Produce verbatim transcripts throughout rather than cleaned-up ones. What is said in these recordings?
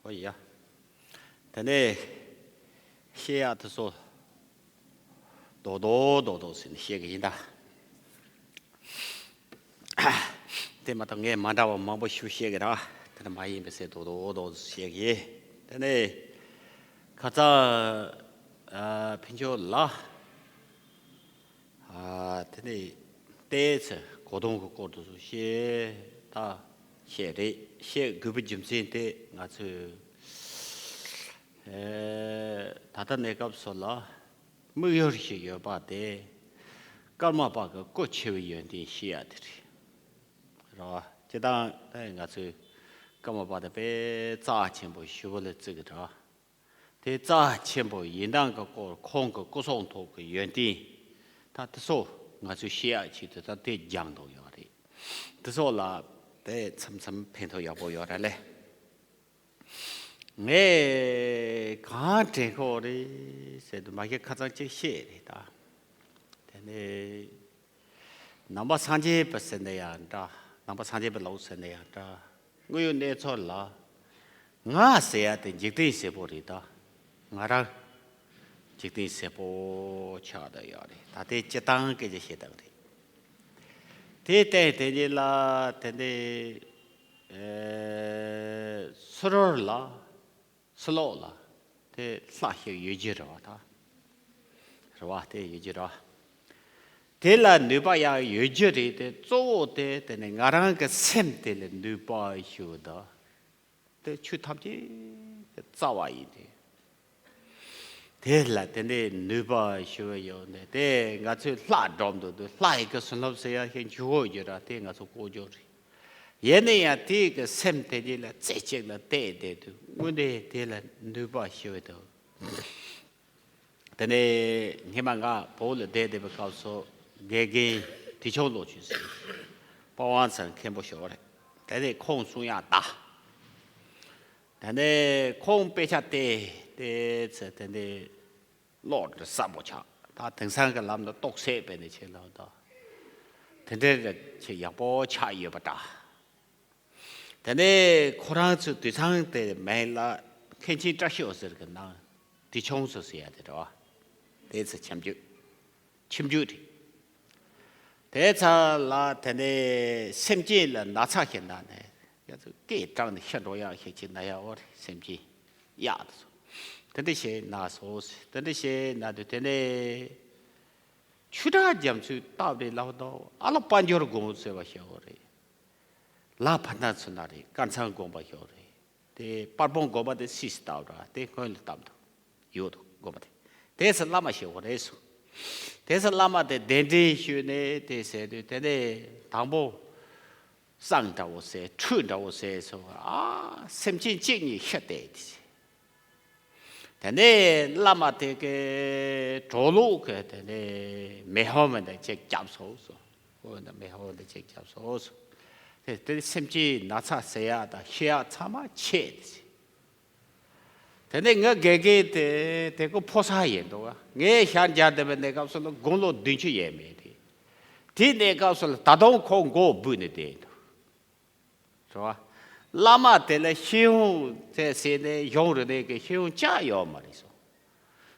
ཨོ་ཡ། དེ་ནས་བཤད་ཡག་དེ་ཚོ་རྡོག་རྡོག་རྡོག་རྡོག་ཟེར་ནས་བཤད་གི་ཡིན་ད། དེ་མ་གཏོགས་ངས་མ་འདྲ་བ་མང་པོ་ཞིག་བཤད་གི་ར། དེ་འདྲ་མ་ཡིན་པའི་ཟེར་རྡོག་རྡོག་རྡོག་རྡོག་བཤད་གི་ཡིན། དེ་ནས་ཁ་ཚ་ཨ་ཕུན་ཚོགས་ལགས། ཨ་དེ་ནས་ཏོག་ཙམ་གོ་དོན་གྱི་སྐོར་དུ་བཤད་ད་བཤད་རེད། བཤད་དགོས་པའི་རྒྱུ་མཚན་དེ་ང་ཚོས་ཨེ་ད་ལྟ་གནས་སྐབས་སུ་ལ་དམིགས་ཡུལ་ཞིག་ཡོད་པ་དེ་ཀརྨ་པ་གི་སྐུ་ཆེ་བའི་ཡོན་ཏན་ཤེས་ཡ་དེ་རེད། རེད་བ། སྤྱིར་བཏང་ད་ང་ཚོས་ཀརྨ་པ་དེ་དཔེ་རྩ་ཆེན་པོ་ཞེ་པོ་ལ་བརྩི་གི་རེད་བ། དེ་རྩ་ཆེན་པོ་ཡིན་སྟངས་ཀྱི་སྐོར་ཁོང་གི་སྐུ་གསུང་ཐུགས་ཀྱི་ཡོན་ཏན་ད་དེ་ཚོ་ང་ཚོས་ཤེས་ཡག་ཆེད་དུ་ད་དེ་སྦྱངས་འདུག་ཡོད་རེད། དེ་ཚོ་ལ་དེ་མཚམས་མཚམས་ཕན་ཐོགས་ཡག་པོ་ཡོད་རེད་ལེ། ངས་གང་དྲན་གོ་རེད་ཟེར་དུས་མ་གཞི་ཁ་སང་གཅིག་བཤད་རེད་ད། དེ་ནས་ནང་པ་སངས་རྒྱས་པ་ཟེར་ན་ཡང་འདྲ། ནང་པ་སངས་རྒྱས་པའི་ལུགས་ཟེར་ན་ཡང་འདྲ། དངོས་ཡོད་གནས་ཚུལ་ལ་ང་ཟེར་ཡ་དེ་འཇིག་རྟེན་ཟེར་པོ་རེད་ད། ང་རང་འཇིག་རྟེན་ཟེར་པོ་ཆགས་བསྡད་ཡོད་རེད། ད་ལྟའི་སྤྱིར་བཏང་སྐད་ཆ་བཤད་སྟངས་རེད། དེ་བརྟེན་དེ་ཉིད་ལ་དེ་འདྲའི་ཨེ་སུ་རོར་ལ་སུ་ལོག་ལ་དེ་ལྷ་ཞིག་ཡོད་རྒྱུ་རེད་བ་ད། རེད་བ། དེ་ཡོད་རྒྱུ་རེད་བ། དེ་ལ་ནུས་པ་ཡང་ཡོད་རྒྱུ་རེད་དེ། གཙོ་བོ་དེ་དེ་ནི་ང་རང་གི་སེམས་དེ་ལ་ནུས་པ་ཞུ་ད། དེ་ཆོས་ཐམས་ཅད་ཀྱི་རྩ་བ་ཡིན་ཏེ། དེ་ལ་དེ་འདྲའི་ནུས་པ་ཞུ་བ་ཡོད་ནས་དེ་ང་ཚོས་ལྷ་སྒྲོམ་དུ་འདུག་ལྷ་ཡི་གེ་བྱིན་རླབས་ཟེར་ཡ་ཞིག་འཇུག་འོས་རྒྱུ་ར་དེ་ང་ཚོ་ལྐོག་ཇོ་རེད། ཡིན་ན་ཡང་དེའི་གི་སེམས་དེ་ཉིད་ལ་རྩེ་གཅིག་ལ་གཏད་བསྡད་དུས་དངོས་གནས་དེ་ལ་ནུས་པ་ཞུ་བ་དང་། དེ་ནས་སྔོན་མ་ང་བོད་ལ་བསྡད་བསྡད་པའི་སྐབས་སུ་དགེ་རྒན་དུས་ཆུང་ལོ་ཆུ་ཟེར་པ་ཝང་ཚང་མཁན་པོ་ཞིག་རེད། དེ་ནས་ཁོང་གསུང་ཡག་ད། དེ་ནས་ཁོང་དཔེ་ཆ་བལྟས་བལྟས་ཚེ་དེ་ནས་བློ་འདྲི་ཟབ་པོ་ཆགས། ད་དེང་སང་གི་ལམ་ལ་རྟོགས་སད་པས་ནས་ཆེ་ལོ་ད། དེ་འདྲའི་ཆེ་ཡག་པོ་ཆགས་ཡོད་པ་འདྲ། དེ་ནས་ཁོ་རང་ཚོའི་དུད་ཚང་དེ་མེད་ལ་མཁན་ཆེན་བཀྲ་ཤིས་འོད་ཟེར་གྱི་ནང་དུད་ཆུང་ཚོ་ཟེར་ཡ་དེ་རེད་བ། དེ་ཚོ་ཁྱིམ་རྒྱུད། ཁྱིམ་རྒྱུད་རེད། དེ་ཚ་ལ་དེ་ནས་སེམས་ཅན་ལ་ན་ཚ་ཞིག་ན་ནས་ཡ་ཚོ་སྐད་དྲག་ནས་ཤི་འགྲོ་ཡག་ཞིག་ཅིག་ན་ཡ་འོ་རེད། སེམས་ཅན་ཡག་དེ་ཚོ་དེ་འདྲ་ཞིག་ན་སོང་། དེ་འདྲ་ཞིག་ན་དུས་དེ་ནས་ཆོས་གྲགས་རྒྱ་མཚོས་བཏབ་རེད་ལབ་དོ། ཨ་ལ་དཔལ་འབྱོར་དགོངས་ཟེར་བ་ཞིག་འོ་རེད། ལ་ཕ་ན་ཚུ་ན་རེད། དཀར་ཚང་དགོན་པ་ཞིག་རེད། དེ་དཔལ་སྤུངས་དགོན་པ་དེ་སུས་བཏབ་ར་དེ་སྔོན་ལ་བཏབ་འདུག་ཡོད་དོ་དགོན་པ་དེ། དེ་སུ་བླ་མ་ཞིག་འོ་རེད་སོ། དེ་སུ་བླ་མ་དེ་གདན་འདྲེན་ཞུས་ནས་དེ་ཟེར་དུས་དེ་ནས་དང་པོ་བསང་འདྲ་བོ་ཟེར་ཁྲུས་འདྲ་བོ་ཟེར་སོ། ཨ་སེམས་ཅན་གཅིག་གཉིས་ཤི་བསྡད་དེ། དེ་ནས་བླ་མ་དེ་གའི་གྲོགས་ལོག་གི་དེ་ནས་མེ་ཧོ་མེ་འདི་ཅིག་བརྒྱབ་སོང་སོ། ཧོ་འདི་མེ་ཧོ་འདི་ཅིག་བརྒྱབ་སོང་སོ། དེ་དེ་སེམས་ཅན་ན་ཚ་ཟེར་ཡག་དང་ཤི་ཡག་ཚང་མ་ཆད་དེ། དེ་ནས་ངའི་དགེ་རྒན་དེ་དེ་ཁོ་ཕོ་གསར་ཡིན་འདུག་ངས་ཤར་རྒྱག་བསྡད་པའི་གནས་སྐབས་སུ་ལ་དགུང་ལོ་བདུན་ཅུ་ཡས་མེད་དེ། དེའི་གནས་སྐབས་སུ་ལ་ད་དུང་ཁོ་མགོ་སྦུད་ནས་བསྡད་འདུག་རེད་བ། བླ་མ་དེ་ལ་ཤེས་ཡོན་དེ་ཟེར་ནས་གཞུང་རེ་ནས་ཀྱི་ཤེས་ཡོན་ཅག་ཡོད་མ་རེད་སོ།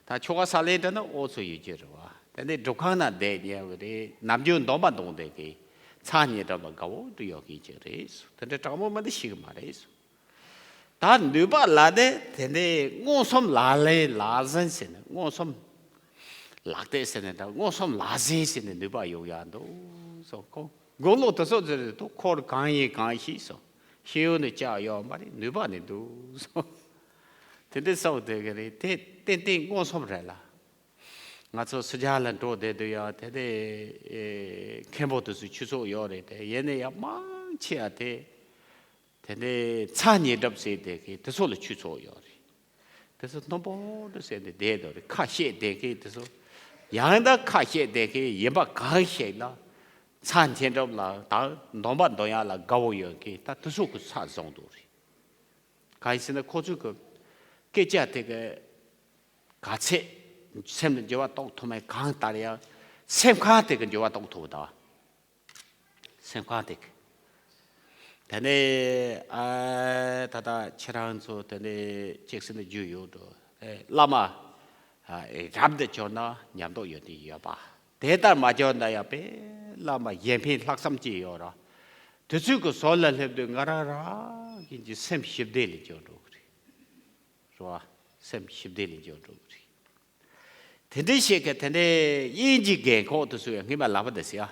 ད་ཆོ་ག་ས་ལེ་འདྲ་ན་ཨོ་ཚོ་ཡོད་ཀྱི་རེད་བ། དེ་ནས་སྒྲུབ་ཁང་ན་བསྡད་ཉལ་བ་རེད། ནམ་རྒྱུན་སྡོམ་པ་འདོན་བསྡད་ཀྱི་མཚན་ཉིད་འགྲོ་བ་དགའ་བོ་འདྲ་ཡོད་ཀྱི་ཅིག་རེད་སོ། དེ་འདྲ་དྲང་མོ་མ་འདི་ཤེས་ཀྱི་མ་རེད་སོ། ད་ནུས་པ་ལ་དེ་དེ་ནས་མངོན་སུམ་ལག་ལེན་ལག་ཟིན་ཟེར་ནས་མངོན་སུམ་ལག་དེ་ཟེར་ནས་ད་མངོན་སུམ་ལག་ཟིན་ཟེར་ནས་ནུས་པ་ཡོང་ཡག་འདུག་སོ། ཁོ་དགུང་ལོ་དེ་ཚོ་ཟེར་དུས་ཁོར་གང་ཡིན་གང་ཤེས་སོ། ཤེས་ཡོན་ནི་ཅག་ཡོད་མ་རེད། ནུས་པ་ནི་འདུག་སོ། དེ་འདྲ་སོགས་དེ་ག་རེད། དེ་ཏན་ཏན་མངོན་སུམ་རེད་ལ། ང་ཚོ་སུ་ཇཱ་ལ་འགྲོ་བསྡད་དུས་ཡང་དེ་ནས་ཨེ་མཁན་པོ་དེ་ཚོའི་ཆོས་ཚོགས་ཡོད་རེད་དེ། ཡིན་ན་ཡང་མང་ཆེ་བ་དེ་དེ་ནས་མཚན་ཉིད་གྲུབ་ཟེར་དེ་གི་དེ་ཚོ་ལ་ཆོས་ཚོགས་ཡོད་རེད། དེ་ཚོ་སྣུམ་པོ་འདྲ་ཟེར་ནས་བསྡད་འདུག་རེད། ཁ་བཤད་བསྡད་མཁན་དེ་ཚོ་ཡང་ད་ཁ་བཤད་བསྡད་མཁན་ཡིན་པ་གང་ཞིག་ལ་མཚན་ཉིད་གྲུབ་ལ་དང་སྡོམ་པ་འདོན་ཡག་ལ་དགའ་བོ་ཡོད་མཁན་ད་དེ་ཚོ་གི་ས་བཟུང་འདུག་རེད། གང་ཡིན་ཟེར་ན་ཁོ་ཚོའི་གི་སྐད་ཆ་དེ་གི་ག་ཚད་སེམས་ལ་འགྱུར་བ་གཏོང་ཐུབ་མིན་གང་ལྟར་ཡང་སེམས་ཁམས་དེ་གི་འགྱུར་བ་གཏོང་ཐུབ་པ་དང་། སེམས་ཁམས་དེ་གི་ དེ་ནས་ཨ་ད་ལྟ་ཁྱེད་རང་ཚོ་དེ་ནས་གཅིག་ཟིན་ན་རྒྱུས་ཡོད་འགྲོ། ཨེ་བླ་མ་ཨ་རབ་ཏུ་གྱུར་ན་ཉམས་རྟོགས་ཡོན་ཏན་ཡོད་པ། དེ་ལྟར་མ་གྱུར་ན་ཡང་དཔེ་བླ་མ་གཞན་ཕན་ལྷག་བསམ་ཅིག་ཡོད་ར། དེ་ཚོའི་གི་ཟུར་ལ་སླེབས་དུས་ང་རང་རང་གི་སེམས་ཞི་བདེ་ལ་འགྱུར་འགྲོ་གི་རེད། རེད་བ། སེམས་ཞི་བདེ་ལ་འགྱུར་འགྲོ་གི་རེད། དེ་འདྲའི་ཞིག་གི་དེ་འདྲའི་དབྱིན་ཇིའི་རྒན་འཁོགས་དེ་ཚོ་ཡང་སྔོན་མ་ལབ་པ་དེ་ཟེར་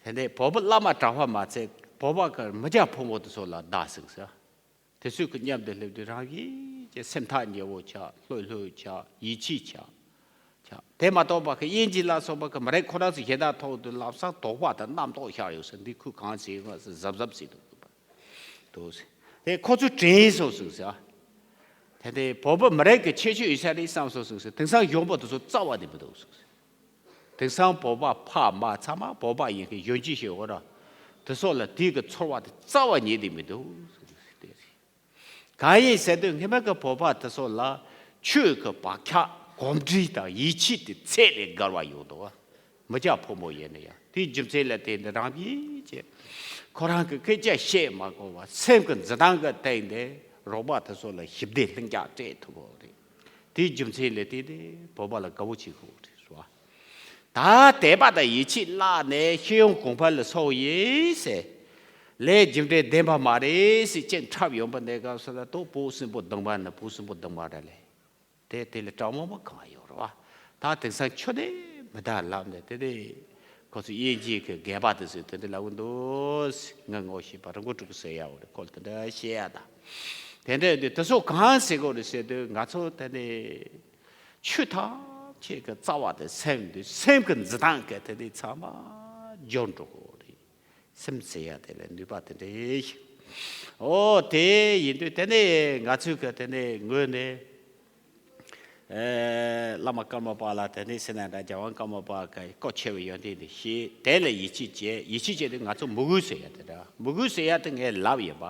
ཡ། དེ་འདྲའི་བོད་པ་བླ་མ་གྲྭ་པ་མ་ཚད་བོད་པ་གི་མི་སྐྱ་ཕོ་མོ་དེ་ཚོ་ལ་བདག་ཟིག་ཟེར། དེ་ཚོའི་གི་མཉམ་དུ་སླེབས་དུས་རང་བཞིན་གྱི་སེམས་ཐག་ཉེ་བོ་ཆགས། ལྷོད་ལྷོད་ཆགས། ཡིད་ཆེས་ཆགས། ཆགས། དེ་མ་གཏོགས་པ་གི་དབྱིན་ཇི་ལ་སོགས་པ་གི་མི་རིགས་ཁོ་རང་ཚོ་གཞན་དག་ཐོག་ཏུ་ལམ་སང་དོགས་པ་དང་རྣམ་རྟོག་ཤར་ཡོད་ཟེར། འདི་ཁོས་གང་བྱས་ཡོད་ཟེར་གཟབ་གཟབ་བྱེད་དགོས་པ་འདུག་ཟེར། དེ་ཁོ་ཚོས་དྲན་སོང་ཟིག་ཟེར། དེ་དེ་བོད་པ་མི་རིགས་ཀྱི་ཁྱད་ཆོས་ཡིན་ས་རེད་བསམ་སོང་ཟིག་ཟེར། དེང་སང་གཞོན་པ་དེ་ཚོ་རྩ་བ་ནས་མི་འདུག་ཟིག་ཟེར། དེང་སང་བོད་པ་ཕ་མ་ཚང་མ་བོད་པ་ཡིན་མཁན་གཞོན་སྐྱེས་ཤིག་ཡོད་ར། དེ་ཚོ་ལ་དེའི་གི་ཚོར་བ་དེ་རྩ་བ་ཉིད་དུ་མི་འདུག་ཟེར། དེ་རེད། གང་ཡིན་ཟེར་དུས་སྔོན་མ་གི་བོད་པ་དེ་ཚོ་ལ་ཆོས་ཀྱི་བག་ཆགས་གོམས་འདྲིས་དང་ཡིད་ཆེས་དེ་ཚད་ལས་བརྒལ་བ་ཡོད་འདུག་བ། མི་སྐྱ་ཕོ་མོ་ཡིན་ན་ཡང་དེའི་རྒྱུ་མཚན་ལ་བརྟེན་ནས་རང་བཞིན་གྱིས་ཁོ་རང་གི་སྐད་ཆ་བཤད་མ་དགོས་པ། སེམས་ཀྱི་འཛིན་སྟངས་ཀྱི་སྟེང་ནས་རོགས་པ་དེ་ཚོ་ལ་ཞི་བདེ་ལྷིང་འཇགས་སྤྲད་ཐུབ་པ་རེད། དེའི་རྒྱུ་མཚན་ལ་བརྟེན་ནས་བོད་པ་ལ་དགའ་བོ་བྱེད་དགོས་རེད་ཟེར་བ། ད་དད་པ་དང་ཡིད་ཆེས་བརླག་ནས་ཤེས་ཡོན་གོང་འཕེལ་ལ་སོང་ཡིན་ཟེར། ལས་རྒྱུ་འབྲས་ལྡན་པ་མ་རེད་ཟེར་ཅིག་འཁྲབ་ཡོང་པ་འདི་སྐབས་སུ་ལ་ཏོ་བོད་སྲིན་པོ་གདོང་པ་ནི་བོད་སྲིན་པོ་གདོང་པ་རེད་ལས། དེ་དེ་ལས་དྲང་མོ་མ་གང་ཡོད་རེད་བ། ད་དེང་སང་ཆོས་དེ་མི་དར་ལབ་ནས་དེ་དེ་ཁོ་ཚོ་དབྱིན་ཇིའི་གི་རྒན་པ་དེ་ཚོས་དེ་འདྲ་ལབ་གི་འདུག་ངས་ངོ་ཤེས་པ་རི་མགོ་ཕྲུ་གུ་ཟེར་ཡག་རེད། ཁོ་ལ་དེ་འདྲ་བཤད་ཡག་ད། དེ་འདྲ་དེ་དེ་ཚོ་གང་ཟེར་དགོས་རེད་ཟེར་དུས་ང་ཚོ་དེ་ནས་ཆོས་ཐམས་ཅད་ཀྱི་རྩ་བ་དེ་སེམས་དེ། སེམས་ཀྱི་འཛིན་སྟངས་ཀྱི་དེ་དེ་ཚང་མ་འབྱོར་འགྲོ་གི་རེད། སེམས་ཟེར་ཡ་དེ་ལ་ནུས་པ་དེ་འདྲ་ཞིག་འོ་དེ་ཡིན་དུས་དེ་ནས་ང་ཚོའི་གི་དེ་ནས་ངོས་ནས་ཨེ་བླ་མ་ཀརྨ་པ་ལ་དེ་ནས་ཟེར་ན་འདྲ། རྒྱལ་དབང་ཀརྨ་པ་གི་སྐོར་ཆེ་བའི་ཡོན་ཏན་དེ་ཤེས། དེ་ལ་ཡིད་ཆེས་བྱེད། ཡིད་ཆེས་བྱེད་དུས་ང་ཚོ་མོས་གུས་ཟེར་ཡ་དེ་འདྲ། མོས་གུས་ཟེར་ཡ་དེ་ངས་ལབ་ཡིན་པ།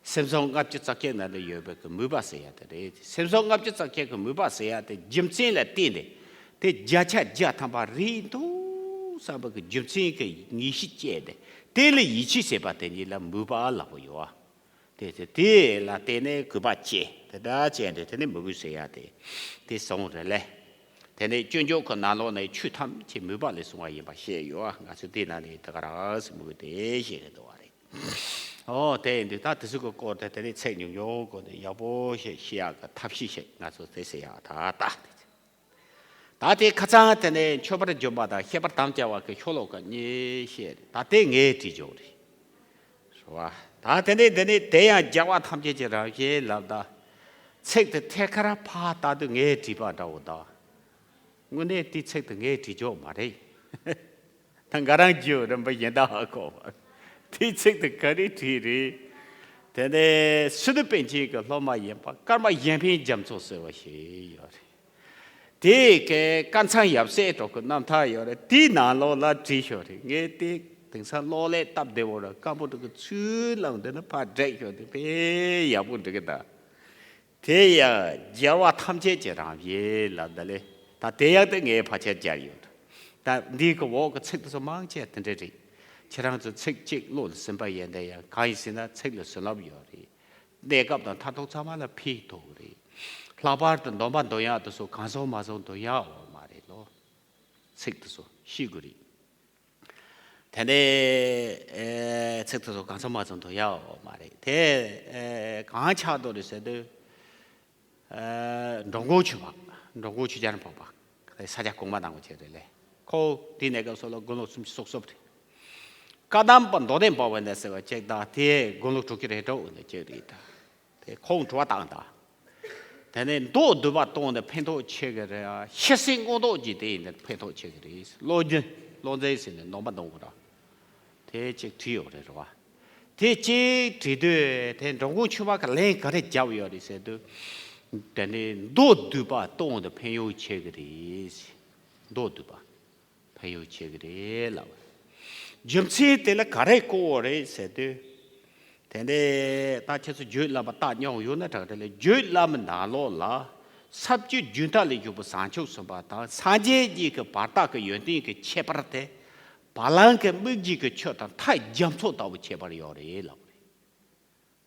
སེམས་བཟང་ལྔ་བཅུ་རྩ་བརྒྱད་ནང་དུ་ཡོད་པའི་གི་མོས་པ་ཟེར་ཡ་དེ་རེད། སེམས་བཟང་ལྔ་བཅུ་རྩ་བརྒྱད་ཀྱི་མོས་པ་ཟེར་ཡ་དེ་རྒྱུ་མཚན་ལ་བརྟེན་ནས་དེ་བརྒྱ་ཆ་བརྒྱ་ཐམ་པ་རེད་འདུག་བསམ་པའི་གི་རྒྱུ་མཚན་གྱི་ངེས་ཤེས་སྐྱེས་ཏེ། དེ་ལ་ཡིད་ཆེས་ཟེར་བ་དེ་ཉིད་ལ་མོས་པ་ལབ་པ་ཡོད་ཨ། དེ་དེ་དེ་ལ་བརྟེན་ནས་གུས་པ་སྐྱེས། དེ་འདྲ་བྱས་ཏེ་དེ་ནས་མོས་གུས་ཟེར་ཡ་དེ་དེ་བཟང་རེད་ལེ། དེ་ནས་སྤྱོད་འཇུག་གི་ནང་ལོགས་ནས་ཆོས་ཐམས་ཅད་མོས་པ་ལས་བྱུང་བ་ཡིན་པ་བཤད་ཡོད་ཨ། ང་ཚོས་དེ་ནང་ནས་དེ་ག་རང་ཟེར་མོས་གུས་དེ་བཤད་གི་འདུག་བ་རེད། ཨོ་དེ་ཡིན་དུས་ད་དེ་ཚོ་གི་སྐོར་དེ་དེ་ནས་ཚིག་ཉུང་ཉུང་སྐོར་ནས་ཡག་པོ་ཞིག་ཤེས་ཡག་གི་ཐབས་ཤེས་ཤིག་ང་ཚོ་དེ་ཟེར་ཡག་ད་ད་དེ་ཚོ། ད་དེ་ཁ་སང་དེ་ནས་མཆོད་པར་བརྗོད་པ་དང་བཤད་པར་དམ་བཅའ་བ་གི་ཤོ་ལོ་ཀ་གཉིས་བཤད་རེད། ད་དེ་ངས་བྲིས་ཆོག་རེད། རེད་བ། ད་དེ་ནས་དེ་ནས་དེ་ཡང་རྒྱལ་བ་ཐམས་ཅད་ཀྱི་རང་བཞིན་ལབ་ད། ཚིག་དེ་ཐད་ཀར་ཕར་ལྟ་དུས་ངས་བྲིས་པ་འདྲ་བོ་ད། དངོས་གནས་དེ་ཚིག་དེ་ངས་བྲིས་ཆོག་མ་རེད། ད་ང་རང་རྒྱུ་རིམ་པ་གཞན་དག་ཧ་གོ་བ། དེའི་ཚིག་དེ་ག་རེ་བྲིས་རེད། དེ་ནས་སི་ཏུ་པཎ་ཆེན་གྱི་སློབ་མ་ཡིན་པ་ཀརྨ་གཞན་ཕན་རྒྱ་མཚོ་ཟེར་བ་ཞིག་ཡོད་རེད། དེ་གའི་དཀར་ཚང་ཡབ་སྲས་གྲོགས་ཀྱི་རྣམ་ཐར་ཡོད་རེད། དེའི་ནང་ལོགས་ལ་བྲིས་ཤོག་རེད། ངས་དེ་དེང་སང་གློག་ཀླད་སྟབས་བདེ་བོ་ར་སྐམ་པོ་འདྲ་གི་ཚུལ་ལམ་འདི་ནི་ཕར་བསྒྲིགས་ཤོག་དེ་དཔེ་ཡག་པོ་འགྲིག་གི་ད། དེ་ཡང་རྒྱལ་བ་ཐམས་ཅད་ཀྱི་རང་བཞིན་ལབ་ད་ལེ། ད་དེ་ཡག་དེ་ངས་ཕལ་ཆེར་སྦྱར་ཡོད། ད་འདིའི་གི་འོག་གི་ཚིག་དེ་ཚོ་མང་ཆེ་དེ་འདྲ་རེད། ཁྱེད་རང་ཚོ་ཚིག་གཅིག་བློ་ལ་ཟིན་པ་ཡིན་ན་ཡང་གང་ཡིན་ཟེར་ན་ཚིག་ལ་བཟོད་རླབས་ཡོད་རེད། གནས་སྐབས་དང་མཐར་ཐུག་ཚང་མ་ལ་ཕན་ཐོགས་རེད། ལྷག་པར་དུ་འདོན་པ་འདོན་ཡག་དེ་ཚོ་གང་བཟང་མ་བཟང་འདོན་ཡག་འོ་མ་རེད་ལོ། ཚིག་དེ་ཚོ་ཤེས་དགོས་རེད། དེ་ནས་ཨེ་ཚིག་དེ་ཚོ་གང་ཚང་མ་ཚང་འདོན་ཡག་འོ་མ་རེད། དེ་ཨེ་གང་ཆགས་འདུག་རེད་ཟེར་དུས། ཨེ་འགྲོ་མགོན་ཆོས་འཕགས། འགྲོ་མགོན་ཆོས་རྒྱལ་འཕགས་པ། ས་སྐྱ་གོང་མ་ནང་གི་ཆེད་རེད་ལེ། ཁོ་དེའི་གནས་སྐབས་སུ་ལ་དགུང་ལོ་སུམ་ཅུ་སོ་གསུམ་རེད། བཀའ་གདམས་པ་མདོ་སྡེ་འབར་བའི་གནས་ཟེར་བ་གཅིག་དང་དེའི་དགུང་ལོ་དྲུག་ཅུ་རེ་དྲུག་འོ་ནས་གཅིག་རེད་ད། དེ་ཁོང་དྲི་བ་བཏང་ད། དེ་ནས་མདོ་སྡུད་པ་གཏོང་ནས་ཕན་ཐོགས་ཆེ་གི་རེད། ཤེས་ཚད་མངོན་རྟོགས་ཀྱི་དེ་ཡིན་ནས་ཕན་ཐོགས་ཆེ་གི་རེད། བློ་འཛིན་བློ་འཛིན་ཟེར་ནས་ནོམ་པ་འདོན་དགོས་ར། དེ་གཅིག་བྲིས་ཡོད་རེད་རེད་བ། དེ་གཅིག་བྲིས་དུས་དེ་འགྲོ་མགོན་ཆོས་འཕགས་ཀྱི་ལན་ག་རེ་བརྒྱབ་ཡོད་རེད་ཟེར་དུས། དེ་ནས་མདོ་སྡུད་པ་གཏོང་དུ་ཕན་ཡོན་ཆེ་གི་རེད། མདོ་སྡུད་པ་ཕན་ཡོན་ཆེ་གི་རེད་ལབ། རྒྱུ་མཚན་དེ་ལ་ག་རེ་བཀོད་ཡོད་རེད་ཟེར་དུས། དེ་ནས་ད་ཁྱེད་ཚོ་བརྒྱུད་བླ་མ་བལྟ་མྱོང་ཡོད་ན་དྲག་དྲག་ལས། བརྒྱུད་བླ་མའི་ནང་ལོགས་ལ་ས་བཅུའི་རྒྱུན་མཐའ་ལས་བཞུགས་པའི་བཟང་ཕྱོགས་གསུམ་པ་དང་སངས་རྒྱས་ཀྱི་གི་བར་དག་གི་ཡོན་ཏན་གྱི་ཁྱད་པར་དེ། བ་ལང་གི་སྨིག་རྒྱུ་གི་ཆུ་དང་མཐའ་རྒྱ་མཚོ་ལྟ་བུ་ཁྱད་པར་ཡོད་རེད་ལབ།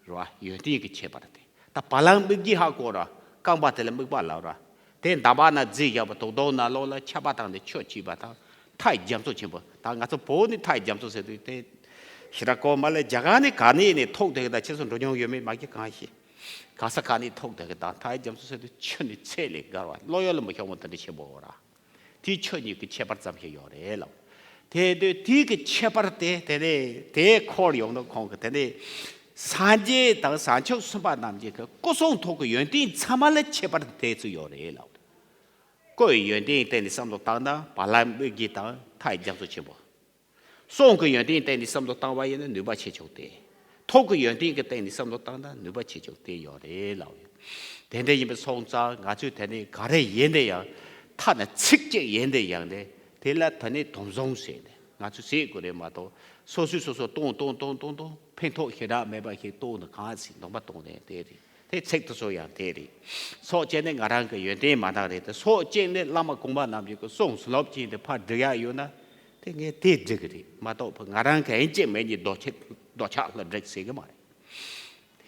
རེད་བ། ཡོན་ཏན་གྱི་ཁྱད་པར་དེ། ད་བ་ལང་སྨུག་རྒྱུ་ཧ་གོ་ར། རྐང་པ་དེ་ལ་སྨུག་པ་ལབ་ར། དེ་འདམ་བག་ན་རྫས་བཞག་པ་དོག་དོག་ན་ལོག་ལ་ཆར་པ་བཏང་སྟེ་ཆུ་སྐྱིལ་པ་དང་། མཐའ་ཡི་རྒྱ་མཚོ་ཆེན་པོ། ད་ང་ཚོ་བོད་ནི་མཐའ་ཡི་རྒྱ་མཚོ་ཟེར་དུས་དེ་ཞེ་དྲག་གོ་མ་ལ། རྒྱ་གར་ནི་ག་ནས་ནས་ཐོག་དེ་གི་ད་ཁྱེད་ཚོ་འགྲོ་མྱོང་ཡོད་མེད་མ་གི་གང་ཤེས། ག་ས་ག་ནས་ཐོག་དེ་གི་ད་མཐའ་ཡི་རྒྱ་མཚོ་ཟེར་དུས་ཆུ་ནི་ཚད་ལས་བརྒལ་བ། བློ་ཡུལ་ལ་མི་ཤོང་བ་དེ་འདྲ་ཆེན་པོ་ར། དེའི་ཆོས་ཉིད་ཀྱི་ཁྱད་པར་ཙམ་ཞིག་ཡོད་རེད་ལབ། དེ་དུས་དེའི་གི་ཁྱད་པར་དེ་དེ་ནས་དེ་འཁོར་ཡོང་ན་ཁོང་གི་དེ་ནས་སངས་རྒྱས་དང་བྱང་ཆུབ་སེམས་དཔའ་རྣམས་ཀྱི་གི་སྐུ་གསུང་ཐུགས་ཀྱི་ཡོན་ཏན་ཚང་མ་ལ་ཁྱད་པར་དེ་ཚོ་ཡོད་རེད་ལབ། སྐུ་ཡི་ཡོན་ཏན་སྟེང་ནས་བསམ་བློ་བཏང་ན་བ་ལང་སྨུག་རྒྱུ་དང་མཐའ་ཡི་རྒྱ་མཚོ་ཆེན་པོ། གསུང་གི་ཡོན་ཏན་སྟེང་ནས་བསམ་བློ་བཏང་བ་ཡིན་ན་ནུས་པ་ཆེ་ཆུང་དེ། ཐུགས་ཀྱི་ཡོན་ཏན་གྱི་སྟེང་ནས་བསམ་བློ་བཏང་ན་ནུས་པ་ཆེ་ཆུང་དེ་ཡོད་རེད་ལབ་ཡོད། དེ་འདྲ་ཡིན་པ་སོང་ཙང་ང་ཚོས་དེ་ནི་ག་རེ་ཡིན་དེ་ཡང་། ཐ་ན་ཚིག་གཅིག་ཡིན་དེ་ཡང་ནི་དེ་ལ་ད་ནི་དོམ་བཟང་ཟེར་ནས་ང་ཚོས་ཟེར་དགོས་རེད་མ་གཏོགས། སོ་སོས་སོ་སོ་གཏོང་གཏོང་གཏོང་གཏོང་གཏོང་ཕན་ཐོགས་ཞེ་དྲག་མེད་པ་ཞིག་གཏོང་ནི་གང་ཞིག་ནོར་བ་གཏོང་ནས་དེ་རེད། དེ་ཚིག་དེ་ཚོ་ཡང་དེ་རེད། སོགས་བྱས་ནས་ང་རང་གི་ཡོན་ཏན་མ་འདང་རེད་དེ། སོགས་བྱས་ནས་བླ་མ་གོང་མ་རྣམས་ཀྱི་གསུང་བཟང་ལོབ་ཅིག་དེ་ཕར་སྒྲིག་ཡག་ཡོད་ན། དེ་ངས་དེ་སྒྲིག་གི་རེད་མ་གཏོགས། ང་རང་གི་ཡིན་གཅིག་མིན་གཉིས་རྡོ་ཆག་རྡོ་ཆག་ལ་སྒྲིག་ཟེར་གི་མ་རེད།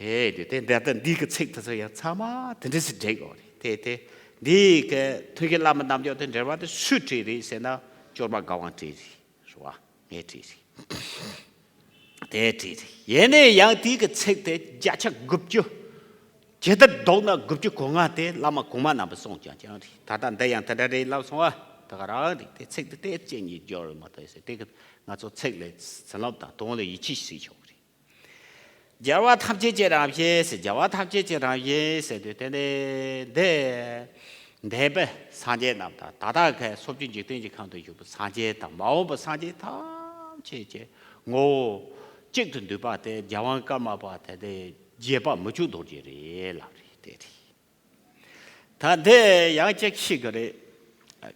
དེ་དེ་དེ་འདི་ལྟར་འདི་གི་ཚིག་དེ་ཚོ་ཡང་ཚང་མ་དེ་འདྲ་ཞིག་སྒྲིག་དགོས་རེད། དེ་དེ་འདི་གི་ཐུགས་ཀྱི་བླ་མ་རྣམ་འགྱུར་དེ་འགྲེལ་པ་དེ་སུས་བྲིས་རེད་ཟེར་ན། སྐྱོར་པ་དགའ་དབང་བྲིས་རེད། རེད་བ། ངས་བྲིས་རེད། དེ་བྲིས་རེད། ཡིན་ནའི་ཡང་དེའི་གི་ཚིག་དེ་བརྒྱ་ཆ་དགུ་བཅུ། ཇི་ལྟར་བསྡོགས་ན་དགུ་བཅུ་གོ་ལྔ་དེ་བླ་མ་གོང་མ་རྣམ་པའི་གསུང་རྐྱང་རྐྱང་རེད། ད་ལྟ་འདི་ཡང་དེ་འདྲ་རེད་ལབ་སོང་བ། ད་ག་རང་རེད། དེ་ཚིག་དེ་དེ་གཅིག་གཉིས་སྦྱོར་མ་གཏོགས་ཟེར། དེ་གི་ང་ཚོ་ཚིག་ལ་བྱིན་རླབས་དང་དོན་ལ་ཡིད་ཆེས་བྱེད་ཆོག་གི་རེད། རྒྱལ་བ་ཐམས་ཅད་ཀྱི་རང་བཞིན་ཟེར། རྒྱལ་བ་ཐམས་ཅད་ཀྱི་རང་བཞིན་ཟེར་དུས་དེ་ནི་འདི་འདས་པའི་སངས་རྒྱས་རྣམས་དང་། ད་ལྟ་གི་སོ་བརྒྱད་འཇིག་རྟེན་གྱི་ཁམས་དུ་བཞུགས་པའི་སངས་རྒྱས་དང་། མ་འོངས་པའི་སངས་རྒྱས་ཐམས་ཅད་ཀྱི་ངོ་བོ་གཅིག་ཏུ་འདུས་པ་དེ་རྒྱལ་དབང་ཀརྨ་པ་དེ་དེ་རྗེ་འབངས་མི་བསྐྱོད་རྡོ་རྗེ་རེད་ལབ་རེད། དེ་རེད། ད་འདི་ཡང་གཅིག་ཤེས་དགོས་རེད།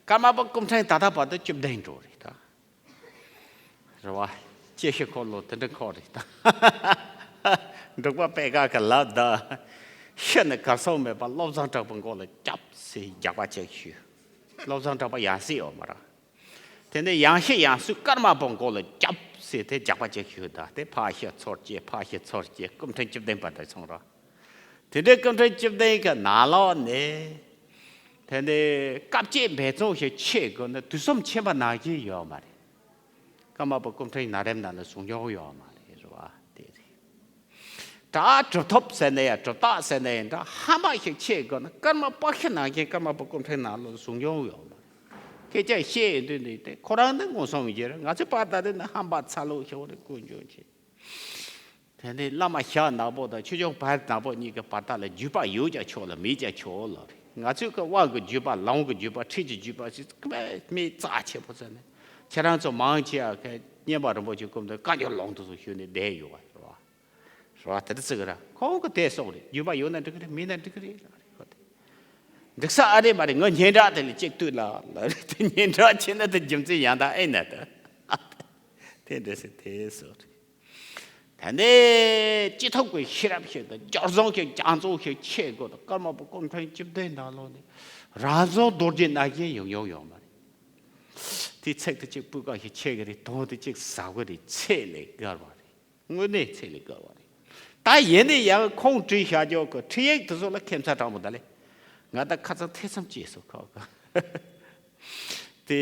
ཀརྨ་པ་སྐུ་ཕྲེང་ད་ལྟ་བར་དུ་བཅུ་བདུན་འགྲོ་རེད་ད། རེད་བ། སྐྱེ་ཤི་འཁོར་ལོ་དེ་འདྲ་འཁོར་རེད་ད། འབྲུག་པ་པད་དཀར་གྱི་ལབ་ད། ཤི་ནས་གར་སོང་མེད་པར་བློ་བཟང་གྲགས་པའི་མགོ་ལ་རྒྱབ་ཟེར་རྒྱག་པ་གཅིག་ཞུས། བློ་བཟང་གྲགས་པ་ཡང་སྲིད་ཡོད་མ་རེད། དེ་ནས་ཡང་ཤི་ཡང་སྲིད་ཀརྨ་པ་མགོ་ལ་རྒྱབ་ཟེར་དེ་རྒྱག་པ་གཅིག་ཞུས་ད། དེ་ཕར་ཤི་ཚུར་སྐྱེ་ཕར་ཤི་ཚུར་སྐྱེ་སྐུ་ཕྲེང་བཅུ་བདུན་བར་དུ་སོང་རོགས། དེ་འདྲའི་སྐུ་ཕྲེང་བཅུ་བདུན་གྱི་ནང་ལོགས་ནས། དེ་ནས་བཀའ་བཅད་འབད་བརྩོན་ཞིག་བྱེད་དགོས་ན་དུས་གསུམ་མཁྱེན་པ་ནང་བཞིན་ཡོད་མ་རེད། ཀརྨ་པ་སྐུ་ཕྲེང་ན་རིམ་ནང་ལ་གསུང་མྱོང་ཡོད་མ་རེད། རེད་བ། དེ་རེད། ད་གྲུབ་ཐོབ་ཟེར་ན་ཡང་གྲུབ་རྟགས་ཟེར་ན་ཡང་འདྲ། ཧམ་པ་ཞིག་བྱེད་དགོས་ན་ཀརྨ་པ་ཤི་ནང་བཞིན་ཀརྨ་པ་སྐུ་ཕྲེང་ནང་ལ་གསུང་མྱོང་ཡོད་མ་རེད། སྐད་ཆ་བཤད་ཡོང་དུས་ནི་དེ་ཁོ་རང་ནི་མངོན་སུམ་ཡིན་རེད། ང་ཚོའི་པར་ད་དེ་ནི་ཧམ་པ་ཚ་ལུག་ཞིག་རེད། དཀོན་མཆོག་མཁྱེན། དེ་ནས་བླ་མ་ཞྭ་ནག་པོ་དང་ཆོས་སྐྱོང་བར་ནག་པོ་གཉིས་ཀྱི་བར་ཐག་ལ་བརྒྱུད་པ་ཡོད་ཀྱང་ཆོག་ལ་མེད་ཀྱང་ཆོག་ལ་རེད། ང་ཚོས་ཀྱི་དབང་གི་བརྒྱུད་པ་ལུང་གི་བརྒྱུད་པ་ཁྲིད་ཀྱི་བརྒྱུད་པ་ཞིག་ཀྱི་མེད་རྩ་ཆེ་པོ་ཟེར་ནས་ཁྱེད་རང་ཚོ་མང་ཆེ་བ་གི་བསྙེན་པ་རིན་པོ་ཆེ་སྐུ་མདུན་བཀའ་འགྱུར་ལུང་དུ་སུ་ཞུས་ནས་བསྡད་ཡོད་པ་རེད་བ། རེད་བ། དེ་འདྲ་ཟེར་གི་ར། ཁོང་གི་དེ་སོང་རེད། བརྒྱུད་པ་ཡོད་ན་འགྲིག་གི་རེད། མེད་ན་འགྲིག་གི་རེད་ལ་རེད་ཁོ་དེ། འགྲིག་ས་ཨ་རེད་མ་རེད། ང་སྙན་གྲགས་དེ་ལ་གཅིག་ལྟོས་ལ་ལ་རེད། དེ་སྙན་གྲགས་ཆེ་ན་དེ་རྒྱུ་མཚན་ཡང་དག་ཨེ་ན་དེ། དེ་འདྲ་ཟེར་དེ་སོང་རེད། ད་ནས་ཅི་ཐུབ་ཀྱི་ཤེས་རབ་ཞིག་དང་སྦྱོར་བཟང་ཞིག་སྦྱང་བརྩོན་ཞིག་བྱེད་དགོས་དང་། ཀརྨ་པ་སྐུ་ཕྲེང་བཅུ་བདུན་ནང་ལོགས་ནས་རང་བྱུང་རྡོ་རྗེ་ནང་བཞིན་ཡོང་ཡོང་ཡོད་མ་རེད། དེ་ཚིག་དེ་གཅིག་སྤུས་ཀ་ཞིག་ཆེ་གི་རེད། དོན་དེ་གཅིག་ཟབ་གི་རེད། ཚད་ལས་བརྒལ་བ་རེད། དངོས་གནས་ཚད་ལས་བརྒལ་བ་རེད། ད་ཡིན་ནའི་ཡང་ཁོང་བྲིས་བཞག་རྒྱུ་གི་ཁྲིད་ཡིག་དེ་ཚོ་ལ་ཁྱད་མཚར་དྲག་པོ་ད་ལས་ང་ད་ཁ་སང་ཐེ་ཚོམ་སྐྱེས་སོང་ཁོ་གི། དེ་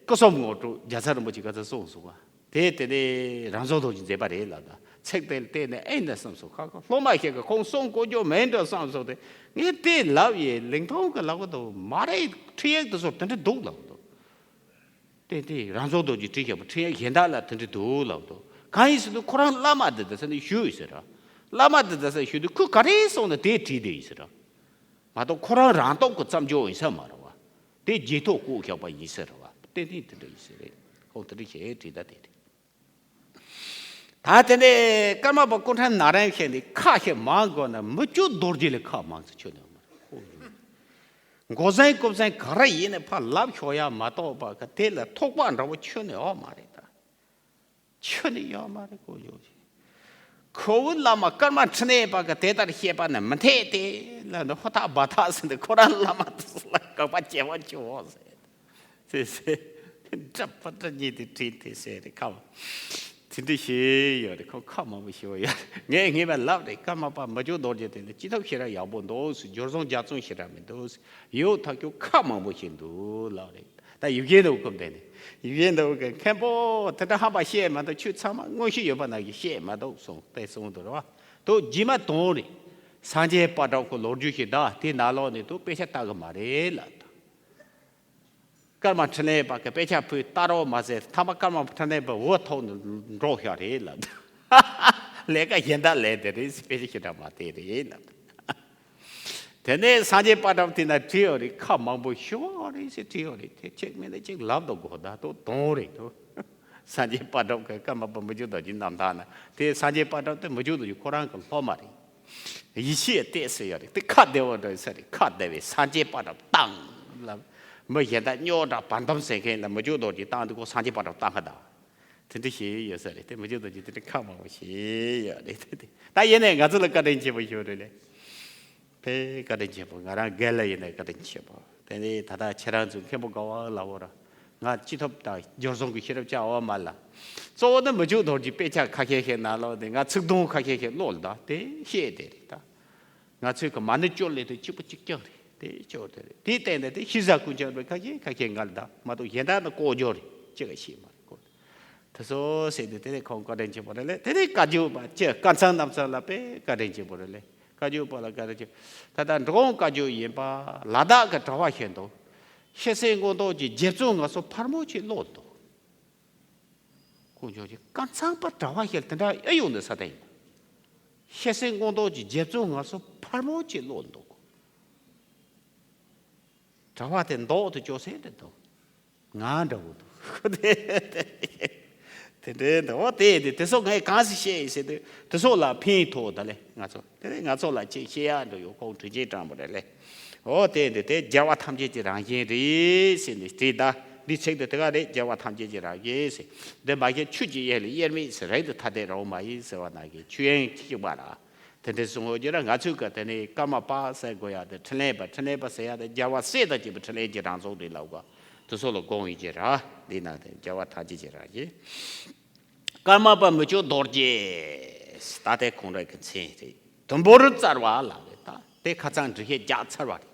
སྐུ་གསུམ་ངོ་སྤྲོད་རྒྱལ་ཚབ་རིན་པོ་ཆེ་ག་ཚོད་གསུངས་སོང་བ། དེ་དེ་ནས་རང་བྱུང་རྡོ་རྗེ་མཛད་པ་རེད་ལབ་ད། ཚིག་དེ་ལ་བལྟས་ནས་ཨེ་འདྲ་བསམ་སོང་ཁ་ཁ། སློབ་མ་ཞིག་གིས་ཁོང་གསུང་གོ་རྒྱུ་མེད་འདྲ་བསམ་སོང་སྟེ། ངས་དེ་ལབ་ཡས་ལིང་ཐོང་གི་ལབ་གི་འདུག་མ་རེད། ཁྲིད་ཡིག་དེ་ཚོ་དེ་འདྲ་འདུག་ལབ་འདུག། ཏན་ཏན་རང་བྱུང་རྡོ་རྗེ་བྲིས་བཞག་པ་ཁྲིད་ཡིག་གཞན་དག་ལ་དེ་འདྲ་འདུག་ལབ་འདུག། གང་ཡིན་ཟེར་དུས་ཁོ་རང་བླ་མ་འདི་འདྲ་ཟེར་ནས་ཞུས་ཡོད་ཟེར་ར། བླ་མ་འདི་འདྲ་ཟེར་ཞུས་དུས་ཁོས་ག་རེ་གསུངས་ནས་དེ་བྲིས་བསྡད་ཡོད་ཟེར་ར། མ་གཏོགས་ཁོ་རང་རང་སྟོབས་ཀྱིས་བརྩམས་རྒྱུ་ཡིན་ས་མ་རེད་བ། དེ་རྗེས་ཐོག་བཀོད་བཞག་པ་ཡིན་ཟེར་ར་བ། ཏན་ཏན་དེ་འདྲ་ཡིན་ཟེར་རེད། ཁོང་དེ་འདྲ་བྱས་བྲིས་ད་དེ་རེད། ད་དེ་ནས་ཀརྨ་པ་སྐུ་ཕྲེང་ན་རན་ཞིག་ནས་ཁ་ཞིག་མང་དགོས་ན་མི་བསྐྱོད་རྡོ་རྗེ་ལས་ཁ་མང་ཟེར་ཁྱོན་ནས་ཡོད་མ་རེད། མགོ་ཟན་ཀོབ་ཟན་ག་རེ་ཡིན་ནས་ཕར་ལབ་ཤོག་ཡ་མ་གཏོགས་པ་ག་དེ་ལ་ཐོགས་པ་འདྲ་བོ་ཁྱོན་ནས་ཡོད་མ་རེད་ད། ཁྱོན་ནས་ཡོད་མ་རེད་ཀོ་ཡོད་ཅེ། ཁོ་བོའི་བླ་མ་ཀརྨ་འཕྲིན་ལས་པ་ག་དེ་ལྟར་བཤད་པ་ནི་མི་འཐད་དེ་ལ་འདི་ཧོ་ཐག་སྦ་ཐག་ཟེར་འདི་ཁོ་རང་བླ་མ་དེ་ཚོ་ལ་དགག་པ་བྱེད་པ་བྱེད་འོ་ཟེར། ཟེར་ཟེར། འདྲ་པ་འདྲ་གཉིས་དེ་དྲིས་དེ་ཟེར་རེད་ཁ་བ། དེ་འདྲ་ཞིག་ཡོད་རེད། ཁོ་ཁ་མང་པོ་ཞིག་ཡོད་རེད། ངས་ངེས་པ་ལབ་རེད། ཀརྨ་པ་མི་བསྐྱོད་རྡོ་རྗེ་དེ་ལ་ཅི་ཐུབ་ཞེ་དྲག་ཡག་པོ་འདུག་ཟེར། སྦྱོར་བཟང་རྒྱ་མཚོ་ཞེ་དྲག་མི་འདུག་ཟེར། ཡོད་ཐག་ཆོད་ཁ་མང་པོ་ཞིག་འདུག་ལབ་རེད། ད་ཡིད་བཞིན་དུ་ཁོ་བསྡད་ནས། ཡིད་བཞིན་དུ་གི་མཁན་པོ་དེ་འདྲ་ཧམ་པ་བཤད་མ་འདུག་ཁྱོད་ཚང་མ་མངོན་ཤེས་ཡོད་པ་ནང་བཞིན་བཤད་མ་འདུག་གསུངས་ཏེ་གསུངས་འདུག་རེད་བ། དོ་རྗེས་མ་དོན་རེད། སངས་རྒྱས་པ་དྲག་ཁོ་ལོ་རྒྱུས་ཤིག་ད་དེ་ནང་ལོགས་ནས་དོ་དཔེ་ཆ་ལྟ་གི་མ་རེད་ལབ་ད། ཀརྨ་འཕྲིན་ལས་པ་གི་དཔེ་ཆ་ཕུད་ལྟ་རོགས་མ་ཟེར། ཐ་མ་ཀརྨ་འཕྲིན་ལས་པ་འུ་ཐོག་ནས་འགྲོ་ཤག་རེད་ལབ། ལས་ཀ་གཞན་དག་ལས་དེ་རེད། དཔེ་ཆ་ཞིག་འདྲ་མ་དེ་རེད་ལབ། དེ་ནས་སངས་རྒྱས་པ་དྲག་དེ་ན་བྲིས་ཡོད་རེད། ཁ་མང་པོ་ཞུ་བ་རེད་ཟེར་བྲིས་ཡོད་རེད། དེ་གཅིག་མིན་ན་གཅིག་ལབ་དང་དགོས། ད་དོ་དོན་རེད་དོ། སངས་རྒྱས་པ་དྲག་གི་ཀརྨ་པ་མི་བསྐྱོད་རྡོ་རྗེ་རྣམ་ཐར་ན་དེ་སངས་རྒྱས་པ་དྲག་དེ་མི་བསྐྱོད་རྡོ་རྗེ་ཁོ་རང་གི་སློབ་མ་རེད། ཡེ་ཤེས་གཏད་ཟེར་ཡ་རེད། དེ་ཁ་བདེ་བོ་འདྲ་ཟེར་རེད། ཁ་བདེ་བའི་སངས་རྒྱས་པ་དྲག་བཏང་ལབ། མི་གཞན་དག་རྙོག་དྲ་བར་འདུམ་ཟེར་མཁན་ལ་མི་བསྐྱོད་རྡོ་རྗེ་བཏང་དུས་ཁོ་སངས་རྒྱས་པ་དྲག་བཏང་གི་ད། དེ་འདྲ་ཞིག་ཡོད་ས་རེད། དེ་མི་བསྐྱོད་རྡོ་རྗེ་དེ་འདྲ་ཁ་མང་པོ་ཞིག་ཡོད་རེད། དེ་དེ་ད་ཡིན་ནའི་ང་ཚོ་ལ་བཀའ་དྲིན་ཆེན་པོ་ཞིག་རེད་ལེ། དཔེ་བཀའ་དྲིན་ཆེན་པོ། ང་རང་སྒེར་ལ་ཡིན་ནའི་བཀའ་དྲིན་ཆེན་པོ། དེ་ནས་ད་ལྟ་ཁྱེད་རང་ཚོ་མཁན་པོ་དགའ་བ་ལ་འོ་ར། ང་ཅི་ཐོབ་དང་སྦྱོར་བཟང་གི་ཤེས་རབ་བཅའ་བ་མ་ལ། གཙོ་བོ་ནི་མི་བསྐྱོད་རྡོ་རྗེ་དཔེ་ཆ་ཁ་ཤས་ཤིག་ནང་ལོགས་དེ་ང་ཚིག་དོན་ཁ་ཤས་ཤིག་ཀློག་ལ་ད་དེ་ཤེས་དེ་རེད་ད། ང་ཚོའི་གི་མ་ཎི་བཅོལ་ལས་དེ་གཅིག་པ་གཅིག་རྐྱང་རེད། དེ་བཅོལ་དེ་རེད། དེ་བསྟན་ནས་དེ་ཤེས་བྱ་ཀུན་ཁྱབ་པའི་ཁ་ཤས་ཁ་ཤས་ང་ལ་ད་མ་གཏོགས་གཞན་དག་ནི་ལྐོག་ཇོ་རེད། གཅིག་ག་ཤེས་མ་རེད་ཀོ། དེ་ཚོ་ཟེར་དུས་དེ་ནས་ཁོང་བཀའ་དྲིན་ཆེན་པོ་རེད་ལེ། དེ་ནས་བཀའ་བརྒྱུད་པ་ཅི་བཀའ་ཚང་རྣམ་ཚང་ལ་དཔེ་བཀའ་དྲིན་ཆེན་པོ་རེད་ལེ། བཀའ་བརྒྱུད་པ་ལ་བཀའ་དྲིན་ཆེ། ད་ལྟ་འགྲོ་འོང་བཀའ་བརྒྱུད་ཡིན་པ་ལ་དྭགས་ཀྱི་གྲྭ་པ་ཞིག་འདུག་ཤེས་སེ་མངོན་རྟོགས་ཀྱི་རྗེ་བཙུན་ང་ཚོ་ཕར་མོ་ཆེ་ཀློག་འདུག་ཁོང་ཚོ་ཀྱི་བཀའ་ཚང་པ་གྲྭ་པ་ཞིག་དེ་འདྲ་ཨེ་ཡོང་འདུག་ས་དེ་ཡིན། ཤེས་སེ་མངོན་རྟོགས་ཀྱི་རྗེ་བཙུན་ང་ཚོ་ཕར་མོ་ཆེ་ཀློག་འདུག་གྲྭ་པ་དེ་མདོག་ཏུ་སྐྱོ་སེ་དེ་འདུག་ང་འདྲ་བོ་འདུག་དེ་འདྲའི་འདུག་འོ་དེ་དེ་དེ་ཚོ་ངས་གང་ཟེར་བཤད་ཡིན་ཟེར་དུས་དེ་ཚོ་ལ་ཕན་ཐོགས་ད་ལེ། ང་ཚོ་དེ་ནས་ང་ཚོ་ལ་ཅིག་བཤད་ཡག་འདྲ་ཡོད། ཁོང་དྲིན་ཅན་དྲང་པོ་རེད་ལེ། འོ་དེ་འདི་དེ་རྒྱལ་བ་ཐམས་ཅད་ཀྱི་རང་བཞིན་རེད་ཟེར་ནས་བྲིས་ད། འདི་ཚིག་དེ་དེ་ག་རེད། རྒྱལ་བ་ཐམས་ཅད་ཀྱི་རང་བཞིན་ཟེར། འདི་མ་གཞི་ཆོས་ཀྱི་དབྱིངས་ལ་དབྱེར་མེད་ཟེར། རིགས་དང་ཐ་དད་རང་མ་ཡིན་ཟེར་བ་ནང་གི་ཆོས་དབྱིངས་གཅིག་པ་ར། དེ་འདྲ་གསུང་འོ་རྒྱུ་ར། ང་ཚོས་ཀ་དེ་ནས་ཀརྨ་པ་ཟེར་དགོས་ཡ་དེ་འཕྲིན་ལས་པ། འཕྲིན་ལས་པ་ཟེར་ཡ་དེ་རྒྱལ་བ་སྲས་དང་བཅས་པའི་འཕྲིན་ལས་ཀྱི་རང་ཚུགས་རེད་ལབ་གོ། དེ་ཚོ་ལ་དགོངས་ཡིན་གྱི་ར། འདི་ནང་དེ་རྒྱལ་བ་ཐམས་ཅད་ཀྱི་རང་བཞིན། ཀརྨ་པ་མི་བསྐྱོད་རྡོ་རྗེ། ད་ལྟའི་ཁོང་རང་གི་མཚན་རེད། དུམ་བུར་བཙལ་བ་ལབ་རེད། ད་དེ་ཁ་སང་འགྲེལ་བཤད་རྒྱག་ཚར་བ་རེད།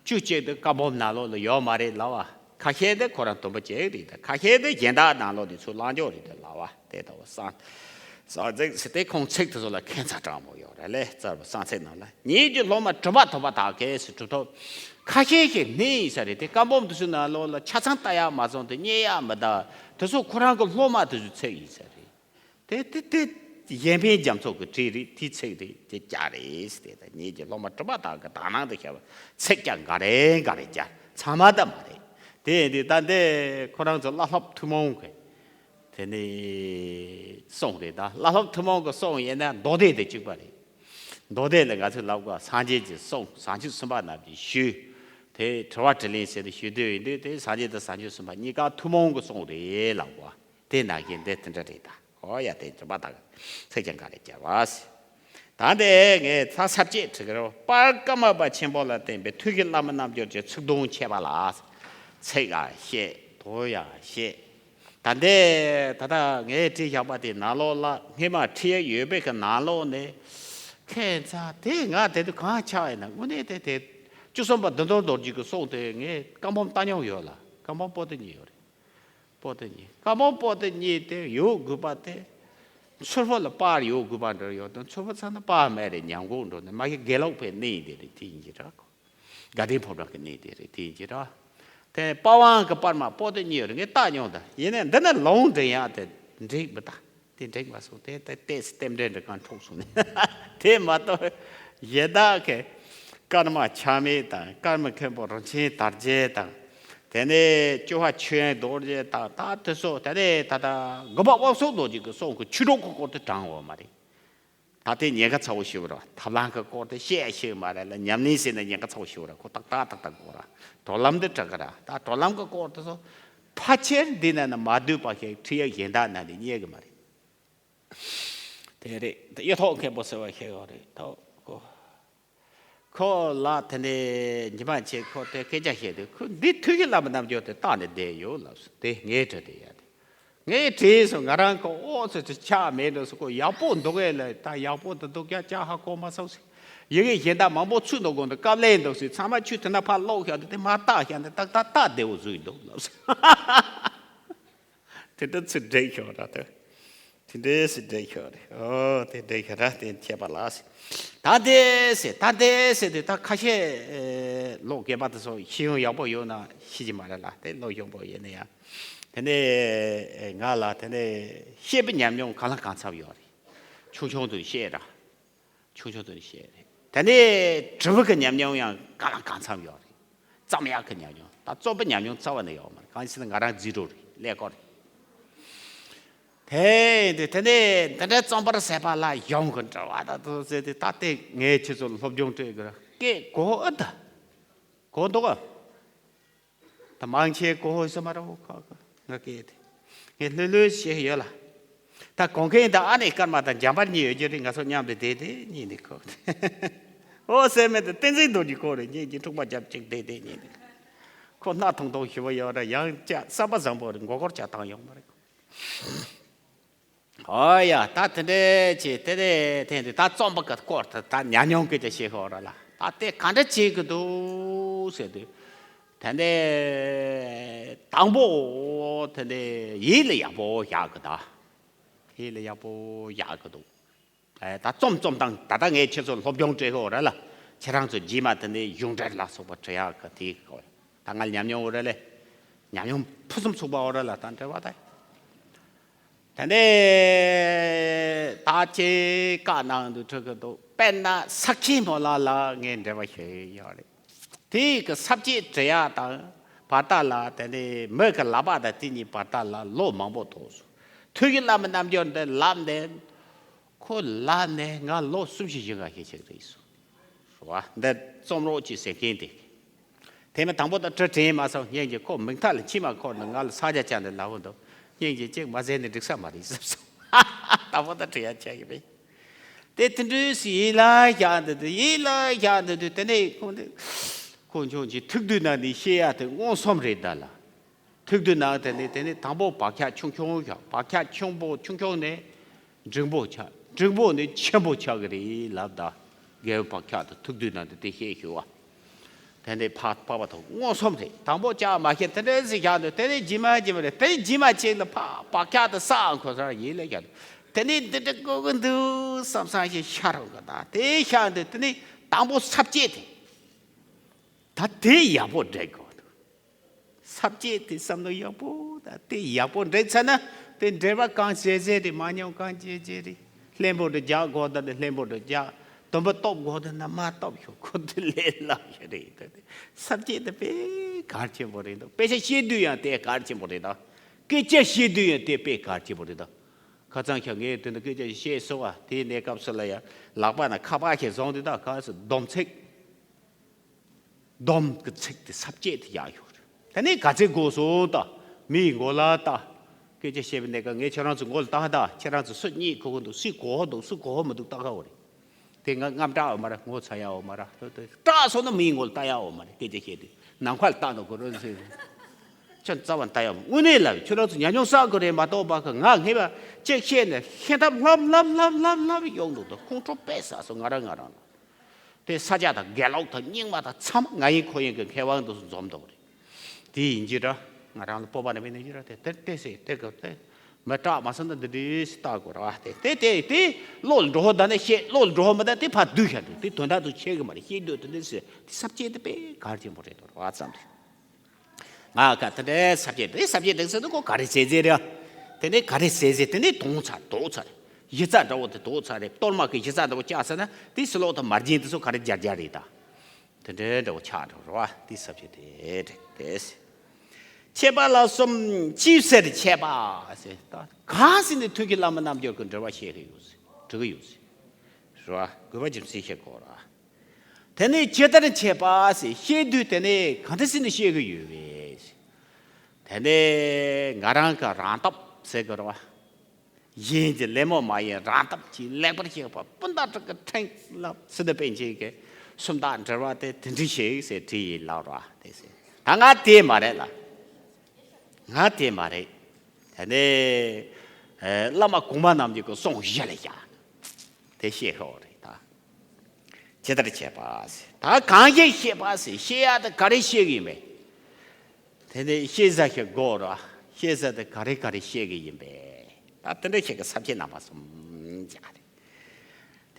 བཅུ་གཅིག་དེ་བཀའ་འབུམ་ནང་ལོགས་ལ་ཡོད་མ་རེད་ལབ་བ། ཁ་ཤས་དེ་ཁོ་རང་དུམ་བུ་གཅིག་རེད། ད་ཁ་ཤས་དེ་གཞན་དག་ནང་ལོགས་ནས་ཚུར་བླང་རྒྱུ་རེད་དེ་ལབ་བ། དེ་ལྟ་བུ་གསང་གསང་ཚིག་ཟེར་དེ་ཁོང་ཚིག་དེ་ཚོ་ལ་ཁྱད་མཚར་དྲང་མོ་ཡོད་རེད་ལེ། རྩ་བ་གསང་ཚིག་ནང་ལ་ཉིད་ཀྱི་སློབ་མ་གྲུབ་པ་ཐོབ་པ་དག་གིས་ཟེར། གྲུབ་ཐོབ་ཁ་ཤས་ཤིག་ནི་ཡིན་ས་རེད། དེ་བཀའ་འབུམ་དེ་ཚོའི་ནང་ལོགས་ལ་ཆ་ཚང་ལྟ་ཡག་མ་སོང་དེ་རྙེད་ཡག་མི་འདུག་དེ་ཚོ་ཁོ་རང་གི་སློབ་མ་དེ་ཚོའི་ཚིག་ཡིན་ས་རེད། དེ་དེ་དེ་གཞན་ཕན་རྒྱ་མཚོ་གི་བྲིས་རེད། དེའི་ཚིག་རེད། དེ་རྒྱ་རེད་ཟེར། དེ་ད་ཉིད་ཀྱི་སློབ་མ་གྲུབ་པ་དག་གི་དག་སྣང་དུ་ཤར་བ། ཚིག་རྒྱ་འགའ་རེ་འགའ་རེ་རྒྱ་ཚང་མ་ད་མ་རེད། དེ་ཡིན་དུས་ད་འདི་ཁོ་རང་ཚོ་བླ་སློབ་ཐུན་མོང་གི་དེ་ནི་གསུང་རེད། ད་བླ་སློབ་ཐུན་མོང་གི་གསུང་ཡིན་ན་མདོ་སྡེ་དེ་གཅིག་པ་རེད། མདོ་སྡེ་ལ་ང་ཚོས་ལབ་དགོས། སངས་རྒྱས་ཀྱི་གསུང་བྱང་ཆུབ་སེམས་དཔའ་རྣམས་ཀྱི་ཞུས། དེ་དྲི་བ་དྲིས་ལན་ཟེར་ཏེ་ཞུ་དུས་ཡིན་དུས་དེ་སངས་རྒྱས་དང་བྱང་ཆུབ་སེམས་དཔའ་གཉིས་ཀ་ཐུན་མོང་གི་གསུང་རེད་ལབ་དགོས། དེ་ནང་བཞིན་འདི་དེ་འདྲ་རེད་ད། ཨོ་ཡ། དེ་གྲུབ་པ་དག་ཚིག་རྒྱ་འགའ་རེ་རྒྱ་བ་ཟེར། ད་འདི་ངས་ཚ་ཚར་གཅིག་བྲི་གི་རེད། དཔལ་ཀརྨ་པ་ཆེན་པོ་ལ་བརྟེན་པའི་ཐུགས་ཀྱི་བླ་མ་རྣལ་འབྱོར་གྱི་ཚིག་དོན་འཆད་པ་ལ། ཚིག་ཡང་བཤད། དོན་ཡང་བཤད། ད་འདི་ད་ལྟ་ངས་བྲིས་བཞག་པ་དེ་ནང་ལོགས་ལ་སྔས་མ་ཁྲིད་ཡ་ཡོད་པའི་གི་ནང་ལོགས་ནས་ཁྱད་མཚར་དེ་ང་དེ་དུས་གང་ཆགས་ཡིན་ན། དངོས་གནས་དེ་དེ་བཅུ་གསུམ་པ་བདུད་འདུལ་རྡོ་རྗེ་གི་གསུང་དེ་ངས་བཀའ་འབུམ་ལྟ་མྱོང་ཡོད་ལ། བཀའ་འབུམ་པོ་ཏི་གཉིས་ཡོད་རེད། པོ་ཏི་གཉིས། བཀའ་འབུམ་པོ་ཏི་གཉིས་དེ་ཡོད་དགོས་པ་དེ། མཚུར་ཕུ་ལ་པར་ཡོད་དགོས་པ་འདྲ་ཡོད་དོ། མཚུར་ཕུ་ཚང་ན་པར་མེད་རེད། ཉམས་གོང་འགྲོ་ནས་མ་གི་དགེ་ལུགས་པའི་གནས་དེ་རེད། དེ་ཡིན་གྱི་ར་གོ། དགའ་ལྡན་ཕོ་བྲང་གི་གནས་དེ་རེད། དེ་ཡིན་གྱི་ར། དེ་པ་ཝང་གི་པར་མ་པོ་ཏི་གཉིས་ཡོད་རེད། ངས་བལྟ་མྱོང་ད། ཡིན་ནའི་འདི་ནས་ལུང་འདྲེན་ཡག་དེ་འགྲིག་མི་ད། དེ་འགྲིག་མ་སོང་། དེ་ལྟ་ལྟས་སུ་རྟེན་འབྲེལ་འདྲ་གང་འཁྲུག་སོང་ནས། དེ་མ་གཏོགས་གཞན་དག་གི་ཀརྨ་ཆགས་མེད་དང་། ཀརྨ་མཁན་པོ་རིན་ཆེན་དར་རྒྱས་དང་། དེ་ནས་སྐྱོབ་པ་ཆོས་དབྱིངས་རྡོ་རྗེ་དང་། ད་དེ་ཚོ་དེ་ནས་ད་ལྟ་དགོན་པ་དབུ་གསུམ་རྡོ་རྗེ་གི་གསུང་གི་ཆོས་གྲོགས་ཀྱི་སྐོར་དེ་དྲངས་ཡོད་མ་རེད། ད་དེ་ཉེན་ཁ་ཚ་བོ་ཞིག་རེད། ཐབས་ལམ་གྱི་སྐོར་དེ་བཤད་ཤེས་མ་རེད་ལ། ཉམས་ལེན་བྱས་ན་ཉེན་ཁ་ཚ་བོ་ཞིག་རེད། ཁོ་ཏག་ཏག་ཏག་ཏག་དགོས་ར། གྲོལ་ལམ་དེ་དྲག་གི་ར། ད་གྲོལ་ལམ་གྱི་སྐོར་དེ་ཚོ་ཕལ་ཆེར་འདི་ན་ན་མ་འདུས་པ་ཞིག་ཁྲིད་ཡ་གཞན་དག་ན་ནི་རྙེད་གི་མ་རེད། དེ་རེད། དེ་གཡུ་ཐོག་མཁན་པོ་ཟེར་བ་ཞིག་ཡོད་རེད། ཐོག་ཁོ། ཁོ་ལ་དེ་ནས་ཉི་མ་ཕྱེད་ཁོ་དེ་སྐད་ཆ་བཤད་དུས། ཁོ་འདི་ཐུགས་ཀྱི་བླ་མ་རྣལ་འབྱོར་དེ་བཏགས་ནས་བསྡད་ཡོད་ལབ་སོང་། དེ་ངས་དྲི་དེ་ཡ་དེ། ངས་དྲིས་སོང་། ང་རང་གི་ཨོ་ཙི་ཙི་ཆགས་མེད་འགྲོ་སོང་། ཁོ་ཡག་པོ་འདུག་གས་ལ། ད་ཡག་པོ་འདུག་འདུག་ཀྱང་ཅག་ཧ་གོ་མ་སོང་ཟེར། ཡི་གེ་གཞན་དག་མང་པོ་ཚུད་འདུག་གོ་འདུག་སྐབས་ལས་འདུག་ཟེར། ཚང་མ་ཆུ་དེ་ན་ཕར་ལོག་བཞག་འདུག་དེ་མ་བཏགས་བཞག་འདུག་ཏག་ཏག་ཏག་བདེ་བོ་བཟོས་འདུག་ལབ་སོང་། དེ་འདྲ་ཚུར་འདྲེན་ཤོག་ར་དེ། དེ་འདྲའི་སི་འདྲེན་ཤོག་རེད། ཨོ་དེ་འདྲེན་ཤོག་ར་དེ་ཁྱད་པར་ལ་སི། ད་དེ་སི་ད་དེ་སི་དེ་ད་ཁ་ཤས་ལོ་རྒན་པ་དེ་ཚོ་ཤེས་ཡོན་ཡག་པོ་ཡོད་ན་ཤེས་ཀྱི་མ་རེད་ལ། དེ་ལོ་གཞོན་པོ་ཡིན་ན་ཡང་། དེ་ནས་ང་ལ་དེ་ནས་བཤད་པའི་ཉམས་མྱོང་གང་ལ་གང་འཚམ་ཡོད་རེད། ཆུང་ཆུང་དུ་བཤད་ར། ཆུང་ཆུང་དུ་བཤད་རེད། དེ་ནས་དྲི་བ་གི་ཉམས་མྱོང་ཡང་གང་ལ་གང་འཚམ་ཡོད་རེད། རྩོམ་ཡག་གི་ཉམས་མྱོང་། ད་རྩོམ་པའི་ཉམས་མྱོང་རྩ་བ་ནས་ཡོད་མ་རེད། གང་ཡིན་ཟེར་ན་ང་རང་ཛི་རོ་རེད། ཀླད་ཀོར་རེད། དེ་དེ་དེ་ནས་འདི་འདྲའི་རྩོམ་པར་ཟད་པ་ལ་ཡོང་གི་འདྲ་བ་ད་དུ་ཟེར་ཏེ། ད་ལྟའི་ངས་ཁྱེད་ཚོ་ལ་སློབ་སྦྱོང་སྤྲད་གི་ར། སྐད་གོ་ཨ་ད་གོ་འདུག་ཨ། ད་མང་ཆེ་གོ་ཧོ་ས་མ་ར་འོ་ཁ་ཁ་ང་སྐད་དེ། ངས་ལྷོད་ལྷོད་བཤད་ཡོད་ལ། ད་གོང་ཁེན་དང་ཨ་ནེ་སྐར་མ་དང་འཇམ་དཔལ་གཉིས་ཡོད་ཀྱི་རེད། ང་ཚོ་མཉམ་དུ་བསྡད་དེ་གཉིད་ནི་ཁོག་ཨོ་སེ་མེད་དུ་བསྟན་འཛིན་རྡོ་རྗེ་ཁོ་རེ་གཉིས་ཀྱི་འཁྲུག་པ་རྒྱབ་ཅིག་བསྡད་དེ་གཉིད་ནི་ཁོ་སྣ་ཐོང་ཐོང་ཞུ་བ་ཡོད་ར། ཡང་བསྐྱར་བསམ་པ་བཟང་པོ་རེད། མགོ་སྐོར་བྱ་སྟངས་ཡོང་མ་རེད། ཨོ་ཡ། ད་དེ་འདྲས་ཅིག་དེ་ནས་དེ་འདི་ད་རྩོམ་པ་གི་སྐོར་དུ་ད་ཉམས་མྱོང་སྐད་ཆ་བཤད་ཤོག་ར་ལ། ད་དེ་ག་འདྲ་བྱེད་གི་འདུག་ཟེར་དུས། དེ་ནས་དང་པོ་དེ་ནས་ཡིད་ལ་ཡག་པོ་བཞག་གི་ད། ཡིད་ལ་ཡག་པོ་བཞག་གི་འདུག་ཨེ། ད་རྩོམ་རྩོམ་སྟངས་ད་ལྟ་ངས་ཁྱེད་ཚོར་སློབ་སྦྱོང་སྤྲད་ཤོག་ར་ལ། ཁྱེད་རང་ཚོ་རྗེས་མ་དེ་ནས་གཞུང་འབྲེལ་ལ་སོགས་པ་འབྲི་ཡག་གི་དེའི་སྐོར། ད་ང་ཉམས་མྱོང་འོ་ར་ལས། ཉམས་མྱོང་ཕུན་སུམ་ཚོགས་པ་འོ་ར་ལ་ད་འབྲེལ་བ་ད། དེ་ནས་ད་ཅིག་བཀའ་གནང་དུ་འཁྲིད་གི་འདུག་དཔེར་ན་ས་ཁྱི་མོ་ལ་ལ་ངས་འབྲེལ་བ་ཞུ་ཡི་ཡོད་རེད། དེའི་གི་ས་བཅད་འབྲི་ཡག་དང་བར་ཐག་ལ། དེ་ནས་མི་གི་ལག་པ་དང་དེ་གཉིས་བར་ཐག་ལ་ལོ་མང་པོ་ཐོགས་སོང་། ཐུགས་ཀྱི་བླ་མ་རྣལ་འབྱོར་འདི་ལབ་ནས། ཁོ་ལ་ནས་ང་ལོ་གསུམ་བཞི་བཞི་ལྔ་ཞིག་ཞིག་རེད་སོང་། རེད་བ། འདི་རྩོམ་རོགས་ཀྱིས་ཟེར་མཁན་དེ། དེ་མིན་དང་པོ་ད་བྲི་དྲན་མ་སོང་། སྙིང་རྗེ། ཁོ་མིག་མཐའ་ལ་མཆི་མ་འཁོར་ནས་ང་ལ་ས་ཆ་ཆ་ནས་ལབ་འདུག་སྙིང་རྗེ་ཅིག་མ་ཟེར་ནས་འགྲིག་ས་མ་རེད་བསམ་སོང་། དང་པོ་ད་བྲི་ཡ་ཆ་གི་རེད། དེ་དེ་འདྲའི་སི་ཡིད་ལ་བཞག་འདི་དུས། ཡིད་ལ་བཞག་འདི་དུས། དེ་ནས་ཁོང་དེ་ཁོང་ཆུང་ཆུང་ཐུགས་འདུན་ནང་ནས་བཤད་ཡ་དེ་མངོན་སུམ་རེད་ད་ལ། ཐུགས་འདུན་ནང་དེ་ནས་དེ་ནས་དང་པོ་བག་ཆགས་ཆུང་ཆུང་བཞག་བག་ཆགས་ཆུང་པོ་ཆུང་ཆུང་ནས་འབྲིང་པོ་ཆགས། འབྲིང་པོ་ནས་ཆེན་པོ་ཆགས་ཀྱི་རེད་ལབ་ད། རྒྱལ་བའི་བག་ཆགས་དང་ཐུགས་འདུན་ནང་དུ་དེ་བཤད་ཞུ་བ། དེ་ནས་ཕར་འཕགས་པ་དང་མངོན་སུམ་རེད། དང་པོ་ཅག་མ་ཤེས་དེ་འདྲ་ཟིག་བཞག་འདུག་དེ་ནས་རྗེས་མ་རྗེས་མ་རེད། དེ་རྗེས་མ་ཅིག་ལ་ཕར་བག་ཆགས་དང་ས་འཁོར་ས་ཡིད་ལ་བཞག་འདུག་དེ་ནས་འདི་འདྲ་དགོས་ཀྱི་འདུག་བསམ་བསམ་ཞིག་ཤར་འོང་གི། ད་དེ་ཤར་འདུག་དེ་ནས་དང་པོ་ས་བཅད་དེ། ད་དེ་ཡག་པོ་འགྲིག་དགོས་འདུག་ས་བཅད་དེ་བསམ་བློ་ཡག་པོ་ད་དེ་ཡག་པོ་འགྲིག་ཚར་ན། དེ་འགྲེལ་པ་གང་བྱེད་བྱེད་རེད། མ་ཉམས་གང་བྱེད་བྱེད་རེད། ལྷན་པོ་དུ་རྒྱག་དགོས་ད་དེ་ལྷན་པོ་དུ་རྒྱག་དུམ་བུ་སྟོབས་དགོས་ད་ན་མ་སྟོབས་ཤོག་ཁོ་དེ་ལས་ལབ་ཞིག་རེད། ད་དེ་ས་བཅད་དེ་དཔེ་གལ་ཆེན་པོ་རེད་འདུག་དཔེ་ཆ་བཤད་དུས་ཡང་དེ་གལ་ཆེན་པོ་རེད་ད། སྐད་ཆ་བཤད་དུས་ཡང་དེ་དཔེ་གལ་ཆེན་པོ་རེད་ད། ཁ་སང་ཁྱོད་ངས་དེ་འདྲ་སྐད་ཆ་བཤད་སོང་བ། དེའི་གནས་སྐབས་སུ་ལ་ཡང་ལག་པ་ན་ཁ་པར་ཞིག་བཟུང་དུས། ད་ག་སུ་སྡོམ་ཚིག་སྡོམ་གྱི་ཚིག་དེ་ས་བཅད་དེ་ཡག་ཡོད་རེད། དེ་ནས་ག་ཚོད་དགོས་སོང་ད། མིའི་མགོ་ལ་ལྟ། སྐད་ཆ་བཤད་པའི་གནས་སྐབས་ངས་ཁྱེད་རང་ཚོའི་མགོ་ལ་ལྟ་ད། ཁྱེད་རང་ཚོ་སུ་གཉིད་ཁུག་གི་འདུག་སུ་གོ་འདུག་སུ་གོ་མི་འདུག་ལྟ་ག་འོ་རེད། དེ་ང་དངངས་སྐྲག་འོ་མ་རེད། ངོ་ཚ་ཡ་འོ་མ་རེད། སྐྲག་སོང་ན་མིའི་མགོ་ལ་ལྟ་ཡ་འོ་མ་རེད། སྐད་ཆ་བཤད་དུས་ནམ་མཁའ་ལ་ལྟ་འདུག་གོ་རོ་ཟེར། ཁྱོད་རྩ་བ་ལྟ་ཡ་འོ། དངོས་གནས་ལ་ཁྱོད་རང་ཚོ་ཉམས་མྱོང་བསགས་དགོས་རེད་མ་གཏོགས་པ། ཁ་ང་ངེས་པ་ཅིག་བཤད་ནས་ཤེས་ཐབས་ལྷབ་ལྷབ་ལྷབ་ལྷབ་ལྷབ་ཡོང་འདུག་ད་ཁོང་ཁྲོ་དཔེ་ཟ་སོང་ང་རང་ང་རང་ལ། དེ་ས་ཆ་དང་དགེ་ལོག་དང་རྙིང་མ་དང་ཚང་མ་ང་ཡིན་ཁོ་ཡིན་གྱི་མཁས་དབང་དུ་འཛོམས་འདུག་རེད། དེ་ཡིན་གྱི་ར། ང་རང་ལ་སྤོབས་པ་ནི་མེད་ནི་གྱི་ར། དེ་དེར་བལྟས་སེ་དེ་ག་དེ་མི་སྐྲག་མ་སོང་ན་འདི་འདྲས་སེ་ལྟ་དགོས་ར། དེ་དེ་དེ་དེ་བློ་ལ་འགྲོ་ཧོ་ད་ནི་བཤད། བློ་ལ་འགྲོ་ཧོ་མི་ད་དེ་ཕར་བསྡུས་བཞག་འདུག་དེ་དོན་དག་ཏུ་ཆེ་གི་མ་རེད། བཤད་འདོད་དེ་འདྲས་སེ་དེ་ས་བཅད་དེ་དཔེ་གལ་ཆེན་པོ་རེད་འདུག་ར་བསམ་དུས། ང་ག་དེ་འདྲའི་ས་བཅད་དེ་ས་བཅད་དེ་ཟེར་དུས་ཁོ་ག་རེ་ཟེར་ཟེར་རེད། དེ་ནས་ག་རེ་ཟེར་ཟེར། དེ་ནས་དོང་ཚར་དོག་ཚར། གཞི་རྩ་འདྲ་བོ་དེ་དོག་ཚར་རེད། གཏོར་མ་གི་གཞི་རྩ་འདྲ་བོ་བཅག་ཟེར་ན། དེ་ཕྱི་ལོགས་དང་མར་རྒྱན་དེ་ཚོ་ག་རེ་སྦྱར་སྦྱར་རེད་ད། དེ་འདྲའི་འདྲ་བོ་ཆགས་འགྲོ་རེད་བ། དེ་ས་བཅད་དེ་རེད་དེ། འཆད་པ་ལ་གསུམ། སྤྱི་ཟེར་འཆད་པ་ཟེར། ད་གང་ཟེར་ནས་ཐུགས་ཀྱི་བླ་མ་རྣལ་འབྱོར་གྱི་འགྲེལ་པ་བཤད་གི་ཡོད་ཟེར། འགྲེལ་གི་ཡོད་ཟེར། རེད་བ། དགོས་པ་རྒྱུ་མཚན་བཤད་དགོས་ར། དེ་ནས་ཇི་ལྟར་འཆད་པ་ཟེར་བཤད་དུས། དེ་ནས་གང་འདྲ་ཟེར་ནས་བཤད་གི་ཡོད་པས། དེ་ནས་ང་རང་གི་རང་སྟོབས་ཟེར་གི་རེད་བ། གཞན་གྱི་ལད་མོ་མ་ཡིན་རང་སྟོབས་ཀྱིས་ལེགས་པར་བཤད་པ། སྤུན་ཟླ་དྲུག་གི་ཕྲེང་ལ་སི་ཏུ་པཎ་ཆེན་གྱི་སུམ་རྟགས་འགྲེལ་བ་དེ་དེ་འདྲ་ཞིག་ཟེར་བྲིས་ཡིན་ལབ་ར། དེ་ཟེར་ད་ང་དེ་མ་རེད་ལ། ང་དེ་མ་རེད། དེ་ནས་བླ་མ་གོང་མ་རྣམས་ཀྱི་གསུང་གཞི་ལ་བཞག་དེ་བཤད་ཤོག་རེད་ད། ཇི་ལྟར་བཤད་པ་ཟེར། ད་གང་ཞིག་བཤད་པ་ཟེར། བཤད་ཡ་དེ་ག་རེ་བཤད་ཀྱི་ཡིན་པས། དེ་ནས་བཤད་ས་ཞིག་དགོས་ར། བཤད་ས་དེ་ག་རེ་ག་རེ་བཤད་ཀྱི་ཡིན་པས། ད་དེ་འདྲ་ཞིག་གི་ས་བཅད་རྣམ་པ་གསུམ་བྱ་རེད།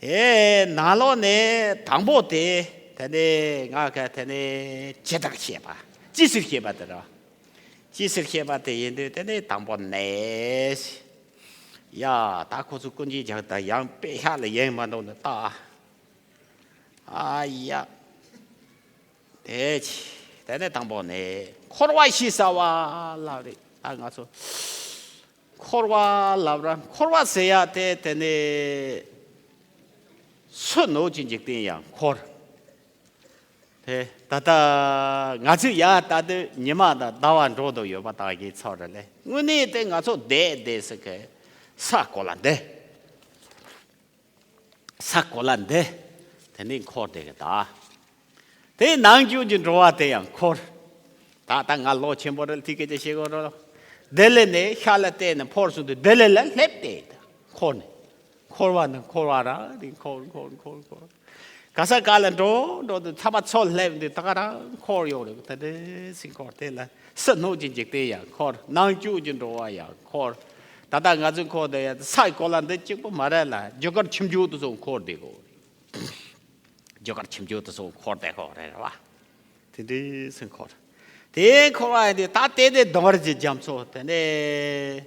དེ་ནང་ལོགས་ནས་དང་པོ་དེ། དེ་ནས་ང་ག་དེ་ནས་ཇི་ལྟར་བཤད་པ། ཅི་ཟེར་བཤད་པ་དེ་ར། ཅི་ཟེར་བཤད་པ་དེ་ཡིན་དུས་དེ་ནས་དང་པོ་ནས། ཡ། ད་ཁོ་ཚོ་ཀུན་གྱིས་རྒྱག་ད་ཡང་དཔེ་ཤག་ལ་ཡེངས་མ་འདུག་ན་ད། ཨ་ཡ། དེ་ཆི། དེ་ནས་དང་པོ་ནས་འཁོར་བ་ཞེས་བྱ་བ་ལབ་རེད། ད་ང་ཚོ་འཁོར་བ་ལབ་ར། འཁོར་བ་ཟེར་ཡ་དེ་དེ་ནས་སུ་ནུབ་ཀྱི་འཇིག་རྟེན་ཡང་འཁོར། དེ་ད་ལྟ་ང་ཚོས་ཡ་ད་ལྟ་ཉི་མ་དང་ཟླ་བ་འགྲོ་དུ་ཡོད་པ་དག་གི་ཚོར་རེ་ལས་དངོས་གནས་དེ་ང་ཚོ་བསྡད་བསྡད་ཟེར་གི་ས་གོ་ལ་འདི། ས་གོ་ལ་འདི། དེ་ནས་འཁོར་བསྡད་གི་ད། དེ་ནང་བཅུད་ཀྱི་འགྲོ་བ་དེ་ཡང་འཁོར། ད་ལྟ་ང་ལོ་ཆེན་པོ་རེད། ཐིག་སྐད་ཆ་བཤད་དགོས་རོགས། དེ་ལས་ནས་ཤ་ལ་བལྟས་ནས་འཕོར་སོང་དུས་དེ་ལས་ལ་སླེབས་ཏེ་འཁོར་ནས། འཁོར་བ་ནི་འཁོར་བ་རང་རེད། འཁོར་འཁོར་འཁོར་འཁོར། ག་ས་ག་ལ་འགྲོ་འགྲོ་དུས་ཚ་བ་ཚོ་སླེབས་དུས་ད་ག་རང་འཁོར་ཡོང་རེད། དེ་འདྲ་སེ་འཁོར་དེ་ལ་ས་ནུབ་ཀྱི་འཇིག་རྟེན་ཡང་འཁོར། ནང་བཅུད་ཀྱི་འགྲོ་བ་ཡང་འཁོར། ད་ལྟ་ང་ཚོ་འཁོར་དེ་ཡང་ས་གོ་ལ་འདི་གཅིག་པོ་མ་རེད་ལ་རྒྱུ་སྐར་ཁྱིམ་རྒྱུད་དུ་སོང་འཁོར་བསྡད་དགོས་རེད། རྒྱུ་སྐར་ཁྱིམ་རྒྱུད་དུ་སོང་འཁོར་བསྡད་དགོས་རེད་རེད་བ། དེ་འདྲའི་སེ་འཁོར། དེ་འཁོར་བ་ཡིན་དུས་ད་ལྟའི་དེ་གདོང་ར་གྱི་རྒྱ་མཚོ་དེ་ནས།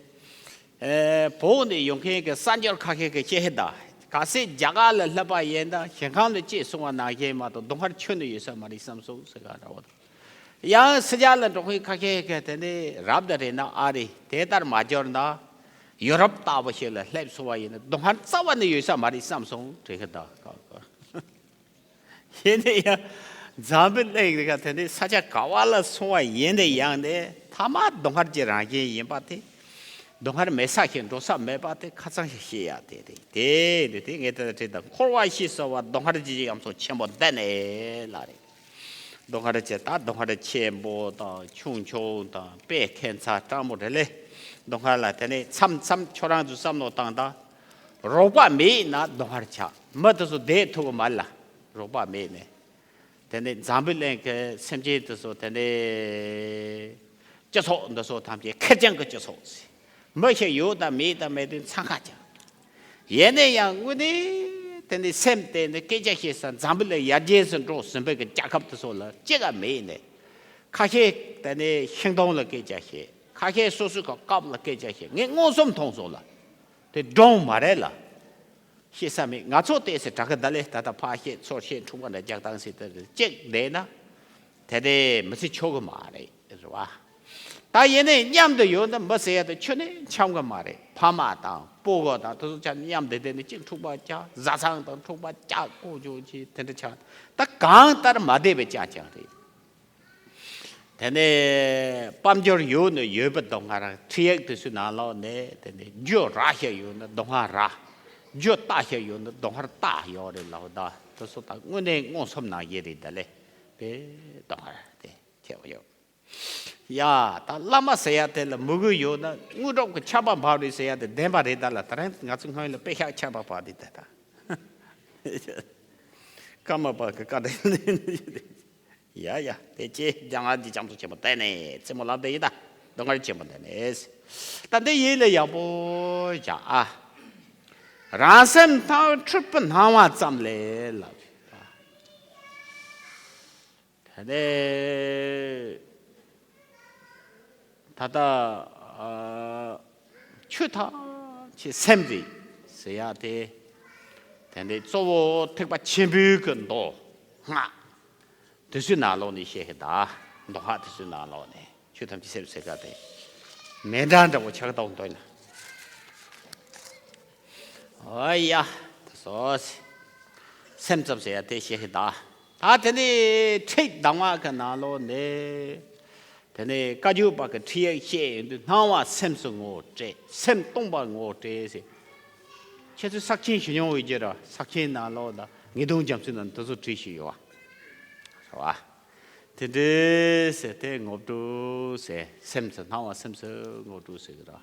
ཨེ། བོད་ནས་ཡོང་མཁན་གྱི་གསར་འབྱོར་ཁ་ཤས་ཀྱིས་བཤད་ཧེ་ད། གལ་སྲིད་རྒྱ་གར་ལ་སླེབས་པ་ཡིན་ན་ཞིང་ཁམས་ལ་སྐྱེས་སོང་བ་ནང་བཞིན་མ་གཏོགས་གདོང་དཀར་ཁྱོན་ནས་ཡོད་ས་མ་རེད་བསམ་སོང་ཟེར་ག་འདྲ་བོ་དང་། ཡང་ཕྱི་རྒྱལ་ལ་འགྲོ་མཁན་ཁ་ཤས་ཀྱིས་དེ་ནས་རབ་ཏུ་རེད་ན་ཨ་རེད། དེ་ལྟར་མ་འབྱོར་ན་ཡོ་རོབ་ལྟ་བུ་ཞིག་ལ་སླེབས་སོང་བ་ཡིན་ན་གདོང་དཀར་རྩ་བ་ནས་ཡོད་ས་མ་རེད་བསམ་སོང་དྲན་གི་འདུག་ཡིན་ན་ཡང་འཛམ་བུ་གླིང་རི་ཁ་དེ་ནི་ས་ཆ་ག་བ་ལ་སོང་བ་ཡིན་ན་ཡང་ནི་མཐའ་མ་གདོང་དཀར་གྱི་རང་བཞིན་ཡིན་པ་དེ། གདོང་དཀར་མེད་ས་ཞིག་འགྲོ་ས་མེད་པ་དེ་ཁ་ཚང་ཞིག་ཤེས་ཡ་དེ་རེད། དེ་འདི་དེ་ངས་དེ་ལ་བྲིས་དང་། འཁོར་བ་ཞེས་བྱ་བ་གདོང་དཀར་གྱི་རྒྱ་མཚོ་ཆེན་པོ་འདི་ནས་ལ་རེད། གདོང་དཀར་ཅེས་ད་གདོང་དཀར་ཆེན་པོ་དང་ཆུང་ཆུང་དང་དཔེ་ཁྱད་མཚར་སྤྲང་མོ་རེད་ལེ། གདོང་དཀར་ལ་དེ་ནས་མཚམས་མཚམས་ཁྱོད་རང་ཚོས་བསམ་བློ་བཏང་དང་། རོགས་པ་མེད་ན་གདོང་དཀར་ཆགས། མི་དེ་ཚོ་བསྡད་ཐུབ་ཀྱི་མ་རེད་ལ། རོགས་པ་མེད་ནས། དེ་ནས་འཛམ་བུ་གླིང་གི་སེམས་ཅན་དེ་ཚོ་དེ་ནས་སྤྱི་ཚོགས་འདི་ཚོ་ཐམས་ཅད་ཁེར་རྐྱང་གི་སྤྱི་ཚོགས་ཟེར། མི་ཞིག་ཡོད་དང་མེད་དང་མེད་དུས་འཚང་ཁ་རྐྱང་། ཡིན་ན་ཡང་དངོས་གནས་དེ་ནི་སེམས་གཏད་ནས་སྐད་ཆ་བཤད་ས་འཛམ་བུ་གླིང་ཡར་རྒྱས་སུ་འགྲོ་ཟིན་པའི་གི་རྒྱལ་ཁབ་དེ་ཚོ་ལ་གཅིག་ཀ་མེད་ནས། ཁ་ཤས་དེ་ནི་ཤིང་སྡོང་ལ་སྐད་ཆ་བཤད། ཁ་ཤས་སོ་སོའི་གི་སྐབས་ལ་སྐད་ཆ་བཤད། ངས་མངོན་སུམ་མཐོང་སོང་ལ། དེ་སྒྲུང་མ་རེད་ལ། བཤད་ས་མེད། ང་ཚོ་བལྟས་ཚེ་དྲག་གི་ད་ལས་ད་ལྟ་ཕར་བཤད་ཚུར་བཤད་འཁྲུག་པ་འདྲ་རྒྱག་སྟངས་ཟེར་དེ་གཅིག་བསྡད་ན། དེ་དེ་མི་ཚེ་ཆོག་གི་མ་རེད། རེད་བ། ད་ཡིན་ནའི་མཉམ་དུ་ཡོད་ན་མི་ཟེར་ཡ་དེ་ཁྱོན་ནས་འཆམ་གི་མ་རེད། ཕ་མ་དང་སྤུ་གུ་དང་དེ་ཚོ་ཆ་མཉམ་དུ་བསྡད་ནས་གཅིག་འཁྲུག་པ་རྒྱག་བཟའ་ཚང་དང་འཁྲུག་པ་རྒྱག་ལྐོག་གྱོད་བྱེད་དེ་འདྲ་ཆགས། ད་གང་ལྟར་མ་བསྡད་པའི་རྐྱང་རྐྱང་རེད། དེ་ནས་དཔལ་འབྱོར་ཡོད་ནི་ཡོད་པའི་གདོང་དཀར། ཁྲིད་ཡིག་དེ་ཚོའི་ནང་ལོགས་ནས་དེ་ནས་རྒྱུ་རག་ཤེས་ཡོད་ནི་གདོང་དཀར་རག་རྒྱུ་བལྟ་ཤེས་ཡོད་ནི་གདོང་དཀར་བལྟ་ཡོད་རེད་ལབ། ད་དེ་ཚོ་ད་དངོས་གནས་མངོན་སུམ་ནང་བཞིན་རེད། ད་ལས་པའི་གདོང་དཀར་དེ་ཁྱད་པར་ཡོད། ཡ། ད་བླ་མ་ཟེར་ཡ་དེ་ལ་མོས་གུས་ཡོད་ན་དངོས་གྲུབ་ཀྱི་ཆར་པ་བབས་རེད་ཟེར་ཡ་དེ་བདེན་པ་རེད། ད་ལ་ད་རིང་ང་ཚོ་སྔོན་ལ་དཔེ་ཤག་ཆར་པ་བབས་དེ་ད་ད་ཀརྨ་པ་གི་བཀའ་དྲིན། ཡ་ཡ། དེ་ཅི་སྦྱང་ང་འདི་རྒྱ་མཚོ་ཆེན་པོ་དེ་ནས་རྩེ་མོ་ལབ་དེ་ཡིན་ད། གདོང་དཀར་ཆེན་པོ་དེ་ནས། ད་འདི་ཡིད་ལ་ཡག་པོ་བཞག་ཨ། རང་སེམས་ཐག་འཁྲུད་པའི་སྣང་བ་ཙམ་ལས་ལབ། དེ་ནས་ད་ལྟ་ཨ། ཆོས་ཐམས་ཅད་སེམས་རེད་ཟེར་ཡ་དེ། དེ་ནས་གཙོ་བོ་ཐེག་པ་ཆེན་པོའི་གི་མདོ་སྔགས་དེ་ཚོའི་ནང་ལོགས་ནས་བཤད་ཀྱི་ད། མདོ་སྔགས་དེ་ཚོའི་ནང་ལོགས་ནས་ཆོས་ཐམས་ཅད་སེམས་ཟེར་ག་དེ་མེ་འདྲ་འདྲ་བོ་ཆགས་གཏོང་དོན་ན། ཨོ་ཡ། དེ་ཚོ་སེམས་ཙམ་ཟེར་ཡ་དེ་བཤད་ཀྱི་ད། ད་དེ་ནས་ཁྲིད་གདམས་ངག་གི་ནང་ལོགས་ནས། དེ་ནས་བཀའ་བརྒྱུད་པ་གི་ཁྲིད་ཡིག་བཤད་ཡོང་དུས་སྣང་བ་སེམས་སུ་ངོ་སྤྲད། སེམས་སྟོང་པ་ངོ་སྤྲད་ཟེར། ཁྱེད་ཚོས་ས་ཆེན་ཞུ་མྱོང་ཡོད་ཀྱི་ར། ས་ཆེན་ནང་ལོགས་ད་ངེས་དོན་རྒྱ་མཚོའི་ནང་དུ་ཚོ་བྲིས་ཤིག་ཡོད་བ། རེད་བ། དེ་འདྲའི་ཟེར་དེ་ངོ་སྤྲོད་ཟེར། སེམས་སུ་སྣང་བ་སེམས་སུ་ངོ་སྤྲོད་ཟེར་གི་ར།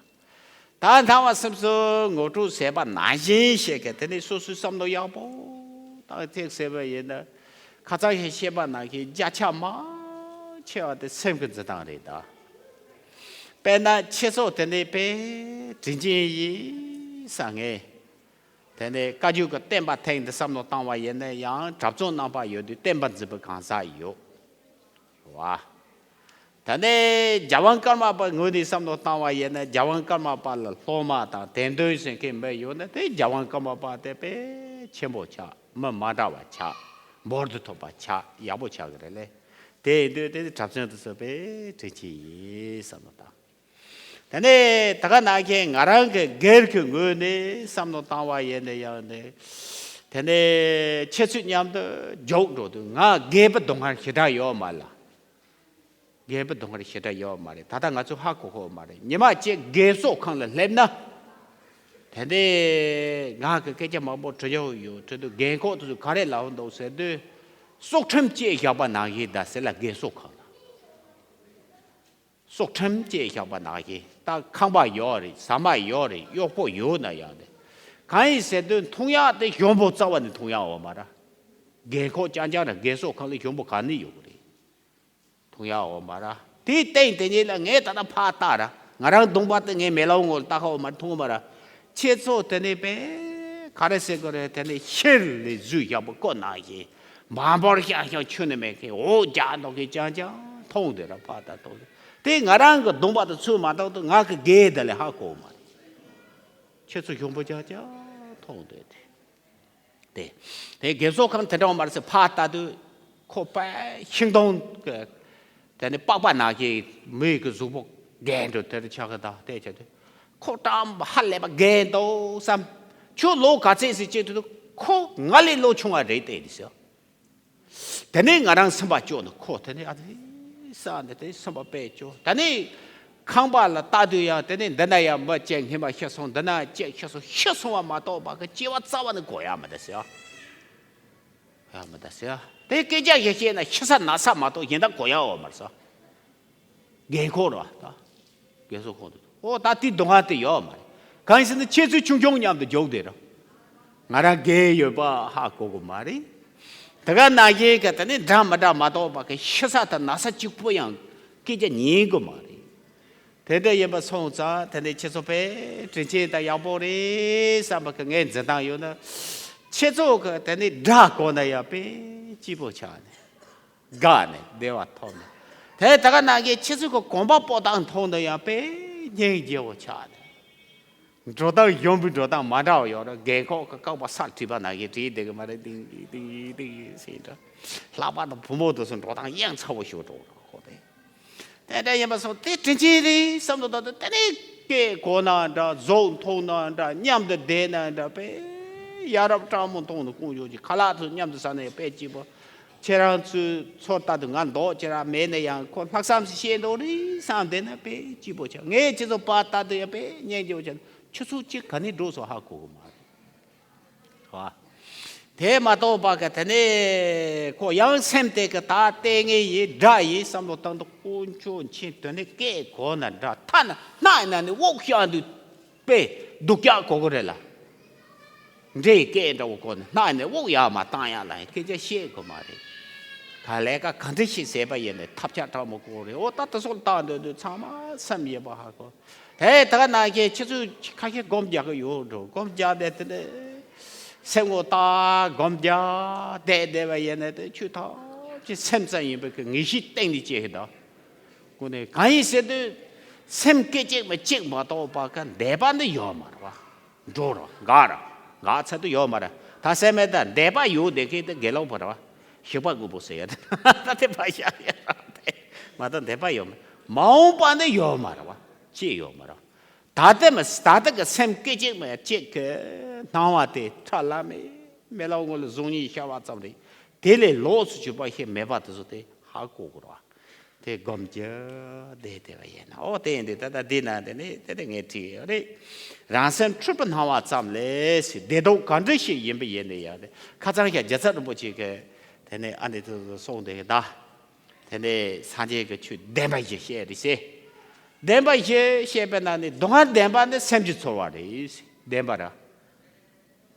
ད་སྣང་བ་སེམས་སུ་ངོ་སྤྲོད་བྱས་པ་ནང་བཞིན་ཞིག་གི་དེ་ནས་སོ་སོའི་བསམ་བློ་ཡག་པོ་བཏང་ཐེག་ཟེར་བ་ཡིན་ན། ཁ་ཚ་ཞིག་བཤད་པ་ནང་བཞིན་བརྒྱ་ཆ་མང་ཆེ་བ་དེ་སེམས་ཀྱི་འཛིན་སྟངས་རེད་ད། དཔེར་ན་ཁྱེད་ཚོ་དེ་ནས་དཔེ་དྲིན་ཅན་ཡིན་བསམ་ངེས། དེ་ནས་བཀའ་བརྒྱུད་ཀྱི་བསྟན་པ་ཐད་འདི་བསམ་བློ་བཏང་བ་ཡིན་ན་ཡང་གྲྭ་བཙུན་རྣམ་པ་ཡོད་དུས་བསྟན་པ་འཛིན་པའི་གང་ཟག་ཡོད། བ། ད་ནས་རྒྱལ་དབང་ཀརྨ་པ་ངོས་ནས་བསམ་བློ་བཏང་བ་ཡིན་ན་རྒྱལ་དབང་ཀརྨ་པ་ལ་སློབ་མ་དང་དད་འདུན་ཟེར་མཁན་མི་ཡོད་ན་དེ་རྒྱལ་དབང་ཀརྨ་པ་དེ་དཔེ་ཆེན་པོ་ཆགས། མི་མ་འདྲ་བ་ཆགས། འབོར་དུ་ཐོན་པ་ཆགས། ཡག་པོ་ཆགས་ཀྱི་རེད་ལེ། དེ་ཡིན་དུས་དེ་གྲྭ་བཙུན་དེ་ཚོ་དཔེ་དྲིན་ཆེ་ཡིན་བསམ་བློ་བཏང་། དེ་ནས་ད་ག་ནང་བཞིན་ང་རང་གི་སྒེར་གྱི་ངོས་ནས་བསམ་བློ་བཏང་བ་ཡིན་ན་ཡང་ནི། དེ་ནས་ཁྱེད་ཚོས་མཉམ་དུ་རྒྱུགས་འགྲོ་དུས་ང་རྒས་པའི་སྡུག་བསྔལ་ཞེ་དྲག་ཡོད་མ་ལ། རྒས་པའི་སྡུག་བསྔལ་ཞེ་དྲག་ཡོད་མ་རེད། ད་ལྟ་ང་ཚོ་ཧ་གོ་གོ་མ་རེད། ཉི་མ་གཅིག་རྒས་གསོ་ཁང་ལ་སླེབས་ན། དེ་ནས་ང་གི་སྐད་ཆ་མང་པོ་དྲི་ཡག་ཡོད་དྲི་དུས་རྒན་ཁོག་དེ་ཚོ་ག་རེ་ལབ་འདུག་ཟེར་དུས། སྲོག་ཁྲིམས་བཅད་བཞག་པ་ནང་བཞིན་ད་ཟེར་ལ་རྒས་གསོ་ཁང་ལ། སྲོག་ཁྲིམས་བཅད་བཞག་པ་ནང་བཞིན་ད་ཁང་པ་ཡོད་རེད། ཟ་མ་ཡོད་རེད། གཡོག་པོ་ཡོད་ན་ཡང་རེད། གང་ཡིན་ཟེར་དུས་འཐུང་ཡག་དེ་གཞོན་པོ་རྩ་བ་ནས་འཐུང་ཡག་ཡོད་མ་རེད། རྒན་ཁོག་རྐྱང་རྐྱང་ར་རྒས་གསོ་ཁང་ལ་གཞོན་པོ་ག་ནས་ཡོང་གི་རེད། འཐུང་ཡག་ཡོད་མ་རེད། དེའི་སྟེང་དེ་ཉིད་ལ་ངས་ད་ལྟ་ཕར་ལྟ་ར། ང་རང་གདོང་པ་དེ་ངའི་མེ་ལོང་ངོ་ལ་ལྟ་ཁ་ཡོད་མ་རེད། མཐོང་གི་མ་རེད། ཁྱེད་ཚོ་དེ་ནས་པས་ག་རེ་ཟེར་དགོས་རེད། དེ་ནས་ཤེལ་ལས་བཟོས་བཞག་པ་ཀོ་ནང་བཞིན་མ་འབོར་ཤང་ཤང་ཆུ་ནས་མེད་མཁན་འོ་རྒྱག་མདོག་གི་རྐྱང་རྐྱང་མཐོང་དེ་ར། ཕར་ལྟ་མཐོང་དེ། དེ་ང་རང་གི་གདོང་པ་དེ་ཚོས་མ་གཏོགས་དེ་ང་གི་སྒེར་དེ་ལས་ཧ་གོ་མ་རེད། ཁྱེད་ཚོ་གཞོན་པོ་རྐྱང་རྐྱང་མཐོང་དེ་དེ། དེ། དེ་རྒས་གསོ་ཁང་དེ་འདྲ་བ་མ་རེད་ཟེར་ཕར་ལྟ་དུས་ཁོ་དཔེ་ཤིང་སྡོང་གི། དེ་ནི་པགས་པ་ནང་གི་མི་ཡི་གི་གཟུགས་པོ་རྒས་འགྲོ་དེ་རུ་ཆགས་ཀྱི་ད་བལྟས་བྱས་དུས། ཁོ་ཀྲམ་ཧ་ལས་པ་རྒས་འདུག་བསམ། ཁྱོད་ལོ་ག་ཚད་ཟེར་བྱས་དུས་ཁོ་ང་ལས་ལོ་ཆུང་བ་རེད་བལྟས་ནི་ཟེར། དེ་ནས་ང་རང་སེམས་པ་སྐྱོ་ནས་ཁོ་དེ་ནས་ཨ་ནི་ས་འདི་དེ་སེམས་པ་དཔེ་སྐྱོ། ད་ནི་ཁང་པ་ལ་ལྟ་དུས་ཡང་དེ་ནས་འདི་ན་ཡང་མི་གཅིག་སྔན་མ་ཤི་སོང་། འདི་ན་གཅིག་ཤི་སོང་། ཤི་སོང་བ་མ་གཏོགས་པ་གི་སྐྱེ་བ་རྩ་བ་ནས་གོ་ཡ་མི་འདུག་ཟེར། ཡ་མི་འདུག་ཟེར། དེ་སྐད་ཆ་ཞིག་བཤད་ན་ཤི་ས་ན་ས་མ་གཏོགས་གཞན་དག་གོ་ཡ་ཡོད་མ་རེད་ཟེར། རྒན་ཁོག་རེད་བ་ད། རྒས་གསོ་ཁང་དུ། ཨོ་ད་དེ་སྡུག་བསྔལ་དེ་ཡོད་མ་རེད། གང་ཡིན་ཟེར་ན་ཁྱེད་ཚོས་ཆུང་ཆུང་མཉམ་དུ་འཇོག་བསྡད་རོགས། ང་རང་རྒས་ཡོད་པ་ཧ་གོ་གི་མ་རེད། དེ་ག་ནང་བཞིན་གི་དེ་ནི་འདྲ་མི་འདྲ་མ་གཏོགས་པ་གི་ཤི་ས་དང་ན་ས་གཅིག་པུ་ཡང་སྐད་ཆ་ཉན་གི་མ་རེད། དེ་འདྲ་ཡིན་པ་སོང་ཙང་དེ་ནི་ཁྱེད་ཚོ་དཔེ་དྲིན་ཆེན་དང་ཡག་པོ་རེད་བསམ་པ་གི་ངའི་འཛིན་སྟངས་ཡོད་ན། ཁྱེད་ཚོ་གི་དེ་ནི་དགྲ་གོ་ན་ཡང་དཔེ་སྐྱིད་པོ་ཆགས་ནས། དགའ་ནས་བདེ་བ་ཐོབ་ནས། དེ་ད་ག་ནང་བཞིན་ཁྱེད་ཚོ་གི་གོམ་པ་སྤོ་སྟངས་མཐོང་དུ་ཡང་དཔེ་སྙིང་རྗེ་བོ་ཆགས་ནས། འགྲོ་སྟངས་གཞོན་པའི་འགྲོ་སྟངས་མ་འདྲ་བ་ཡོད་རེད། རྒན་ཁོག་གི་རྐང་པ་སར་བྲིས་པ་ནང་བཞིན་བྲིས་བསྡད་གི་མ་རེད། ཏིང་ཏིང་ཏིང་ཟེར་འདྲ། ལྷག་པར་དུ་བུ་མོ་དེ་ཚོ་འགྲོ་སྟངས་ཡང་ཚ་བོ་ཞིག་འགྲོ་རེད་ཁོ་དེ། དེ་འདྲ་ཡིན་པ་སོང་དེ་དྲིན་ཆེན་རེད་བསམ་དུ་ད་དུ་དེ་ནས་སྐད་གོ་ན་འདྲ། གཟུགས་མཐོང་ན་འདྲ། མཉམ་དུ་བསྡད་ན་འདྲ། དཔེ་ཡ་རབས་སྤྲང་མོ་མཐོང་ནས་ཀུན་སྤྱོད་ཀྱི་ཁ་ལག་ཚོ་མཉམ་དུ་ཟ་ན་ཡང་དཔེ་སྐྱིད་པོ། ཁྱེད་རང་ཚོའི་ཚོར་ལྟ་དུས་ང་མདོག་ཁྱེད་རང་མེད་ན་ཡང་ཁོ་ལྷག་བསམ་ཞིག་བཤད་འདུག་རེད་བསམ་བསྡད་ན་དཔེ་སྐྱིད་པོ་ཆགས། ངས་ཁྱེད་ཚོ་པར་ལྟ་དུས་ཡང་དཔེ་སྙིང་རྗེ་བོ་ཆགས། ཁྱེད་ཚོ་གཅིག་ག་ནས་འགྲོ་སོང་ཧ་གོ་གི་མ་རེད། བ། དེ་མ་གཏོགས་པ་གི་དེ་ནས་ཁོ་ཡང་སེམས་དེ་གི་ད་ལྟས་ངན་ཡིན་དགྲ་ཡིན་བསམ་བློ་བཏང་དུས་དཀོན་མཆོག་མཁྱེན། དོན་ནི་སྐད་གོ་ན་འདྲ། ཐ་ན་སྣ་ཡིན་ན་ནི་དབུགས་ཤང་དུས་དཔེ་སྡུག་ཅག་གོ་གི་རེད་ལ། འདྲེ་ཡི་སྐད་འདྲ་བོ་གོ་ནས་སྣ་ནས་དབུགས་ཡར་མར་བཏང་ཡག་ལ་ཡང་སྐད་ཆ་བཤད་དགོས་མ་རེད། ག་ལས་ཀ་ག་འདྲ་ཞིག་ཟེར་བ་ཡིན་ནའི་ཐབས་ཆག་སྤྲང་མོ་ཀོ་རེད། འོ་ད་དེ་སོགས་བཏང་འདོད་འདོད་ཚང་མ་སེམས་ཡོད་པ་ཧ་གོ། དེ་ད་ག་ནང་བཞིན་ཁྱེད་ཚོས་ཁ་ཤས་སྒོམ་རྒྱག་གི་ཡོད་འགྲོ། སྒོམ་རྒྱག་བསྡད་དེ་ནས་སེམས་ངོ་ལྟ་སྒོམ་རྒྱག་བསྡད་བསྡད་པ་ཡིན་ནའི་དེ་ཆོས་ཐམས་ཅད་སེམས་ཙམ་ཡིན་པའི་གི་ངེས་ཤེས་གཏིང་ནས་སྐྱེ་གི་འདུག་ཀུན་ནས་གང་ཡིན་ཟེར་དུས། སེམས་སྐད་ཅིག་མ་གཅིག་མ་གཏོགས་པ་ག་འདས་པ་འདི་ཡོད་མ་རེད་བ། འགྲོ་རོགས་འགག་རོགས་འགག་ཚར་དུས་ཡོད་མ་རེད། ད་སེམས་མེད་ད་འདས་པ་ཡོད་བསྡད་མཁན་དེ་དགེ་སློང་པོ་རེད་བ། ཞིག་པ་དངོས་པོ་ཟེར་ཡ་དེ་ད་དེ་ཕ་ཤ་ཡ་རེད། མ་གཏོགས་འདས་པ་ཡོད་མ་རེད། མ་འོངས་པ་འདི་ཡོད་མ་རེད་བ། ཅི་ཡོད་མ་རེད། ད་ལྟ་མ་ད་ལྟ་གི་སེམས་སྐད་ཅིག་མ་གཅིག་གི་སྣང་བ་དེ་ཁྲ་ལམ་མེ་མེ་ལོང་ངོ་ལ་གཟུགས་བརྙན་ཤར་བ་ཙམ་རེད། དེ་ལས་ལོགས་སུ་གྱུར་པ་ཞིག་མེད་པ་དེ་ཚོ་དེ་ཧ་གོ་དགོས་རེད་བ། དེ་སྒོམ་རྒྱུ་བསྡད་བསྡད་པ་ཡིན་ན། ཨོ་དེ་ཡིན་དུས་ད་ལྟ་འདི་ན་དེ་ནི་དེ་དེ་ངས་བྲིས་ཡོད་རེད། རང་སེམས་འཁྲུལ་པའི་སྣང་བ་ཙམ་ལས་སུ་བདེ་སྡུག་ག་འདྲ་ཞིག་ཡིན་པ་ཡིན་ནི་ཡང་རེད། ཁ་སང་ཞག་རྒྱལ་ཚབ་རིན་པོ་ཆེ་གིས་དེ་ནི་ཨ་འདི་དུ་སོང་དེ་ད་དེ་ནི་སངས་རྒྱས་ཀྱི་ཆོས་བདེན་པ་ཞིག་བཤད་རེད་ཟེར། བདེན་པ་བཞི་བཤད་པའི་ནང་ནས་སྡུག་བསྔལ་བདེན་པ་ནི་སེམས་ཀྱི་ཚོར་བ་རེད། བདེན་པ་ར།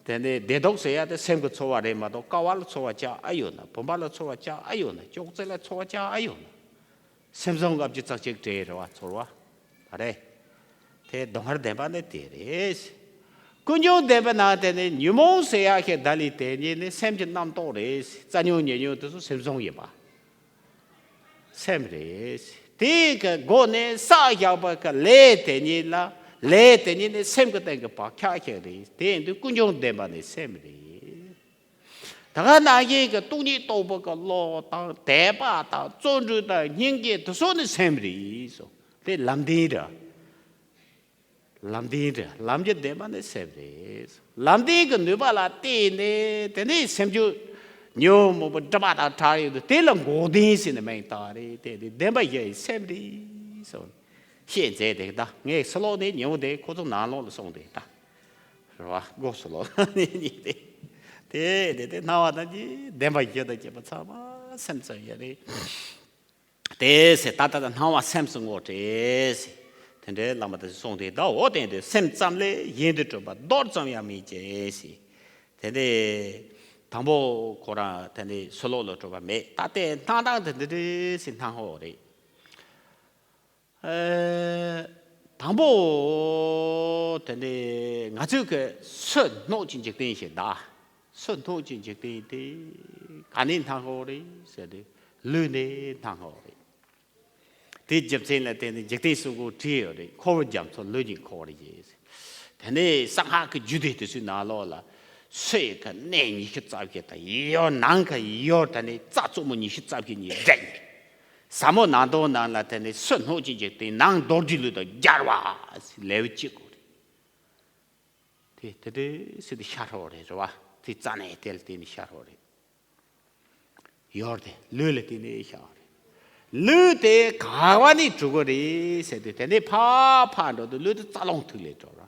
དེ་ནས་བདེ་སྡུག་ཟེར་ཡ་དེ་སེམས་ཀྱི་ཚོར་བ་རེད་མ་གཏོགས། ཀ་བ་ལ་ཚོར་བ་ཅག་ཨེ་ཡོད་ན། བུམ་པ་ལ་ཚོར་བ་ཅག་ཨེ་ཡོད་ན། ཅོག་ཙེ་ལ་ཚོར་བ་ཅག་ཨེ་ཡོད་ན། སེམས་བཟང་ལྔ་བཅུ་རྩ་གཅིག་བྲལ་རེད་བ། ཚོར་བ་རེད། དེ་སྡུག་བསྔལ་བདེན་པ་ནི་དེ་རེད། ཀུན་འབྱུང་བདེན་པའི་ནང་དེ་ནི་ཉོན་མོངས་ཟེར་ཡ་ཞིག་བདག་ལས་དེ་ཉིད་ནི་སེམས་ཀྱི་རྣམ་རྟོག་རེད། རྩ་ཉོན་ཉེ་ཉོན་དེ་ཚོ་སེམས་བཟང་ཡིན་པ། སེམས་རེད། དེ་གི་སྒོ་ནས་བསགས་བཞག་པ་གི་ལས་དེ་ཉིད་ལ། ལས་དེ་ཉིད་ནི་སེམས་ཀྱི་སྟེང་གི་བག་ཆགས་ཤིག་རེད། དེ་ཡིན་དུས་ཀུན་འབྱུང་བདེན་པ་ནི་སེམས་རེད། ད་ག་ནང་བཞིན་གྱི་སྟོང་ཉིད་རྟོགས་པ་གི་བློ་དང་དད་པ་དང་བརྩོན་འགྲུས་དང་སྙིང་རྗེ་དེ་ཚོ་ནི་སེམས་རེད་གསུངས། དེ་ལམ་བདེན་རེད། ལམ་བདེན་རེད། ལམ་གྱི་བདེན་པ་ནི་སེམས་རེད། ལམ་བདེན་གྱི་ནུས་པ་ལ་བརྟེན་ནས་དེ་ནས་སེམས་བྱུང་ཉོན་མོངས་པ་སྒྲིབ་པ་དང་བྲལ་ཡོང་དུས། དེ་ལ་འགོག་བདེན་ཟེར་ནས་མིང་བཏགས་རེད། དེ་དེ་བདེན་པ་བཞི་ཡི་སེམས་རེད་གསུངས། བཤད་མཛད་དེ། ད་ངས་ཕྱི་ལོགས་ནས་ཉོན་དེ་ཁོ་ཚོ་ནང་ལོགས་ལ་སོང་དེ་ད། རེད་བ། སྒོ་ཕྱི་ལོགས་ནས་ཉོན་དེ། དེ་དེ་དེ་སྣང་བ་དང་གི་བདེན་པ་བཞི་དང་བཅས་པ་ཚང་མ་སེམས་ཙམ་ཡིན་རེད། དེ་ཟེར། ད་ལྟ་ད་སྣང་བ་སེམས་སུ་བསྔོ་དྲན་ཟེར། དེ་འདྲའི་བླ་མ་དེ་གསུངས་དེ། ད་འོ་དེ་འདྲའི་སེམས་ཙམ་ལས་གཞན་དུ་གྲུབ་པ་རྡོལ་ཙམ་ཡང་མེད་ཅེས་ཟེར། དེ་འདྲའི་དང་པོ་ཁོ་རང་དེ་འདྲའི་ཕྱི་ལོགས་ལ་གྲུབ་པ་མེད། ད་ལྟའི་སྣང་སྟངས་དེ་འདི་འདྲའི་ཟེར་སྣང་ཧོ་རེད། ཨེ། དང་པོ་དེ་ནི་ང་ཚོས་ཀྱི་སོ་སྣོད་ཀྱི་འཇིག་རྟེན་ཞིག་གདའ། སོ་སྣོད་ཀྱི་འཇིག་རྟེན་དེ་ག་ནས་སྣང་ཧོ་རེད་ཟེར་དུས། ལུས་ནས་སྣང་ཧོ་རེད། དེའི་རྒྱུ་མཚན་ལ་བརྟེན་ནས་འཇིག་རྟེན་གསུམ་མགོ་བྲིས་ཡོད་རེད། འཁོར་བའི་རྒྱ་མཚོ་ལུས་ཀྱིས་འཁོར་བ་ཡིན། དེ་ནས་གསང་སྔགས་ཀྱི་རྒྱུད་སྡེ་དེ་ཚོའི་ནང་ལོགས་ལ་སོའི་གི་གནས་ཉི་ཤུ་རྩ་བཞི་དང་། ཡུལ་ནང་གི་ཡུལ་དེ་ནས་རྩ་གཙོ་མོ་ཉི་ཤུ་རྩ་བཞི་གཉིས་འདྲེས་ནས། ཟབ་མོ་སྣང་སྟོང་ནང་ལ་དེ་ནས་སོ་སྣོད་ཀྱི་འཇིག་རྟེན་ནང་མདོ་སྒྱུ་ལུས་དང་སྦྱར་བ་ཟེར་ལེའུ་གཅིག་གོ་རེད། དེ་དེ་འདྲ་ཟེར་དུས་ཤར་ཧོ་རེད། རེད་བ། དེ་རྩ་ནས་དེ་ལ་བརྟེན་ནས་ཤར་ཧོ་རེད། ཡོར་དེ་ལུས་ལ་བརྟེན་ནས་ཤར་ཧོ་རེད། ལུས་དེ་ག་བ་ནས་གྲུབ་ཀྱི་རེད་ཟེར་དུས། དེ་ནས་ཕར་ཕར་འགྲོ་དུས་ལུས་དེ་རྩ་རླུང་ཐིག་ལེ་གྲུབ་ར།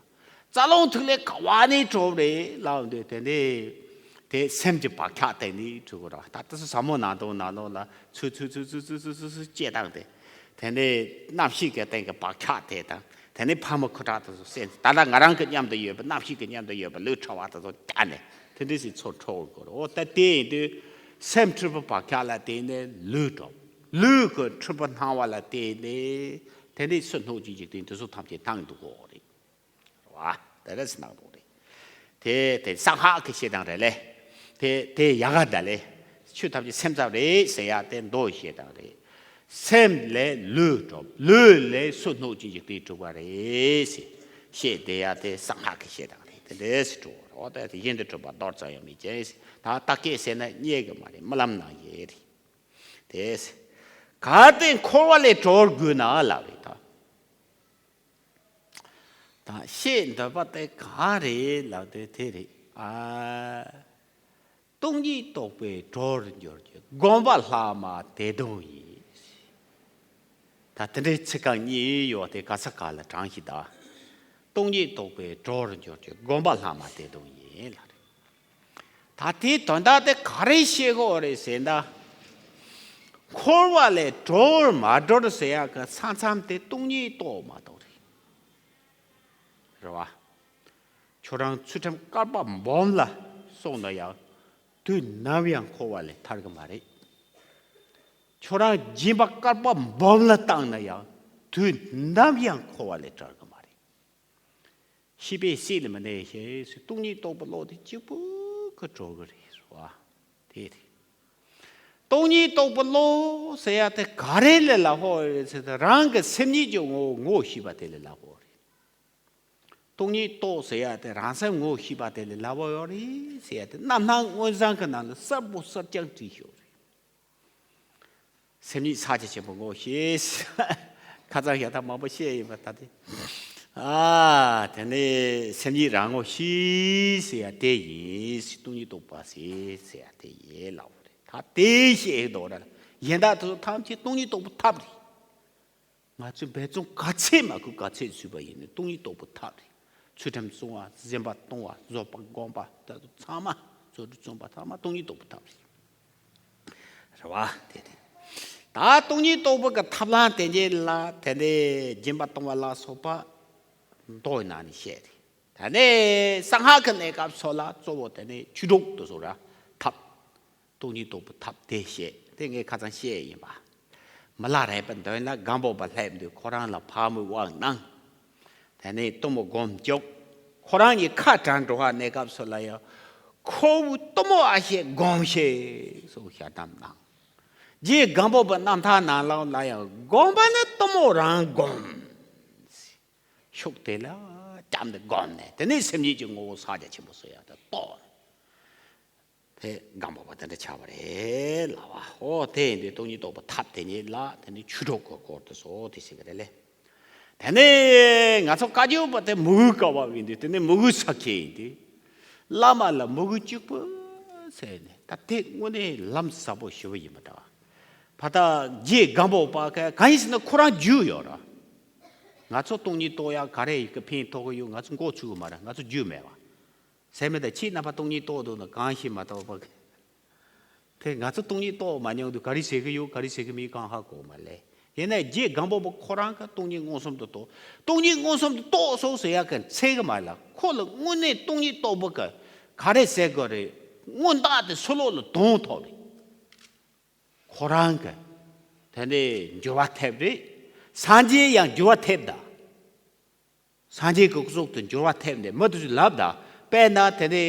རྩ་རླུང་ཐིག་ལེ་ག་བ་ནས་གྲུབ་རེད་ལབ་དུས། དེ་ནས་དེ་སེམས་ཀྱི་བག་ཆགས་དེ་ནས་གྲུབ་ཀྱི་ར། ད་ལྟ་ཟབ་མོ་སྣང་སྟོང་ནང་ལོགས་ལ་ཚུར་ཚུར་ཚུར་ཚུར་ཚུར་ཚུར་ཚུར་ཚུར་བསྐྱེད་བཏང་སྟེ། དེ་ནས་རྣམ་ཤེས་ཀྱི་སྟེང་གི་བག་ཆགས་དེ་དང་། དེ་ནས་ཕ་མ་ཁུ་ཁྲག་དེ་ཚོ་བསད། ད་ལྟ་ང་རང་གི་མཉམ་དུ་ཡོད་པའི་རྣམ་ཤེས་ཀྱི་མཉམ་དུ་ཡོད་པའི་ལུས་ཕྲ་བ་དེ་ཚོ་བཀག་ནས་དེ་འདྲ་ཞིག་ཚུར་འཕྲོ་དགོས་རེད། འོ་ད་དེ་ཡིན་དུས་སེམས་འཁྲུལ་པ་བག་ཆགས་ལ་བརྟེན་ནས་ལུས་གྲུབ། ལུས་ཀྱི་འཁྲུལ་པ་སྣང་བ་ལ་བརྟེན་ནས་དེ་ནས་སོ་སྣོད་ཀྱི་འཇིག་རྟེན་དེ་ཚོ་ཐམས་ཅད་སྣང་འདུག་གོ་རེད། བ། དེ་འདྲ་ཞིག་སྣང་འདུག་རེད། དེ་དེ་གསང་སྔགས་ཀྱི་བཤད་སྟངས་རེད་ལེ། དེ་དེ་ཡ་ག་ད་ལེ། ཆོས་ཐམས་ཅད་སེམས་ཙམ་རེད་ཟེར་ཡ་དེ་མདོའི་བཤད་སྟངས་རེད། སེམས་ལས་ལུས་གྲུབ། ལུས་ལས་སོ་སྣོད་ཀྱི་འཇིག་རྟེན་གྲུབ་པ་རེད་ཟེར་བཤད་བསྡད་ཡ་དེ་གསང་སྔགས་ཀྱི་བཤད་སྟངས་རེད། དེ་འདྲ་ཞིག་གྲུབ་པ་རེད། འོ་ད་དེ་གཞན་དུ་གྲུབ་པ་རྡོལ་ཙམ་ཡང་མེད་ཅེས་ཟེར། ད་རྟགས་སྐད་ཟེར་ན་རྙེད་གི་མ་རེད། རྨི་ལམ་ནང་ཡོད་རེད། དེ་གལ་ཏེ་འཁོར་བ་ལས་གྲོལ་དགོས་ན་ལབ་རེད་ད། ད་བཤད་འདོད་པ་དེ་ག་རེ་ལབ་དུས་དེ་རེད། ཨ། སྟོང་ཉིད་རྟོགས་པས་གྲོལ་འགྱུར་གྱི། སྒོམ་པ་ལྷག་མ་དེ་དང་ཡིན། ད་དེ་འདྲའི་ཚིག་རྐང་གཉིས་ཡོད་དེ་ག་ས་ག་ལ་དྲངས་ཤིག་ད། སྟོང་ཉིད་རྟོགས་པས་གྲོལ་འགྱུར་གྱི། སྒོམ་པ་ལྷག་མ་དེ་དང་ཡིན་ལབ་རེད། ད་དེའི་དོན་དག་དེ་ག་རེ་བཤད་དགོས་རེད་ཟེར་ན། འཁོར་བ་ལས་གྲོལ་མ་གྲོལ་ཟེར་ཡག་གི་ས་མཚམས་དེ་སྟོང་ཉིད་རྟོགས་མ་གཏོགས་རེད། རེད་བ། ཁྱོད་རང་ཚུལ་ཁྲིམས་བསྐལ་པ་འབུམ་ལ་སྲུངས་ན་ཡང་དུས་ནམ་ཡང་འཁོར་བ་ལས་ཐར་གི་མ་རེད། ཁྱོད་རང་སྦྱིན་པ་བསྐལ་པ་འབུམ་ལ་བཏང་ན་ཡང་དུས་ནམ་ཡང་འཁོར་བ་ལས་ཐར་གི་མ་རེད། ཤེས་པས་སྲིད་ལ་མི་གནས་ཞེས་སོ། སྟོང་ཉིད་རྟོགས་པའི་བློ་དེ་གཅིག་པུ་གིས་གྲོལ་གི་རེད་བ། དེ་རེད། སྟོང་ཉིད་རྟོགས་པའི་བློ་ཟེར་ཡ་དེ་ག་རེ་ལས་ལབ་དགོས་རེད་ཟེར་ན། རང་གི་སེམས་ཉིད་ཀྱི་ངོ་བོ་ངོ་ཤེས་པ་དེ་ལས་ལབ་དགོས་རེད། སྟོང་ཉིད་རྟོགས་ཟེར་ཡ་དེ་རང་སེམས་ངོ་ཤེས་པ་དེ་ལས་ལབ་དགོས་ཡོད་རེད་ཟེར་ཡ་དེ་རྣམ་སྣང་མངོན་བྱང་གི་ནང་ལ་གསལ་པོ་གསལ་རྐྱང་བྲིས་ཤོག་རེད། སེམས་ཉིད་ཕྱག་རྒྱ་ཆེན་པོ་ངོ་ཤེས། ཁ་སང་ཞལ་ཏ་མང་པོ་བཤད་ཡིན་པ་ད་དེ། ཨ། དེ་ནས་སེམས་ཉིད་རང་ངོ་ཤེས་ཟེར་ཡ་དེ་ཡིན། སྟོང་ཉིད་རྟོགས་པ་ཟེར་ཟེར་ཡ་དེ་ཡིན་ལབ་རེད། ད་དེ་བཤད་ཡོད་ར། གཞན་དག་དེ་ཚོ་ཐམས་ཅད་སྟོང་ཉིད་རྟོགས་པའི་ཐབས་རེད། ང་ཚོས་འབད་བརྩོན་ག་ཚད་མ་དགོས་ག་ཚད་བཟོས་པ་ཡིན་ནའི་སྟོང་ཉིད་རྟོགས་པའི་ཐབས་རེད། ཚུལ་ཁྲིམས་བསྲུང་བ། སྦྱིན་པ་གཏོང་བ། བཟོད་པ་སྒོམ་པ་ད་ཚང་མ། རྫུ་འཕྲུལ་བརྩོན་པ་ཚང་མ་སྟོང་ཉིད་རྟོགས་པའི་ཐབས་རེད། རེད་བ། དེ་རེད། ད་སྟོང་ཉིད་རྟོགས་པའི་གི་ཐབས་ལམ་དེ་ཉིད་ལ་དེ་ནས་སྦྱིན་པ་གཏོང་བ་ལ་སོགས་པ་མདོ་ཡི་ནང་ནས་བཤད་རེད། དེ་ནས་གསང་སྔགས་ཀྱི་གནས་སྐབས་སོགས་ལ་གཙོ་བོ་དེ་ནས་ཆོས་དྲུག་ཏུ་བཟོ་ར་ཐབས། སྟོང་ཉིད་རྟོགས་པའི་ཐབས་དེ་བཤད། དེ་ངས་ཁ་སང་བཤད་ཡིན་པ། མི་ལ་རས་པའི་མདུན་ལ་སྒམ་པོ་པ་སླེབས་དུས་ཁོ་རང་ལ་ཕག་མོའི་དབང་གནང་། དེ་ནས་གཏུམ་མོ་སྒོམ་བཅུག་ཁོ་རང་གི་ཁ་བྲལ་འགྲོ་བ་གནས་སྐབས་སུ་ལ་ཡང་། ཁོ་བོའི་གཏུམ་མོ་ཨ་ཞེ་སྒོམ་ཞེས་སོགས་ཞལ་གདམས་གནང་། རྗེ་སྒམ་པོ་པའི་རྣམ་ཐར་ནང་ལོགས་ལ་ཡང་སྒོམ་པ་ནི་གཏུམ་མོ་རང་སྒོམ། ཤུགས་དེ་ལ་བསྐྱབས་ནས་བསྒོམས་ནས་དེ་ནས་སེམས་ཉིད་ཀྱི་ངོ་བོ་ཕྱག་རྒྱ་ཆེན་པོ་སོགས་ཡང་དུ་རྟོགས། དེ་སྒམ་པོ་པ་དེ་འདྲ་ཆགས་པ་རེད་ལབ་པ། ཨོ་དེ་ཡིན་དུས་སྟོང་ཉིད་རྟོགས་པའི་ཐབས་དེ་ཉིད་ལ་དེ་ནི་ཆོས་གྲོགས་ཀྱི་སྐོར་དུ་སོགས་དེ་ཟེར་གི་རེད་ལེ། དེ་ནས་ང་ཚོ་བཀའ་བརྒྱུད་པ་དེ་མོས་གུས་དཀའ་བ་ཡིན་དུས་དེ་ནི་མོས་གུས་ས་ཁྱེད་ཡིན་དུས། བླ་མ་ལ་མོས་གུས་གཅིག་པུ་ཟེར་ནས་ད་དེ་དངོས་གནས་ལམ་ཟབ་པོ་ཞེ་པོ་ཡིན་པ་འདྲ་བ། ཕ་ད་རྗེ་སྒམ་པོ་པ་ག་གང་ཡིན་ཟེར་ན་ཁོ་རང་རྒྱུས་ཡོད་ར། ང་ཚོ་སྟོང་ཉིད་རྟོགས་ཡག་ག་རེ་ཡི་གེ་ཕན་ཐོགས་ཀྱི་ཡོད། ང་ཚོ་མགོ་ཚོས་གི་མ་རེད། ང་ཚོ་རྒྱུས་མེད་བ། ཟེར་མི་དང་ཁྱེད་རྣམ་པ་སྟོང་ཉིད་རྟོགས་འདུག་ན་གང་ཤེས་མ་གཏོགས་པ། དེ་ང་ཚོ་སྟོང་ཉིད་རྟོགས་མ་མྱོང་དུས་ག་རེ་ཟེར་གི་ཡོད་ག་རེ་ཟེར་གི་མེད་གང་ཧ་གོ་མ་ལེ། ཡིན་ནའི་རྗེ་སྒམ་པོ་པ་ཁོ་རང་གི་སྟོང་ཉིད་མངོན་སུམ་དུ་རྟོགས། སྟོང་ཉིད་མངོན་སུམ་དུ་རྟོགས་སོང་ཟེར་ཡག་གི་ཚད་གི་མ་ལ་ཁོ་ལ་དངོས་གནས་སྟོང་ཉིད་རྟོགས་པ་གི་ག་རེ་ཟེར་དགོས་རེད། མངོན་རྟོགས་དེ་ཕྱི་ལོགས་ལ་དོན་ཐོབ་རེད། ཁོ་རང་གི་དེ་ནས་འགྱུར་བ་ཐེབས་རེད། སངས་རྒྱས་ཡང་འགྱུར་བ་ཐེབས་ད། སངས་རྒྱས་ཀྱི་སྐུ་གཟུགས་དུ་འགྱུར་བ་ཐེབས་ནས་མི་དེ་ཚོས་ལབ་ད། དཔེར་ན་དེ་ནས་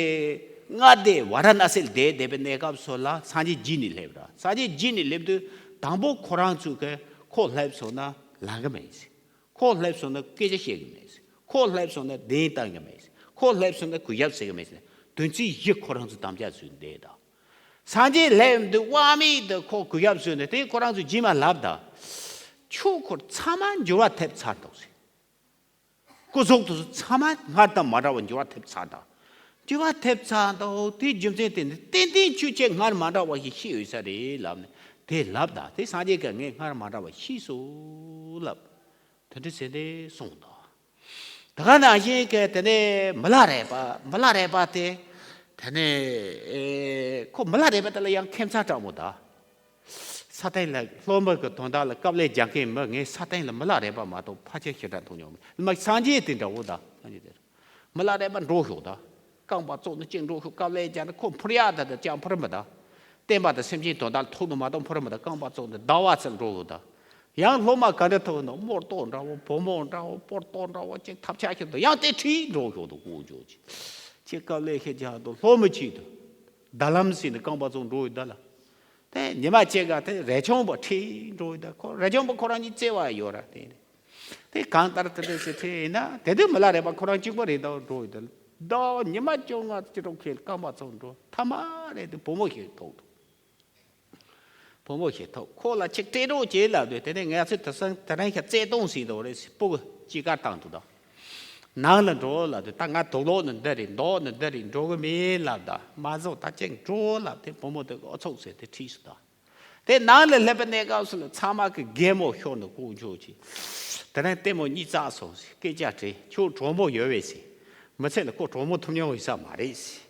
མངའ་སྡེ་ཝཱ་ར་ཎ་སིར་བསྡད་བསྡད་པའི་གནས་སྐབས་སུ་ལ་སངས་རྒྱས་རྗེས་ནས་སླེབས་ར། སངས་རྒྱས་རྗེས་ནས་སླེབས་དུས་དང་པོ་ཁོ་རང་ཚོས་ཀྱི་ཁོ་སླེབས་སོང་ན་ལང་གི་མེད། ཁོ་སླེབས་སོང་ན་སྐད་ཆ་བཤད་གི་མེད། ཁོ་སླེབས་སོང་ན་གདན་བཏང་གི་མེད། ཁོ་སླེབས་སོང་ན་གུས་ཞབས་ཟེར་གི་མེད། དོན་ཚན་བཞི་ཁོ་རང་ཚོས་དམ་བཅའ་བཟོས་བསྡད་ད། སངས་རྒྱས་སླེབས་དུས་དབང་མེད་དུ་ཁོ་གུས་ཞབས་བཟོས་ནས་དེ་ཁོ་རང་ཚོས་རྗེས་མ་ལབ་ད། ཆོས་འཁོར་ཚང་མ་འགྱུར་བ་ཐེབས་ཚར་འདུག་ཟེར། སྐུ་གཟུགས་དེ་ཚོ་ཚང་མ་སྔར་དང་མ་འདྲ་བ་འགྱུར་བ་ཐེབས་ཚར་དང་། འགྱུར་བ་ཐེབས་ཚར་དང་དེའི་རྒྱུ་མཚན་དེ་ནི་ཏན་ཏན་ཁྱོད་ཆེས་སྔར་མ་འདྲ་བ་ཞིག་ཤེས་ཡོད་ས་རེད་ལབ་ནས་དེ་ལབ་དང་དེ་སངས་རྒྱས་ཀྱིས་ངས་སྔར་མ་འདྲ་བ་ཤེས་སོང་ལབ། དེ་འདྲ་ཟེར་ནས་གསུངས་དང་། དེ་ག་ནང་བཞིན་གྱི་དེ་ནས་མི་ལ་རས་པ་མི་ལ་རས་པ་དེ་དེ་ནས་ཨེ་ཁོ་མི་ལ་རས་པ་དེ་ལ་ཡང་ཁྱད་མཚར་དྲག་མོ་དང་། ས་སྟེང་ལ་སློབ་མ་གི་དོན་དག་ལ་དཀའ་ལས་རྒྱག་མཁན་མི་ངས་ས་སྟེང་ལ་མི་ལ་རས་པ་མ་གཏོགས་ཕལ་ཆེར་ཞེ་དྲག་མཐོང་མྱོང་མེད། མ་སངས་རྒྱས་དེ་འདྲ་བོ་དང་སངས་རྒྱས་དེ་མི་ལ་རས་པ་འགྲོ་ཤོག་དང་རྐང་པ་བཙུགས་ནས་གཅིག་འགྲོ་ཤོག་དཀའ་ལས་རྒྱག་ནས་ཁོ་འཕུར་ཡག་དང་དང་ཅང་འཕུར་མི་དང་། བསྟན་པ་དང་སེམས་ཅན་དོན་དག་ལ་ཐུག་ནས་མ་གཏོགས་འཕུར་མི་དང་རྐང་པ་བཙུགས་ནས་ཟླ་བ་ཚོ་འགྲོ་ཤོག་དང་། ཡང་སློབ་མ་ག་འདྲ་ཐུག་ནས་རྨོ་ཏོག་འདྲ་བོ་བུ་མོ་འདྲ་བོ་སྤོ་ཏོག་འདྲ་བོ་གཅིག་ཐབས་ཆག་ཤོག་དང་ཡང་དེ་ཁྲིད་འགྲོ་ཤོག་དང་ཀུ་ཅོ་ཅིག་ཁྱེད་དཀའ་ལས་ཤེས་རྒྱག་དང་སློབ་མ་ཅིག་དང་། ཟླ་ལམ་ཟིན་ནས་རྐང་པ་བཙུགས་འགྲོ་ཡོད་ད་ལ། དེ་ཉི་མ་གཅིག་ག་དེ་རས་ཆུང་པོ་ཁྲིད་འགྲོ་ཡོད་ད་ཁོ་རས་ཆུང་པོ་ཁོ་རང་གཉིས་བརྩེ་བ་ཡོད་ར་དེ་ནས། དེ་གང་ལྟར་དེ་འདྲ་ཞིག་ཁྲིད་ཡིན་ན་དེ་དུས་མི་ལ་རས་པ་ཁོ་རང་གཅིག་པོ་རེད་ད་འགྲོ་ཡོད་ད་ལ། ཟླ་ཉི་མ་བཅོ་ལྔ་ཅི་འགྲོ་ཁེལ་རྐང་པ་བཙུགས་འགྲོ་ཐ་མ་རེད་དེ་བུ་མོ་ཞིག་ཐུག་འདུག་བུ་མོ་ཞིག་ཐུག་ཁོ་ལ་ཅིག་སྤྲད་རོགས་བྱེད་ལབ་དུས་དེ་ནས་ང་ཚོས་དེ་སང་དེ་རིང་ཤ་བརྩེ་དུང་ཟིན་འདུག་རེད་ཟེར་སྤུ་གུ་ཅི་དཀར་བཏང་འདུག་ད། ནང་ལ་འགྲོ་ལབ་དུས་ད་ང་དུག་ལོག་ནི་འདི་རེད་མདོག་ནི་འདི་རེད་འགྲོ་གི་མེད་ལབ་ད་མ་བཟོ་ད་ཅིག་འགྲོ་ལབ་དེ་བུ་མོ་དེ་ཨོ་ཚོགས་ཟེར་དེ་ཁྲིད་སོང་ད། དེ་ནང་ལ་སླེབས་པའི་གནས་སྐབས་སུ་ལ་ཚང་མ་གི་གད་མོ་ཤོར་ནས་ལྐོག་འཇོག་བྱས། དེ་ནས་ལྟད་མོ་གཉིད་བཙག་སོང་ཟེར་སྐད་ཆ་དྲིས་ཁྱོད་གྲོགས་མོ་ཡོད་པས་ཟེར། མི་ཚེ་ལ་ཁོ་གྲོགས་མོ་ཐུབ་མྱོང་ཡོད་ས་མ་རེད་ཟེར།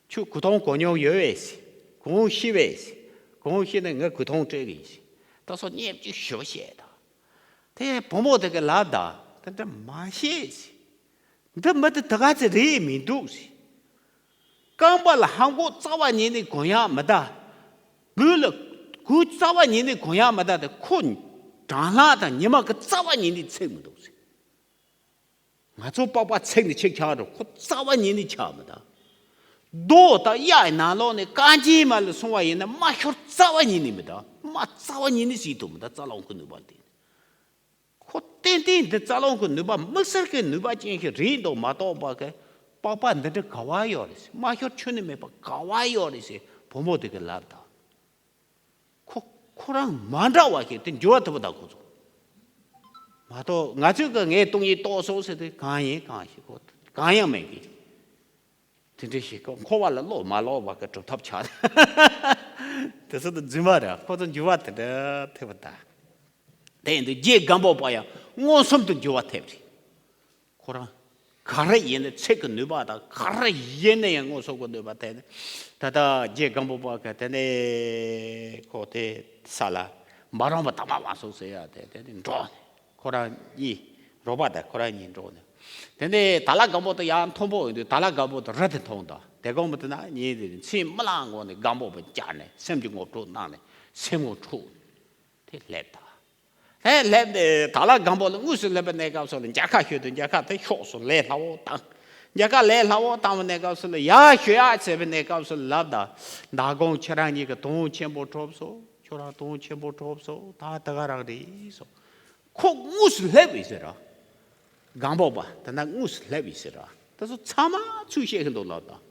ཁྱོད་གོས་ཐུང་གོན་མྱོང་ཡོད་པས་ཟེར། གོང་ཤི་བས་ཟེར། གོང་ཤི་ནས་ངས་གོས་ཐུང་སྤྲད་གི་ཡིན་ཟེར། ད་སོ་བརྙས་བཅོས་ཞུ་བཤད་དང་། དེ་བུ་མོ་དེ་གི་ལབ་ད་དེ་འདྲ་མ་བཤད་ཟེར། འདི་མི་དེ་དེ་ག་ཚོད་རེད་མི་འདུག་ཟེར། རྐང་པ་ལ་ལྷམ་གོག་རྩ་བ་ཉིད་ནས་གོན་ཡག་མི་གདའ། གོས་ལ་གོས་རྩ་བ་ཉིད་ནས་གོན་ཡག་མི་གདའ་དེ་ཁོ་གྲང་ལྷགས་དང་ཉི་མ་གི་རྩ་བ་ཉིད་ནས་ཚིག་མི་འདུག་ཟེར། ང་ཚོ་པགས་པ་ཚིག་ནས་ཆིག་ཆག་འགྲོ་ཁོ་རྩ་བ་ཉིད་ནས་ཆག་མི་གདའ། རྡོ་དང་གཡའ་ཡི་ནང་ལོགས་ནས་རྐང་རྗེན་མ་ལ་སོང་བ་ཡིན་ན་རྨ་ཤོར་རྩ་བ་ཉིད་ནས་མི་གདའ། རྨ་རྩ་བ་ཉིད་ནས་ཟིན་ཐུབ་མི་གདའ་རྩ་རླུང་གི་ནུས་པ་དེ། ཁོ་ཏན་ཏན་འདི་རྩ་རླུང་གི་ནུས་པ་དམིགས་བསལ་གྱི་ནུས་པ་ཅན་ཞིག་རེད་འདུག་མ་གཏོགས་པ་གི་པགས་པ་འདི་འདྲ་ག་བ་ཡོད་རེད་ཟེར། རྨ་ཤོར་ཁྱོན་ནས་མེད་པ་ག་བ་ཡོད་རེད་ཟེར་བུ་མོ་དེ་གི་ལབ་དང་། ཁོ་ཁོ་རང་མ་འདྲ་བ་ཞིག་དེ་འགྱུར་བ་ཐུབ་པ་དང་ཁོ་ཚོ། མ་གཏོགས་ང་ཚོས་གི་ངའི་སྟོང་ཉིད་རྟོགས་སོང་ཟེར་དུས་གང་ཡིན་གང་ཞིག་གོ་གང་ཡང་མེད་གི། དེ་འདྲ་ཞིག་གི་འཁོར་བ་ལ་བློ་མ་ལོག་པ་གི་གྲུབ་ཐབས་ཆགས། དེ་ཚོ་དུ་རྫུན་མ་རེད་ཁོ་ཚོ་འགྱུར་བ་དེ་འདྲ་ཐེབས་པ་དང་། དེ་ཡིན་དུས་རྗེ་སྒམ་པོ་པ་ཡང་མངོན་སུམ་དུ་འགྱུར་བ་ཐེབས་རེད། ཁོ་རང་ག་རེ་ཡིན་ན་ཚིག་གི་ནུས་པ་དང་ག་རེ་ཡིན་ན་ཡང་མངོན་སུམ་གྱི་ནུས་པ་དེ་ནི་ད་ལྟ་རྗེ་སྒམ་པོ་པ་གི་དེ་ནས་ཁོ་དེ་ས་ལ་ མ་རུངས་པ་དྭངས་མ་བ་སོགས་ཟེར་ཡ་དེ་དེ་ནི་འགྲོ་ནས་ཁོ་རང་གཉིས། རོགས་པ་དང་ཁོ་རང་གཉིས་འགྲོ་ནས། དེ་ནས་དྭགས་ལྷ་སྒམ་པོ་དེ་ཡང་མཐོན་པོ་ཡིན་དུས་དྭགས་ལྷ་སྒམ་པོ་དེ་རི་དེ་མཐོང་དང་དེ་གོང་མི་དེ་ན་ཉིན་དེ་ནི་མཚན་མི་ལང་གོང་ནས་སྒམ་པོ་བ་བཅར་ནས་སེམས་ཀྱི་ངོ་སྤྲོད་གནང་ནས་སེམས་ངོ་འཕྲོག་ནས་དེ་སླེབས་དང་། དེ་སླེབས་ནས་དྭགས་ལྷ་སྒམ་པོ་ལ་དངོས་སུ་སླེབས་པའི་གནས་སྐབས་སུ་ལ་མཇལ་ཁ་ཞུས་དུས་མཇལ་ཁ་དེ་ཤོག་སོང་ལས་སླ་བོ་བཏང་། མཇལ་ཁ་ལས་སླ་བོ་བཏང་བའི་གནས་སྐབས་སུ་ལ་ཡར་ཞུ་ཡག་བྱས་པའི་གནས་སྐབས་སུ་ལབ་དང་། མདང་དགོང་ཁྱེད་རང་གཉིས་ཀྱི་དོན་ཆེན་པོ་གྲུབ་སོང་། ཁྱོད་རང་དོན་ཆེན་པོ་གྲུབ་སོང་། ད་དེ་ག་རང་རེད་སོང་། ཁོ་དངོས་སུ་སླེབས་ཡིན་ཟེར་ར། སྒམ་པོ་བ་དེ་ན་དངོས་སུ་སླེབས་ཡིན་ཟེར་ར། དེ་ཚོ་ཚང་མ་ཚུར་བཤད་གི་འདུག་ལབ་དང་།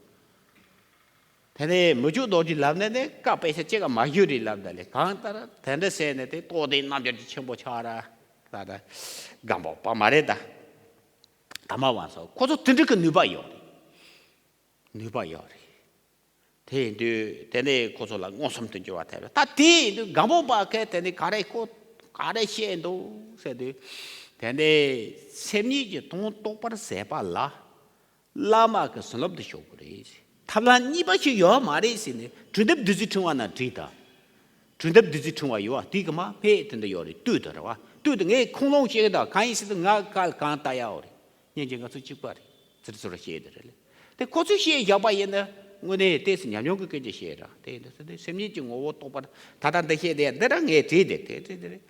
དེ་ནས་མི་བསྐྱོད་རྡོ་རྗེ་ལབ་ནས་ནི་བཀའ་དཔེ་ཆ་གཅིག་ག་མ་ཞུ་རེད་ལབ་ད་ལས་གང་ལྟར་དེ་འདྲ་ཟེར་ནས་དེ་ལྟོ་ལྡན་རྣམ་རྒྱལ་གྱི་ཆེན་པོ་ཆགས་ར། ད་ད་སྒམ་པོ་བ་མ་རེད་ད། དྭངས་མ་བ་སོགས་ཁོ་ཚོ་དེ་འདྲ་གི་ནུས་པ་ཡོད་རེད། ནུས་པ་ཡོད་རེད། དེ་ཡིན་དུས་དེ་ནས་ཁོ་ཚོ་ལ་མངོན་སུམ་དུ་འགྱུར་བ་ཐེབས་རེད། ད་དེ་ཡིན་དུས་སྒམ་པོ་བ་གས་དེ་ནས་ག་རེ་ཁོ་ག་རེ་བཤད་འདུག་ཟེར་དུས། དེ་ནས་སེམས་ཉིད་ཀྱི་དོན་རྟོགས་པར་ཟད་པ་ལ། བླ་མ་གི་བྱིན་རླབས་དེ་ཞུགས་དགོས་རེད། ཐབས་ལམ་གཉིས་པ་ཞིག་ཡོད་མ་རེད་ཟེར་ནས་གྲུབ་མཐའ་བདུད་རྩི་ཕྲེང་བ་ན་བྲིས་དང་། གྲུབ་མཐའ་བདུད་རྩི་ཕྲེང་བ་ཡོད་བ་དེ་གི་མ་ཕེ་དེ་འདྲ་ཡོད་རེད། ལྟོས་དང་རེད་བ། ལྟོས་དང་ངས་ཁུངས་ལུང་བཤད་གི་དང་གང་ཡིན་ཟེར་དུས་ང་ག་གང་ལྟ་ཡག་རེད། སྙིང་རྗེ་ང་ཚོ་གཅིག་པ་རེད། ཚུར་ཚུར་བཤད་དེ་རེད་ལེ། དེ་ཁོ་ཚོས་བཤད་བཞག་པ་ཡིན་ན་དངོས་གནས་ཏོག་ཙམ་ཉམས་མྱོང་གི་སྐད་ཆ་བཤད་ར། དེ་ཡིན་དུས་སེམས་ཉིད་ཀྱི་ངོ་བོ་རྟོགས་པར་ད་ལྟ་འདི་བཤད་དེ་འདི་ར་ངས་བྲིས་དེ་དེ་དེ་དེ་རེད།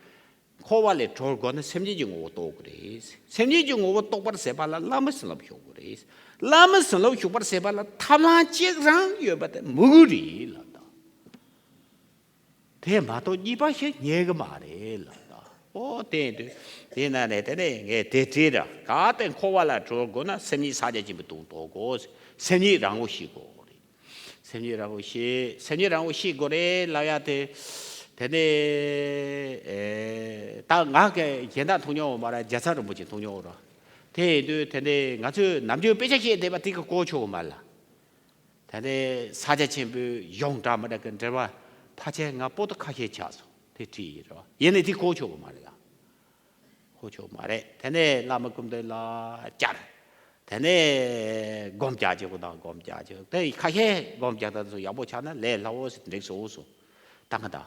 འཁོར་བ་ལས་གྲོལ་དགོས་ན་སེམས་ཉིད་ཀྱི་ངོ་བོ་རྟོགས་དགོས་རེད། སེམས་ཉིད་ཀྱི་ངོ་བོ་རྟོགས་པར་ཟད་པ་ལ་བླ་མའི་བྱིན་རླབས་ཞུགས་དགོས་རེད། བླ་མའི་བྱིན་རླབས་ཞུགས་པར་ཟད་པ་ལ་ཐབས་ལམ་གཅིག་རང་ཡོད་པ་དེ་མི་དགོས་རེད་ལབ་དང་། དེ་མ་གཏོགས་གཉིས་པ་ཞིག་རྙེད་གི་མ་རེད་ལབ་དང་། ཨོ་དེ་ཡིན་དུས་དེ་ན་ནས་དེ་ནས་ངས་དེ་བྲིས་ར། གལ་ཏེ་འཁོར་བ་ལས་གྲོལ་དགོས་ན་སེམས་ཉིད་ཕྱག་རྒྱ་ཆེན་པོའི་དོན་རྟོགས་དགོས། སེམས་ཉིད་རང་ངོ་ཤེས་དགོས་རེད། སེམས་ཉིད་རང་ངོ་ཤེས། སེམས་ཉིད་རང་ངོ་ཤེས་དགོས་རེད་ལབ་ཡ་དེ། དེ་ནས་ཨེ་ད་ང་གི་གཞན་དག་མཐོང་མྱོང་ཡོད་མ་རེད། རྒྱལ་ཚབ་རིན་པོ་ཆེ་མཐོང་མྱོང་ཡོད་ར། དེ་ཡིན་དུས་དེ་ནས་ང་ཚོས་ནམ་རྒྱུན་དཔེ་ཆ་བཤད་བསྡད་པ་དེ་གི་གོ་ཆོད་གི་མ་ལ། དེ་ནས་ཕྱག་རྒྱ་ཆེན་པོའི་གཞུང་འདྲ་མི་འདྲ་གི་འགྲེལ་པ་ཕལ་ཆེར་ང་པོ་ཏི་ཁ་ཤས་ཆགས་སོང་། དེ་བྲིས་ཡིན་རོ། ཡིན་ནའི་དེ་གོ་ཆོད་གི་མ་རེད་ལ། གོ་ཆོད་མ་རེད། དེ་ནས་བླ་མ་སྐུ་མདུན་ལ་བཅར། དེ་ནས་སྒོམ་རྒྱག་བྱེད་དགོས་དང་སྒོམ་རྒྱག་བྱེད་དེ་ཁ་ཤས་སྒོམ་རྒྱག་སྟངས་སུ་ཡག་པོ་ཆགས་ན་ལས་སླ་བོ་ཞིག་འགྲིག་སོང་སོང་། ད་ག་ད།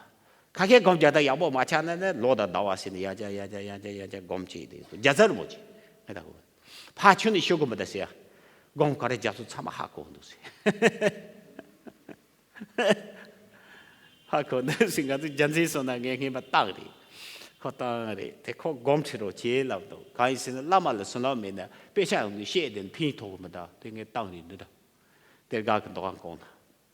ཁ་ཤས་སྒོམ་རྒྱག་སྟངས་ཡག་པོ་མ་ཆགས་ན་ནི་ལོ་དང་ཟླ་བ་ཟེར་ནས་ཡར་བརྒྱབ་ཡར་བརྒྱབ་ཡར་བརྒྱབ་ཡར་བརྒྱབ་སྒོམ་བྱེད་དེ་རྒྱ་ཚ་རིན་པོ་ཆེ་ངས་ད་གོ། ཕར་ཕྱོགས་ནས་ཤོད་དགོས་མི་འདུག་ཟེར། སྒོམ་ག་རེ་རྒྱག་ཚུལ་ཚང་མ་ཧ་གོ་འདུག་ཟེར། ཧ་གོ་འདུག་ཟེར། ང་ཚོ་རྒྱལ་མཚན་སོང་ན་ངས་ངེས་པ་རྟགས་རེད། ཁོ་རྟགས་རེད་དེ། ཁོ་སྒོམ་ཁྲིད་རོགས་བྱེད་ལབ་འདུག་གང་ཡིན་ཟེར་ན་བླ་མ་ལ་བྱིན་རླབས་མེད་ན་དཔེ་ཆ་ཡོང་དུས་བཤད་དེ་ཕན་ཐོགས་གི་མི་འདུག་དེ་ངས་རྟགས་རེད་འདི་འདྲ། དེ་དགའ་གི་འདུག་གང་གོང་ན།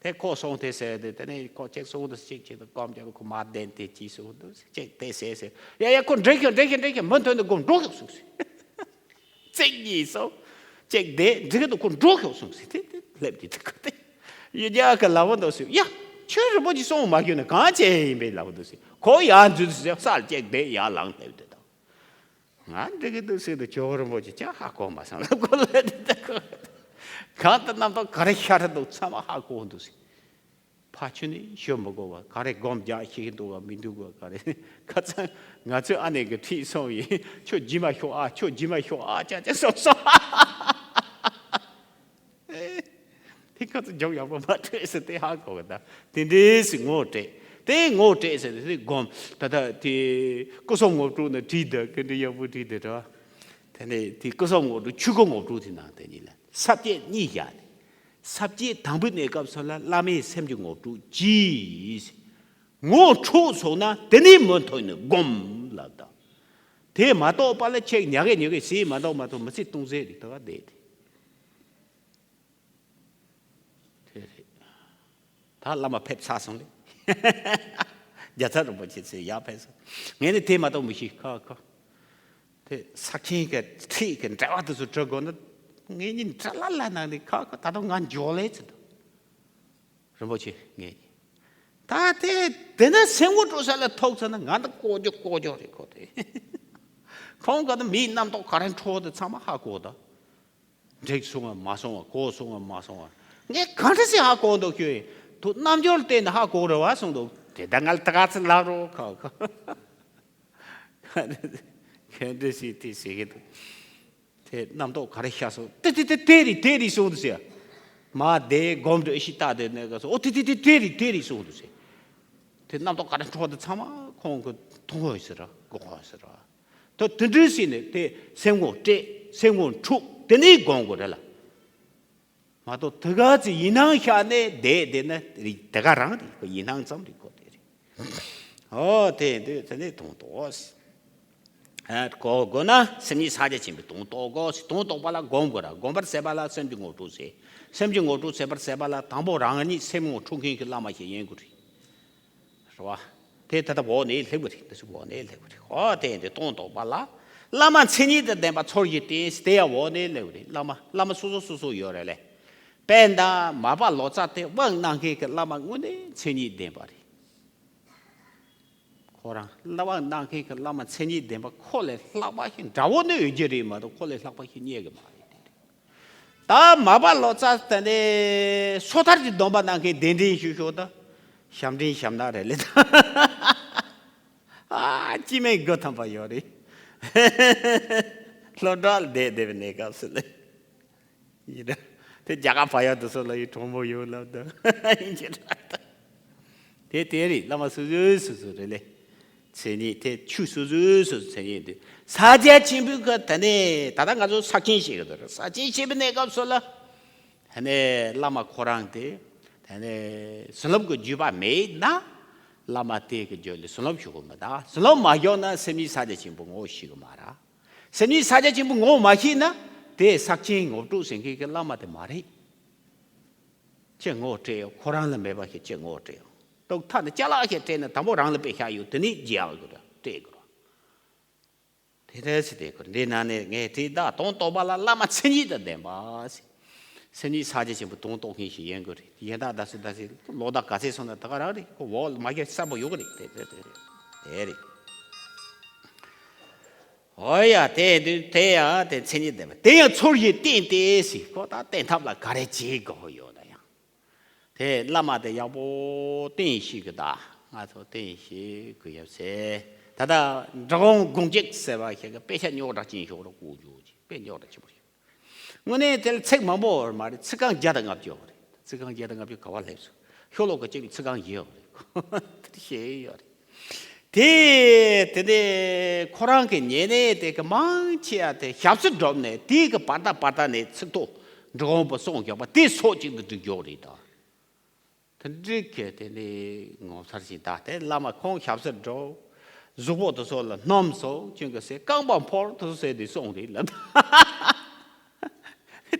དེ་ཁོ་སོང་དེ་ཟེར་དེ་དེ་ནས་ཁོ་གཅིག་སོང་དུ་གཅིག་གཅིག་ཏུ་སྒོམ་རྒྱབ་ཁོ་མ་བདེན་དེ་གཅིག་སོང་དུ་གཅིག་དེ་ཟེར་ཟེར། ཡ་ཡ་ཁོ་འགྲིག་ཤོག་འགྲིག་ཤོག་འགྲིག་ཤོག་མུ་མཐུད་དུ་སྒོམ་འགྲོ་ཤོག་གསུངས་ཟེར། གཅིག་གཉིས་སོང་། གཅིག་དེ་འགྲིག་གི་འདུག་ཁོ་འགྲོ་ཤོག་གསུངས་ཟེར། དེ་དེ་སླེབས་དེ་དེ་ཁོ་དེ། ཡུལ་རྒྱ་ག་ལབ་འདུག་ཟེར། ཡ་ཁྱོད་རིན་པོ་ཆེ་སོང་མ་གྱུར་ནས་གང་བྱས་ཡིན་པས་ལབ་འདུག་ཟེར། ཁོ་ཡར་འཛུལ་ཟེར་སར་གཅིག་དེ་ཡར་ལངས་སླེབས་དེ་དང་། ང་འགྲིག་གི་འདུག་ཟེར་དུས་ཇོ་བོ་རིན་པོ་ཆེ་ཅང་ཧ་གོ་མ་སོང་ལ་ཁོ་ལ་དེ་ལྟ་ཁོ། གང་ལྟར་རྣམ་རྟོག་ག་རེ་ཤར་འདུག་ཚང་མ་ཧ་གོ་འདུག་ཟེར། ཕར་ཕྱོགས་ནས་ཤོད་མི་དགོས་པ་ག་རེ་སྒོམ་རྒྱག་ཤེས་ཀྱི་འདུག་ག་མི་འདུག་ག་ག་རེ་ཁ་ཚང་ང་ཚོའི་ཨ་ནེ་གི་ཁྲིད་སོང་ཡིན། ཁྱོད་རྗེས་མ་ཤོག་ཨ། ཁྱོད་རྗེས་མ་ཤོག་ཨ། ཅག་ཅག་སོང་སོང་། དེ་ཁ་ཚོ་རྒྱོབ་ཡག་པོ་མ་སྤྲད་ཟེར་དེ་ཧ་གོ་གི་ད། དེ་འདྲས་སེ་ངོ་སྤྲད། དེ་ངོ་སྤྲད་ཟེར་དེ་སྒོམ། ད་ལྟ་དེ་སྐུ་གསུང་ངོ་སྤྲོད་ནས་བྲིས་འདུག་དེ་འདྲས་ཡག་པོ་བྲིས་འདུག་ར། དེ་ནས་དེ་སྐུ་གསུང་ངོ་སྤྲོད་ཆོས་སྐུ་ངོ་སྤྲོད་དེ་ནང་དེ་གཉིས་ལ་ས་བཅད་གཉིས་བཞག་ནས། ས་བཅད་དང་པོའི་གནས་སྐབས་སུ་ལ་བླ་མའི་སེམས་ཀྱི་ངོ་སྤྲོད་གྱིས། ངོ་འཕྲོད་སོང་ན་དེ་ནས་མུ་མཐུད་ནས་སྒོམ་ལབ་དང་། དེ་མ་གཏོགས་པ་ལ་ཆེག་ཉག་གེ་ཉོག་གེ་ཟེར་མ་གཏོགས་མ་གཏོགས་མི་ཚེ་སྟོང་ཟད་རེད་ད་ག་བསྡད་དེ། དེ་རེད། ད་བླ་མ་ཕེབས་ཚར་སོང་ལེ། རྒྱལ་ཚབ་རིན་པོ་ཆེ་ཚོས་ཡར་ཕེབས་སོང་། ངས་ནི་དེ་མ་གཏོགས་མི་ཤེས་ཁ་ཁ། དེ་ས་ཆེན་གྱི་ཁྲིད་ཀྱི་འགྲེལ་པ་དེ་ཚོ་འབྲི་དགོས་ན། ངེད་གཉིས་འདྲ་ལ་ལ་ནང་ནས་ཁ་ཁ་ད་དུང་ང་འཇོག་ལེ་ཚོད་དུ། རིན་པོ་ཆེ་ངེད་གཉིས། ད་དེ་དེ་ནས་སེམས་ངོ་སྤྲོད་ས་ལ་ཐུག་ཚར་ན་ང་ད་ལྐོག་ཇོ་ལྐོག་ཇོ་རེད་ཁོ་དེ། ཁོང་ག་ད་མིའི་རྣམ་རྟོག་ག་རེ་འཕྲོ་དེ་ཚང་མ་ཧ་གོ་ད། འགྲིག་སོང་ངམ་མ་སོང་ངམ་གོ་སོང་ངམ་མ་སོང་ངམ། ངས་ག་འདྲ་སེ་ཧ་གོ་འདུག་ཁྱོད། དུ་རྣམ་འགྱུར་བལྟས་ནས་ཧ་གོ་རེད་བ་གསུངས་འདུག་དེ་ད་ང་ལ་ད་ག་ཚོད་ལབ་རོགས་ཁ་ཁ། ག་འདྲ་སེ་དེ་ཟེར་གི་འདུག་དེ་རྣམ་རྟོག་ག་རེ་ཤར་སོང་། དེ་དེ་དེ་དེ་རེད་དེ་རེད་གསུངས་འདུག་ཟེར། མ་དེ་སྒོམ་འདྲ་ཨེ་ཤི་ལྟ་དེ་ནས་ག་སོ་ཨོ་དེ་དེ་དེ་དེ་རེད་དེ་རེད་གསུངས་འདུག་ཟེར། དེ་རྣམ་རྟོག་ག་རེ་འཕྲོ་དེ་ཚང་མ་ཁོང་གི་མཐོང་དགོས་ཟེར་ར་གོ་གོ་ཟེར་ར། ད་དེ་འདྲའི་སྲིད་ནས་དེ་སེམས་ངོ་སྤྲད། སེམས་ངོ་འཁྲུག། དེ་ནས་སྒོམ་དགོས་རེད་ལ། མ་གཏོགས་དེ་ག་ཚོད་ཡིན་སྣང་ཤར་ནས་བསྡད་བསྡད་ན་དེ་ག་རང་རེད། ཁོ་ཡིན་སྣང་ཙམ་རེད། ཁོ་དེ་རེད། ཨོ་དེ་འདུག་དེ་ནས་དོན་རྟོགས། ཨ་གོ་དགོས་ན་སེམས་ཉིད་ཕྱག་རྒྱ་ཆེན་པོའི་དོན་རྟོགས་དགོས། དོན་རྟོགས་པ་ལ་སྒོམ་དགོས་ར། སྒོམ་པར་ཟད་པ་ལ་སེམས་ཀྱི་ངོ་སྤྲོད་ཟེར། སེམས་ཀྱི་ངོ་སྤྲོད་ཟད་པར་ཟད་པ་ལ་དང་པོ་རང་ཉིད་སེམས་ངོ་འཁྲུག་མཁན་གྱི་བླ་མ་ཞིག་ཡིན་དགོས་རེད། རེད་བ། དེ་ད་ལྟ་འོག་ནས་སླེབས་དགོས་རེད། འདི་ཚོ་འོག་ནས་སླེབས་དགོས་རེད། ཨོ་དེ་འདི་དོན་རྟོགས་པ་ལ་བླ་མ་མཚན་ཉིད་དང་ལྡན་པ་ཚུལ་བཞིན་བསྟེན། དེ་ཡང་འོག་ནས་སླེབས་དགོས་རེད། བླ་མ་བླ་མ་སོ་སོ་སོ་སོ་ཡོད་རེད་ལེ། དཔེར་ན་མར་པ་ལོ་ཙཱ་དེ་དབང་གནང་མཁན་གྱི་བླ་མ་དངོས་གནས་མཚན་ཉིད་ལྡན་པ་རེད། ཁོ་རང་བླ་མ་གནང་མཁན་གྱི་བླ་མ་མཚན་ཉིད་ལྡན་པ་ཁོ་ལས་ལྷག་པ་ཞིག་འདྲ་བོ་ནི་ཡོད་ཀྱི་རེད་མ་གཏོགས་ཁོ་ལས་ལྷག་པ་ཞིག་རྙེད་གི་མ་རེད། ད་མར་པ་ལོ་ཙཱ་དེ་ནས་སོ་ཐར་གྱི་སྡོམ་པ་གནང་མཁན་གདན་འདྲེན་ཞུ་ཞོག་ད་ཞབས་འདྲེན་ཞབས་ནག་རེད་ལེ། ད་ཨ་སྐྱེ་དམན་དགུ་ཐམ་པ་ཡོད་རེད། སློབ་གྲྭ་ལ་བསྡད་བསྡད་པའི་གནས་སྐབས་སུ་ལེ། ཡིན་ན། དེ་རྒྱ་གར་བག་ཡོད་དུ་སོགས་ལ་ཡི་གྲོགས་མོ་ཡོད་ལབ་དང་། ཡིན་གྱི་རེད། དེ་དེ་རེད། བླ་མ་སོ་སོའི་སོ་སོ་རེད་ལེ། མཚན་ཉིད་དེ་ཆོས་སོ་སོའི་སོ་སོ་མཚན་ཉིད་དེ། ཕྱག་རྒྱ་ཆེན་པོའི་གི་དེ་ནས་ད་ལྟ་ང་ཚོ་ས་ཆེན་ཞིག་གི་དོ་རེད། ས་ཆེན་ཞེས་པའི་གནས་སྐབས་སུ་ལ། དེ་ནས་བླ་མ་ཁོ་རང་དེ། དེ་ནས་བྱིན་རླབས་ཀྱི་བརྒྱུད་པ་མེད་ན། བླ་མ་དེ་གི་རྒྱུད་ལ་བྱིན་རླབས་ཞུགས་གི་མི་ད། བྱིན་རླབས་མ་ཞུགས་ན་སེམས་ཉིད་ཕྱག་རྒྱ་ཆེན་པོ་ངོ་ཤེས་གི་མ་ར། སེམས་ཉིད་ཕྱག་རྒྱ་ཆེན་པོ་ངོ་མ་ཤེས་ན། དེ་ས་ཆེན་ངོ་སྤྲོད་ཟེར་མཁན་གྱི་བླ་མ་དེ་མ་རེད། ཅེས་ངོ་སྤྲད་ཡོད། ཁོ་རང་ལ་མེད་པ་ཞིག་ཅེས་ངོ་སྤྲད་ཡོད། རྟོག་མཐའ་ནས་ཅ་ལག་ཞིག་སྤྲད་ན་དང་པོ་རང་ལ་དཔེ་བཞག་ཡོད། དེ་ནས་རྗེས་ཡང་དགོས་ར་སྤྲད་དགོས་ར། དེ་འདྲ་ཞིག་དེ་དགོས། འདི་ན་ནས་ངས་དེ་དག་དོན་རྟོགས་པ་ལ་བླ་མ་མཚན་ཉིད་དང་ལྡན་པ་ཟེར། སེམས་ཉིད་ཕྱག་རྒྱ་ཆེན་པོ་དོན་རྟོགས་མཁན་ཞིག་ཡིན་དགོས་རེད། ཡིན་ད་ད་སི་ད་སི་ལོ་ཟླ་ག་ཚད་སོང་ན་ད་ག་རང་རེད། ཁོ་འོག་ལ་མ་རྒྱ་གསལ་པོ་ཡོད་གི་རེད། དེ་དེ་དེ་རེད། དེ་རེད། ཨོ་ཡ་དེ་དུས་དེ་ཡང་དེ་མཚན་ཉིད་ལྡན་པ་དེ་ཡང་ཚུལ་བཞིན་བསྟེན་ཏེ་ཟེར། ཁོ་ད་བསྟེན་ཐབས་ལ་ག་རེ་བྱེད་དགོས་ཡོད་ན་ཡང་། དེ་བླ་མ་དེ་ཡག་པོ་བསྟེན་ཤེས་གི་ད། ང་ཚོ་བསྟེན་ཤེས་དགོས་ཡོད་ཟེར། ད་ལྟ་འབྲི་གུང་དགོངས་གཅིག་ཟེར་བ་ཞིག་གི་དཔེ་ཆ་རྙོག་དྲ་ཅན་ཞིག་རུ་བཀོད་རྒྱུ་ཅིག་དཔེ་རྙོག་དྲ་ཆེན་པོ་ཞིག་དངོས་གནས་དེ་ལ་ཚིག་མང་པོ་ཡོད་མ་རེད། ཚིག་རྐང་བརྒྱ་དང་ལྔ་བཅུ་ཡོད་རེད། ཚིག་རྐང་བརྒྱ་དང་ལྔ་བཅུ་ག་བ་སླེབས་སོང་། ཤོ་ལོ་ཀ་གཅིག་ལ་ཚིག་རྐང་བཞི་ཡོད་རེད། ཁོ་དེ་ཤེས་ཡོད་རེད། དེ་དེ་ནས་ཁོ་རང་གི་ཉེ་གནས་དེ་གི་མང་ཆེ་བ་དེ་ཞབས་སོར་སྒྲུབ་ནས་དེའི་གི་བར་ད་བར་ད་ནས་ཚིག་ཐོ་འབྲི་གུང་པོ་གསུངས་ཡོད་པ་དེ་སོགས་ཅིག་ཏུ་འགྲིག་ཡོད་རེད་ད། དེ་འགྲིག་གི་དེ་ནས་ངོ་མཚར་ཞིག་ད་དེ་བླ་མ་ཁོང་ཞབས་སོར་འགྲོ། གཟུགས་པོ་དེ་ཚོ་ལ་སྣུམ་བཟོ་ཅུང་གི་སེ་རྐང་པ་ཕོར་དེ་ཚོ་ཟེར་དེ་སོང་རེད་ལབ།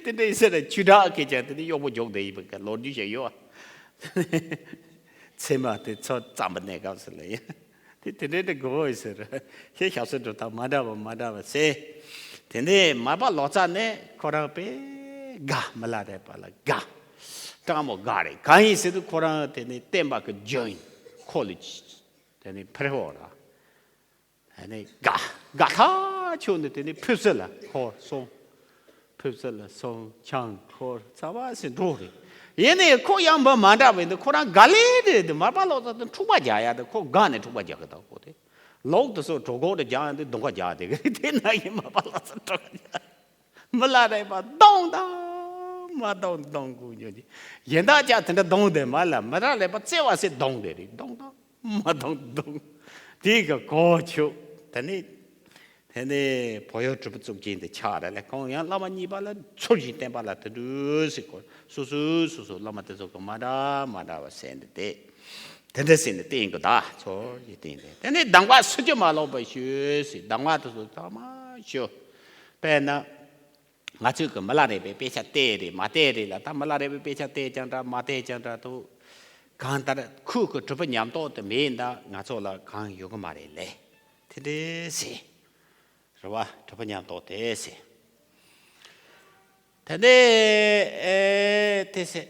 དེ་འདྲ་ཡིན་ཟེར་ན་ཆུ་དྲག་གི་ཀྱང་དེ་ནས་གཡོག་པོ་འཇོག་བསྡད་ཡིན་པ་ག་ལོ་རྒྱུས་ཤིག་ཡོད། ཚེ་མ་དེ་ཚོ་བརྩམས་པ་གནས་སྐབས་སུ་ལ་ཡིན། དེ་དེ་འདྲའི་དེ་དགོས་ཡོད་ཟེར། ཁྱེད་ཞབས་སོར་འགྲོ་ཐབས་མ་འདྲ་བ་མ་འདྲ་བ་ཟེར། དེ་ནས་མར་པ་ལོ་ཙཱ་ནས་ཁོ་རང་དཔེ་དགའ། མི་ལ་རས་པ་ལ་དགའ། སྤྲང་མོ་དགའ་རེད། གང་ཡིན་ཟེར་དུས་ཁོ་རང་དེ་ནས་བསྟན་པ་གི་ལྗོན་ཁོ་ལ་དེ་ནས་ཕེབས་འོ་ར། དེ་ནས་དགའ་དགའ་ཐག་ཆོད་ནས་དེ་ནས་ཕེབས་སུ་ལ་ཁོ་སོང་། ཕེབས་སུ་ལ་སོང་ཆང་འཁོར་ཚ་བ་ཟིན་འགྲོ་རེད། ཡིན་ནའི་ཁོ་ཡང་མི་མ་འདྲ་བས་འདི་ཁོ་རང་དགའ་ལེ་རེད། འདི་མར་པ་ལོ་ཙཱ་དེ་འཁྲུག་པ་རྒྱག་ཡ་དེ་ཁོ་དགའ་ནས་འཁྲུག་པ་རྒྱག་གི་འདུག་ཁོ་དེ་ལོག་དུ་སོ་གྲོད་ཁོག་དུ་རྒྱག་ཡ་དེ་གདོང་ཁ་རྒྱག་དེ་གི་རེད། དེ་ན་ཡིན་མར་པ་ལོ་ཙཱ་འགྲོ་གི་རེད། མི་ལ་རས་པ་གདོང་དང་མ་གདོང་གདོང་དགུ་ཉོ་གི་ཡིན་ད་ཅག་དེ་འདྲ་གདོང་དེ་མ་ལ་མི་ལ་རས་པ་བརྩེ་བ་སེ་གདོང་དེ་རེད། གདོང་དང་མ་གདོང་གདོང་དེ་གི་གོ་ཆོད་དེ་ནི། དེ་ནས་བོད་ཡུལ་གྲུབ་པ་གཙུག་རྒྱན་དེ་ཆགས་རེད་ལ། ཁོང་ཡང་བླ་མ་གཉིས་པ་ལ་ཚུལ་བཞིན་བསྟེན་པ་ལ་དེ་འདྲ་ཟེར་གོ། སོ་སོའི་སོ་སོའི་བླ་མ་དེ་ཚོ་གི་མ་འདྲ་མ་འདྲ་བ་ཟེར་ནས་དེ་དེ་འདྲ་ཟེར་ནས་བསྟེན་གི་ད་ཚུལ་བཞིན་བསྟེན་ཏེ། དེ་ནས་གདམས་ངག་སུ་ཅི་མ་ལོག་པར་ཞུ་ཟེར། གདམས་ངག་དེ་ཚོ་ཚང་མ་ཞུ། དཔེར་ན། ང་ཚོས་གི་མི་ལ་རས་པའི་དཔེ་ཆ་བལྟས་རེད་མ་བལྟས་རེད་ལ། ད་མི་ལ་རས་པའི་དཔེ་ཆ་བལྟས་ཀྱང་འདྲ་མ་བལྟས་ཀྱང་འདྲ་འདུག་གང་ལྟར་ཁོས་གི་གྲུབ་པ་ཉམས་རྟོགས་དེ་མེད་ན་ང་ཚོ་ལ་གང་ཡོད་གི་མ་རེད་ལེ། དེ་འདྲ་ཟེར། རེད་བ། གྲུབ་པ་ཉམས་རྟོགས་དེ་ཟེར། དེ་ནས་ཨེ་དེ་ཟེར།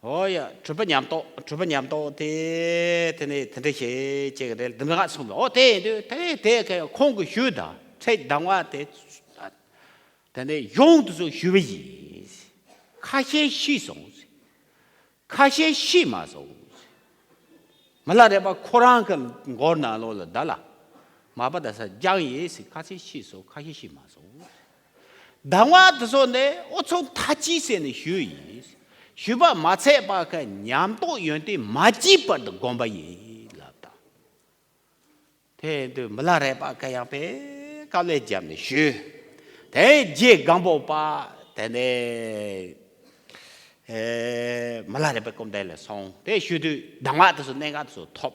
ཨོ་ཡ། གྲུབ་པ་ཉམས་རྟོགས། གྲུབ་པ་ཉམས་རྟོགས་དེ་དེ་ནས་དེ་འདྲ་ཞིག་ཅིག་རེད། འདི་ང་གསུངས་པ། ཨོ་དེ་ཡིན་དུས་དེ་དེ་ག་ཁོང་གི་ཞུས་དང་ཁྲིད་གདམས་ངག་དེ་དེ་ནས་ཡོངས་སུ་ཞུས་པ་ཡིན། ཁ་ཤས་ཤེས་སོང་། ཁ་ཤས་ཤེས་མ་སོང་། མི་ལ་རས་པ་ཁོ་རང་གི་མགོ་ནང་ལོགས་ལ་ད་ལ་མ་པ་ད་ས་སྦྱངས་ཡིན་ཟེར། ཁ་ཤས་ཤེས་སོང་། ཁ་ཤས་ཤེས་མ་སོང་། གདམས་ངག་དེ་ཚོ་ནི་ཨོ་ཚོ་མཐའ་དཔྱིད་ཟེར་ནས་ཞུས་ཡིན། ཞུས་པ་མ་ཚད་པ་གི་ཉམས་རྟོགས་ཡོན་ཏན་མ་སྐྱེས་བར་དུ་བསྒོམ་པ་ཡིན་ལབ་དང་། དེ་དུས་མི་ལ་རས་པ་གི་ཡང་པས་དཀའ་ལས་བརྒྱབ་ནས་ཞུས། དེ་རྗེ་སྒམ་པོ་པ་དེ་ནས་ཨེ་མི་ལ་རས་པའི་སྐུ་མདུན་ལ་སོང་། དེ་ཞུས་དུས་གདམས་ངག་དེ་ཚོ་གནད་འགག་དེ་ཚོ་ཐོབ།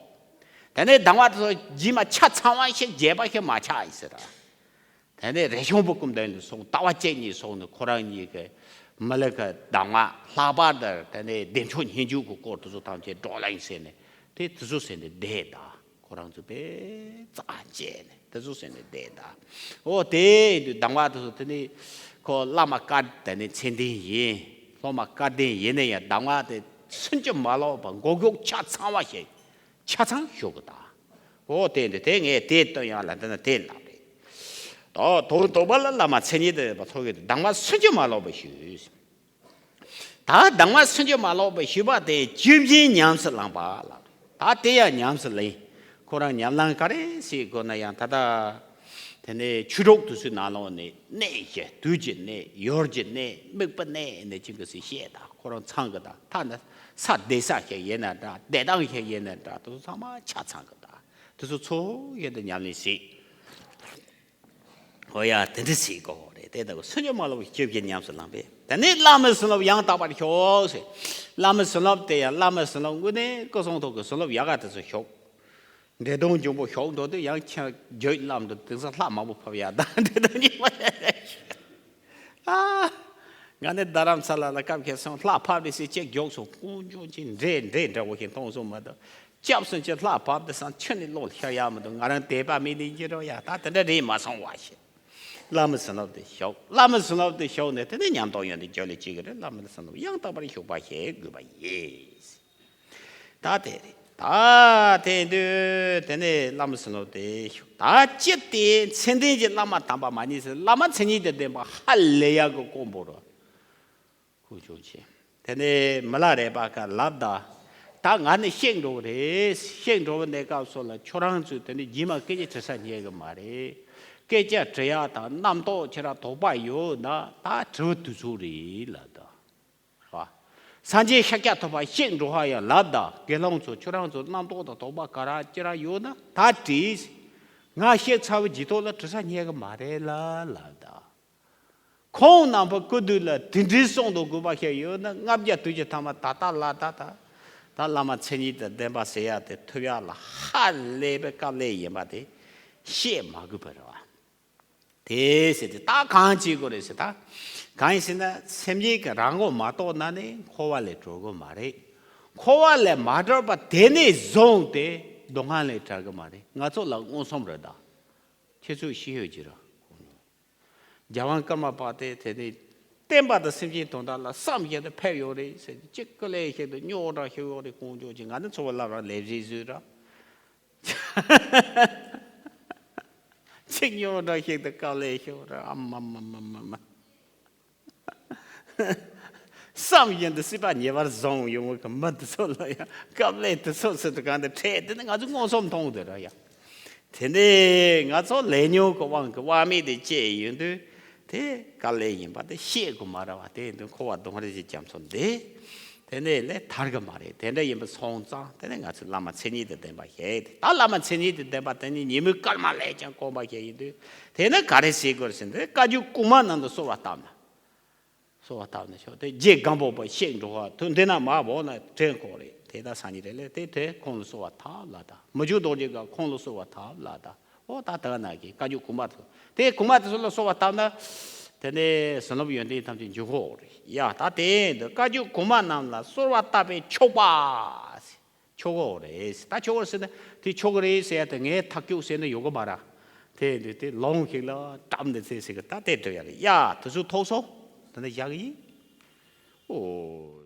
དེ་ནས་གདམས་ངག་དེ་ཚོ་རྗེས་མ་ཆ་ཚང་བ་ཞིག་རྒྱས་པ་ཞིག་མ་ཆགས་ཡིན་ཟེར། དེ་ནས་རས་ཆུང་པའི་སྐུ་མདུན་ལ་སོང་། ཟླ་བ་གཅིག་གཉིས་སོང་ནས་ཁོ་རང་གཉིས་ཀྱི་མི་ལ་གི་གདམས་ངག་ལྷག་པར་དུ་དེ་ནས་བདེ་མཆོག་སྙན་བརྒྱུད་ཀྱི་སྐོར་དེ་ཚོ་ཐམས་ཅད་བགྲོ་གླེང་བྱས་ནས་དེ་དེ་ཚོ་ཟེར་ནས་བསྡད་ད། ཁོ་རང་ཚོ་དཔེ་རྩ་བཅད་ནས་དེ་ཚོ་ཟེར་ནས་བསྡད་ད། འོ་དེ་དུས་གདམས་ངག་དེ་ཚོ་དེ་ནས་ཁོ་བླ་མ་བཀའ་དེ་ནས་མཚན་ལྡན་ཡིན། སློབ་མ་བཀའ་ལྡན་ཡིན་ན་ཡང་གདམས་ངག་དེ་སུན་གྱི་མ་ལོག་པ་མགོ་སྐོར་ཆ་ཚང་བ་ཞིག་ཆ་ཚང་ཞུ་གི་ད། འོ་དེ་འདི་དེ་ངས་དེ་སྟོན་ཡག་ལ་འདི་ན་དེ་ལབ་རེད། ད་དོ་དོགས་པ་ལ་བླ་མ་མཚན་ཉིད་དེ་བ་ཐོག་གི་གདམས་ངག་སུན་གྱི་མ་ལོག་པ་ཞུས། ད་གདམས་ངག་སུན་གྱི་མ་ལོག་པ་ཞུས་པ་དེ་བཅོམ་ལྡན་ཉམས་སུ་བླངས་པ་ལབ་རེད། ད་དེ་ཡང་ཉམས་སུ་ལེན། ཁོ་རང་ཉམས་ལེན་ག་རེ་བྱེད་དགོས་ན་ཡང་ད་ལྟ་དེ་ནས་ཆོས་གྲོགས་དེ་ཚོའི་ནང་ལོགས་ནས་གནས་བཞི། དུས་ཀྱི་གནས། ཡུལ་གྱི་གནས། དམིགས་པའི་གནས་ནས་ཅིག་གི་སྲིད་བཤད་ད་ཁོ་རང་ཚང་གི་ད་ཐ་ན་ས་བསྡད་ས་ཞིག་ཡིན་ན་འདྲ། བསྡད་སྟངས་ཞིག་ཡིན་ན་འདྲ། དེ་ཚོ་ཚང་མ་ཆ་ཚང་གི་ད། དེ་ཚོ་ཚོ་ཡོད་དུ་ཉམས་ལེན་བྱེད། ཧོ་ཡ་དེ་འདྲ་བྱེད་དགོས་རེད། དེ་ལྟ་བུ་སུན་གྱི་མ་ལོག་པའི་སྐྱོབ་ཀྱི་ཉམས་སུ་བླངས་པས། དེ་ནས་བླ་མའི་བྱིན་རླབས་ཡང་དག་པར་ཤོག་ཟེར། བླ་མའི་བྱིན་རླབས་དེ་ཡང་བླ་མའི་བྱིན་རླབས་དངོས་གནས་སྐུ་གསུང་ཐུགས་ཀྱི་བྱིན་རླབས་ཡག་ག་དེ་ཚོ་ཤོག་འདྲེ་གདོང་འཇོམས་པོ་ཤོག་འགྲོ་དུས་ཡང་ཁྱེད་རྒྱུད་བླ་མ་དང་དེང་སང་ལྷ་མང་པོ་ཕབ་ཡག་དང་འདྲེ་གདོང་འཇོམས་པོ། ཨ། ང་ནི་རྡ་རམ་ས་ལ་ལ་སྐབས་ཁེལ་སོང་། ལྷ་ཕབ་རེ་སི་ཅེག་མགྱོགས་སོང་། ཀུན་འཇོག་ཅིག་འདྲེ་འདྲེ་འདྲ་བོ་ཞིག་མཐོང་སོང་མ་གཏོགས། སྐྱབས་སུ་མཆི། ལྷ་ཕབ་དེ་སང་ཁྱོད་ནི་ལོག་ཤར་ཡག་མི་འདུག་ང་རང་དད་པ་མི་ལྡན་གྱི་རོ་ཡ། ད་དེ་འདྲ་རེད་མ་སོང་བ་ཞེས། བླ་མའི་བྱིན་རླབས་དེ་ཤོག་བླ་མའི་བྱིན་རླབས་དེ་ཤོག་ནས་དེ་ནས་ཉམས་རྟོགས་ཡོན་ཏན་བརྗོད་ལས་ཅི་གི་རེད། བླ་མའི་བྱིན་རླབས་ཡང་དག་པར་ཞུགས་པ་ཞིག་དགོས་པ་ཡིན། ད་དེ་རེད། ད་དེ་དུས་དེ་ནས་བླ་མའི་བྱིན་རླབས་དེ་ཤོག་ད་ཅི་སྟེ་མཚན་ལྡན་གྱི་བླ་མ་དམ་པ་མ་རྙེད་ཟེར། བླ་མ་མཚན་ཉིད་དེ་ལྡན་པ་ཧ་ལས་ཡག་གི་དཀོན་པོ་རེད། ཁུ་ཆུང་ཆེ། དེ་ནས་མི་ལ་རས་པ་ཀ་ལབ་ད། ད་ང་ནི་གཤེགས་འགྲོ་གི་རེད། གཤེགས་འགྲོ་བའི་གནས་སྐབས་སུ་ལ་ཁྱོད་རང་ཚོས་དེ་ནས་རྗེས་མ་སྐད་ཆ་དྲི་ས་རྙེད་གི་མ་རེད། སྐད་ཆ་དྲི་ཡག་དང་རྣམ་རྟོག་ཁྱེད་རང་དོགས་པ་ཡོད་ན་ད་དྲི་བ་དུས་ཚོད་རེད་ལབ་ད། སངས་རྒྱས་ཤཱཀྱ་ཐུབ་པ་གཤེགས་འགྲོ་ཧ་ཡང་ལབ་ད། དགེ་སློང་ཚོ་ཁྱོད་རང་ཚོ་རྣམ་རྟོག་དང་དོགས་པ་ག་རང་ཅི་རང་ཡོད་ན་ད་དྲིས། ང་གཤེགས་ཚར་བའི་རྗེས་ཐོག་ལ་དྲི་ས་རྙེད་གི་མ་རེད་ལ་ལབ་ད། ཁོང་རྣམ་པ་སྐུ་དུས་ལ་དེ་འདྲའི་གསུང་དང་དགོས་པ་ཞིག་ཡོད་ན་ལྔ་བརྒྱ་དུས་ཀྱི་ཐ་མ་ད་ལྟ་ལ་ད་ད་ད་བླ་མ་མཚན་ཉིད་དང་ལྡན་པ་ཟེར་ཡག་དེ་ཐོབ་ཡག་ལ་ཧ་ལས་པའི་དཀའ་ལས་ཡིན་པ་དེ་བཤད་མ་དགོས་པ་རེད་བ། དེ་ཟེར་ཏེ་ད་གང་བྱེད་དགོས་རེད་ཟེར། ད་གང་ཡིན་ཟེར་ན་སེམས་ཅན་གྱི་རང་མགོ་མ་གཏོགས་ན་ནི་འཁོར་བ་ལས་གྲོལ་གི་མ་རེད། འཁོར་བ་ལས་མ་གྲོལ་བ་དེ་ནས་བཟུང་སྟེ་སྡུག་བསྔལ་ལས་བྲལ་གི་མ་རེད། ང་ཚོ་ལ་མངོན་སུམ་རེད་ད། ཁྱེད་ཚོས་ཤེས་ཡོད་ཀྱི་རེད། རྒྱལ་དབང་ཀརྨ་པ་དེ་དེ་ནས་བསྟན་པ་དང་སེམས་ཅན་དོན་དག་ལ་བསམ་བཞིན་དུ་ཕེབས་ཡོད་རེད་ཟེར་ཏེ་གཅིག་ཀུ་ལེ་ཞིག་ཏུ་རྙོག་དྲ་ཞིག་ཡོད་རེད། ཁོང་ཚོ་གཅིག་ང་ནི་འཚོ་བ་སླར་ཡང་ལས་རེས་བཟོས་ར། གཅིག་རྙོག་དྲ་ཞིག་ཏུ་དཀའ་ལས་ཞིག་ར། ཨ་མ་མ་མ་མ་མ། བསམ་བཞིན་དུ་སྲིད་པ་ཉེ་བར་བཟུང་ཡོང་བའི་མི་དེ་ཚོ་ལ་ཡང་དཀའ་ལས་དེ་ཚོ་སྲིད་དུ་གང་དུ་འཕྲད་དེ་ནི་ང་ཚོ་མངོན་སུམ་མཐོང་དེ་ར་ཡང་། དེ་ནས་ང་ཚོ་ལས་ཉོན་གྱི་དབང་གིས་དབང་མེད་དུ་སྐྱེས་ཡོང་དུས་དེ་དཀའ་ལས་ཡིན་པ་དེ་ཤེས་དགོས་མ་རེད་བ། དེ་ཡིན་དུས་འཁོར་བ་སྡུག་བསྔལ་གྱི་རྒྱ་མཚོ་འདི་དེ་ནས་ལས་ཐར་གི་མ་རེད། དེ་འདྲ་ཡིན་པ་སོང་ཙང་དེ་ནས་ང་ཚོས་བླ་མ་མཚན་ཉིད་དང་ལྡན་པ་ཞིག་དེ་ད་བླ་མ་མཚན་ཉིད་དང་ལྡན་པ་དེ་ནི་ཉིན་མོའི་སྐར་མ་ལས་ཀྱང་དཀོན་པ་ཞིག་ཡིན་དུས་དེ་ནི་ག་རེ་བྱེད་དགོས་ཟེར་དུས་བཀའ་བརྒྱུད་གོང་མ་རྣམས་ལ་གསོལ་བ་བཏབ་ན། གསོལ་བ་བཏབ་ན་ཆོག་དེ་རྗེ་སྒམ་པོ་པ་གཤེགས་འགྲོ་བ་དུ་འདི་ན་མ་བོ་ན་དྲན་གོ་རེད། དེ་ད་སང་ཉིན་རེ་ལས་དེ་དེ་ཁོང་ལ་གསོལ་བ་བཏབ་ལ་ད། མི་འཇུག་རྡོ་རྗེ་ག་ཁོང་ལ་གསོལ་བ་བཏབ་ལ་ད། ཨོ་ད་ད་ན་གི་བཀའ་བརྒྱུད་གོང་མ་དེ་དེ་གོང་མ་དེ་ཚོ་ལ་གསོལ་བ་བཏབ་ན། དེ་ནས་བྱིན་རླབས་ཡོན་ཏན་ཐམས་ཅད་འཇུག་གོ་རེད་ཡ། ད་དེ་འདི་བཀའ་བརྒྱུད་གོང་མ་རྣམས་ལ་གསོལ་བ་བཏབ་པས་ཆོག་པ། ཆོག་གོ་རེད། ད་ཆོག་གོ་ཟེར་ན་དེ་ཆོག་གི་རེད་ཟེར་ཡ་དེ་ངས་ཐག་གཅོད་ཟེར་ན་ཡོང་གི་མ་ར། དེ་འདི་དེ་ལོང་ཞིག་ལ་བཀྲམ་ནས་ཚེ་ཟེར་གི་ད་དེ་འགྲོ་ཡ་རེད་ཡ། དེ་ཚོ་ཐོག་སོ་ད་ནི་བཞག་གི་ཡིན། ཨོ།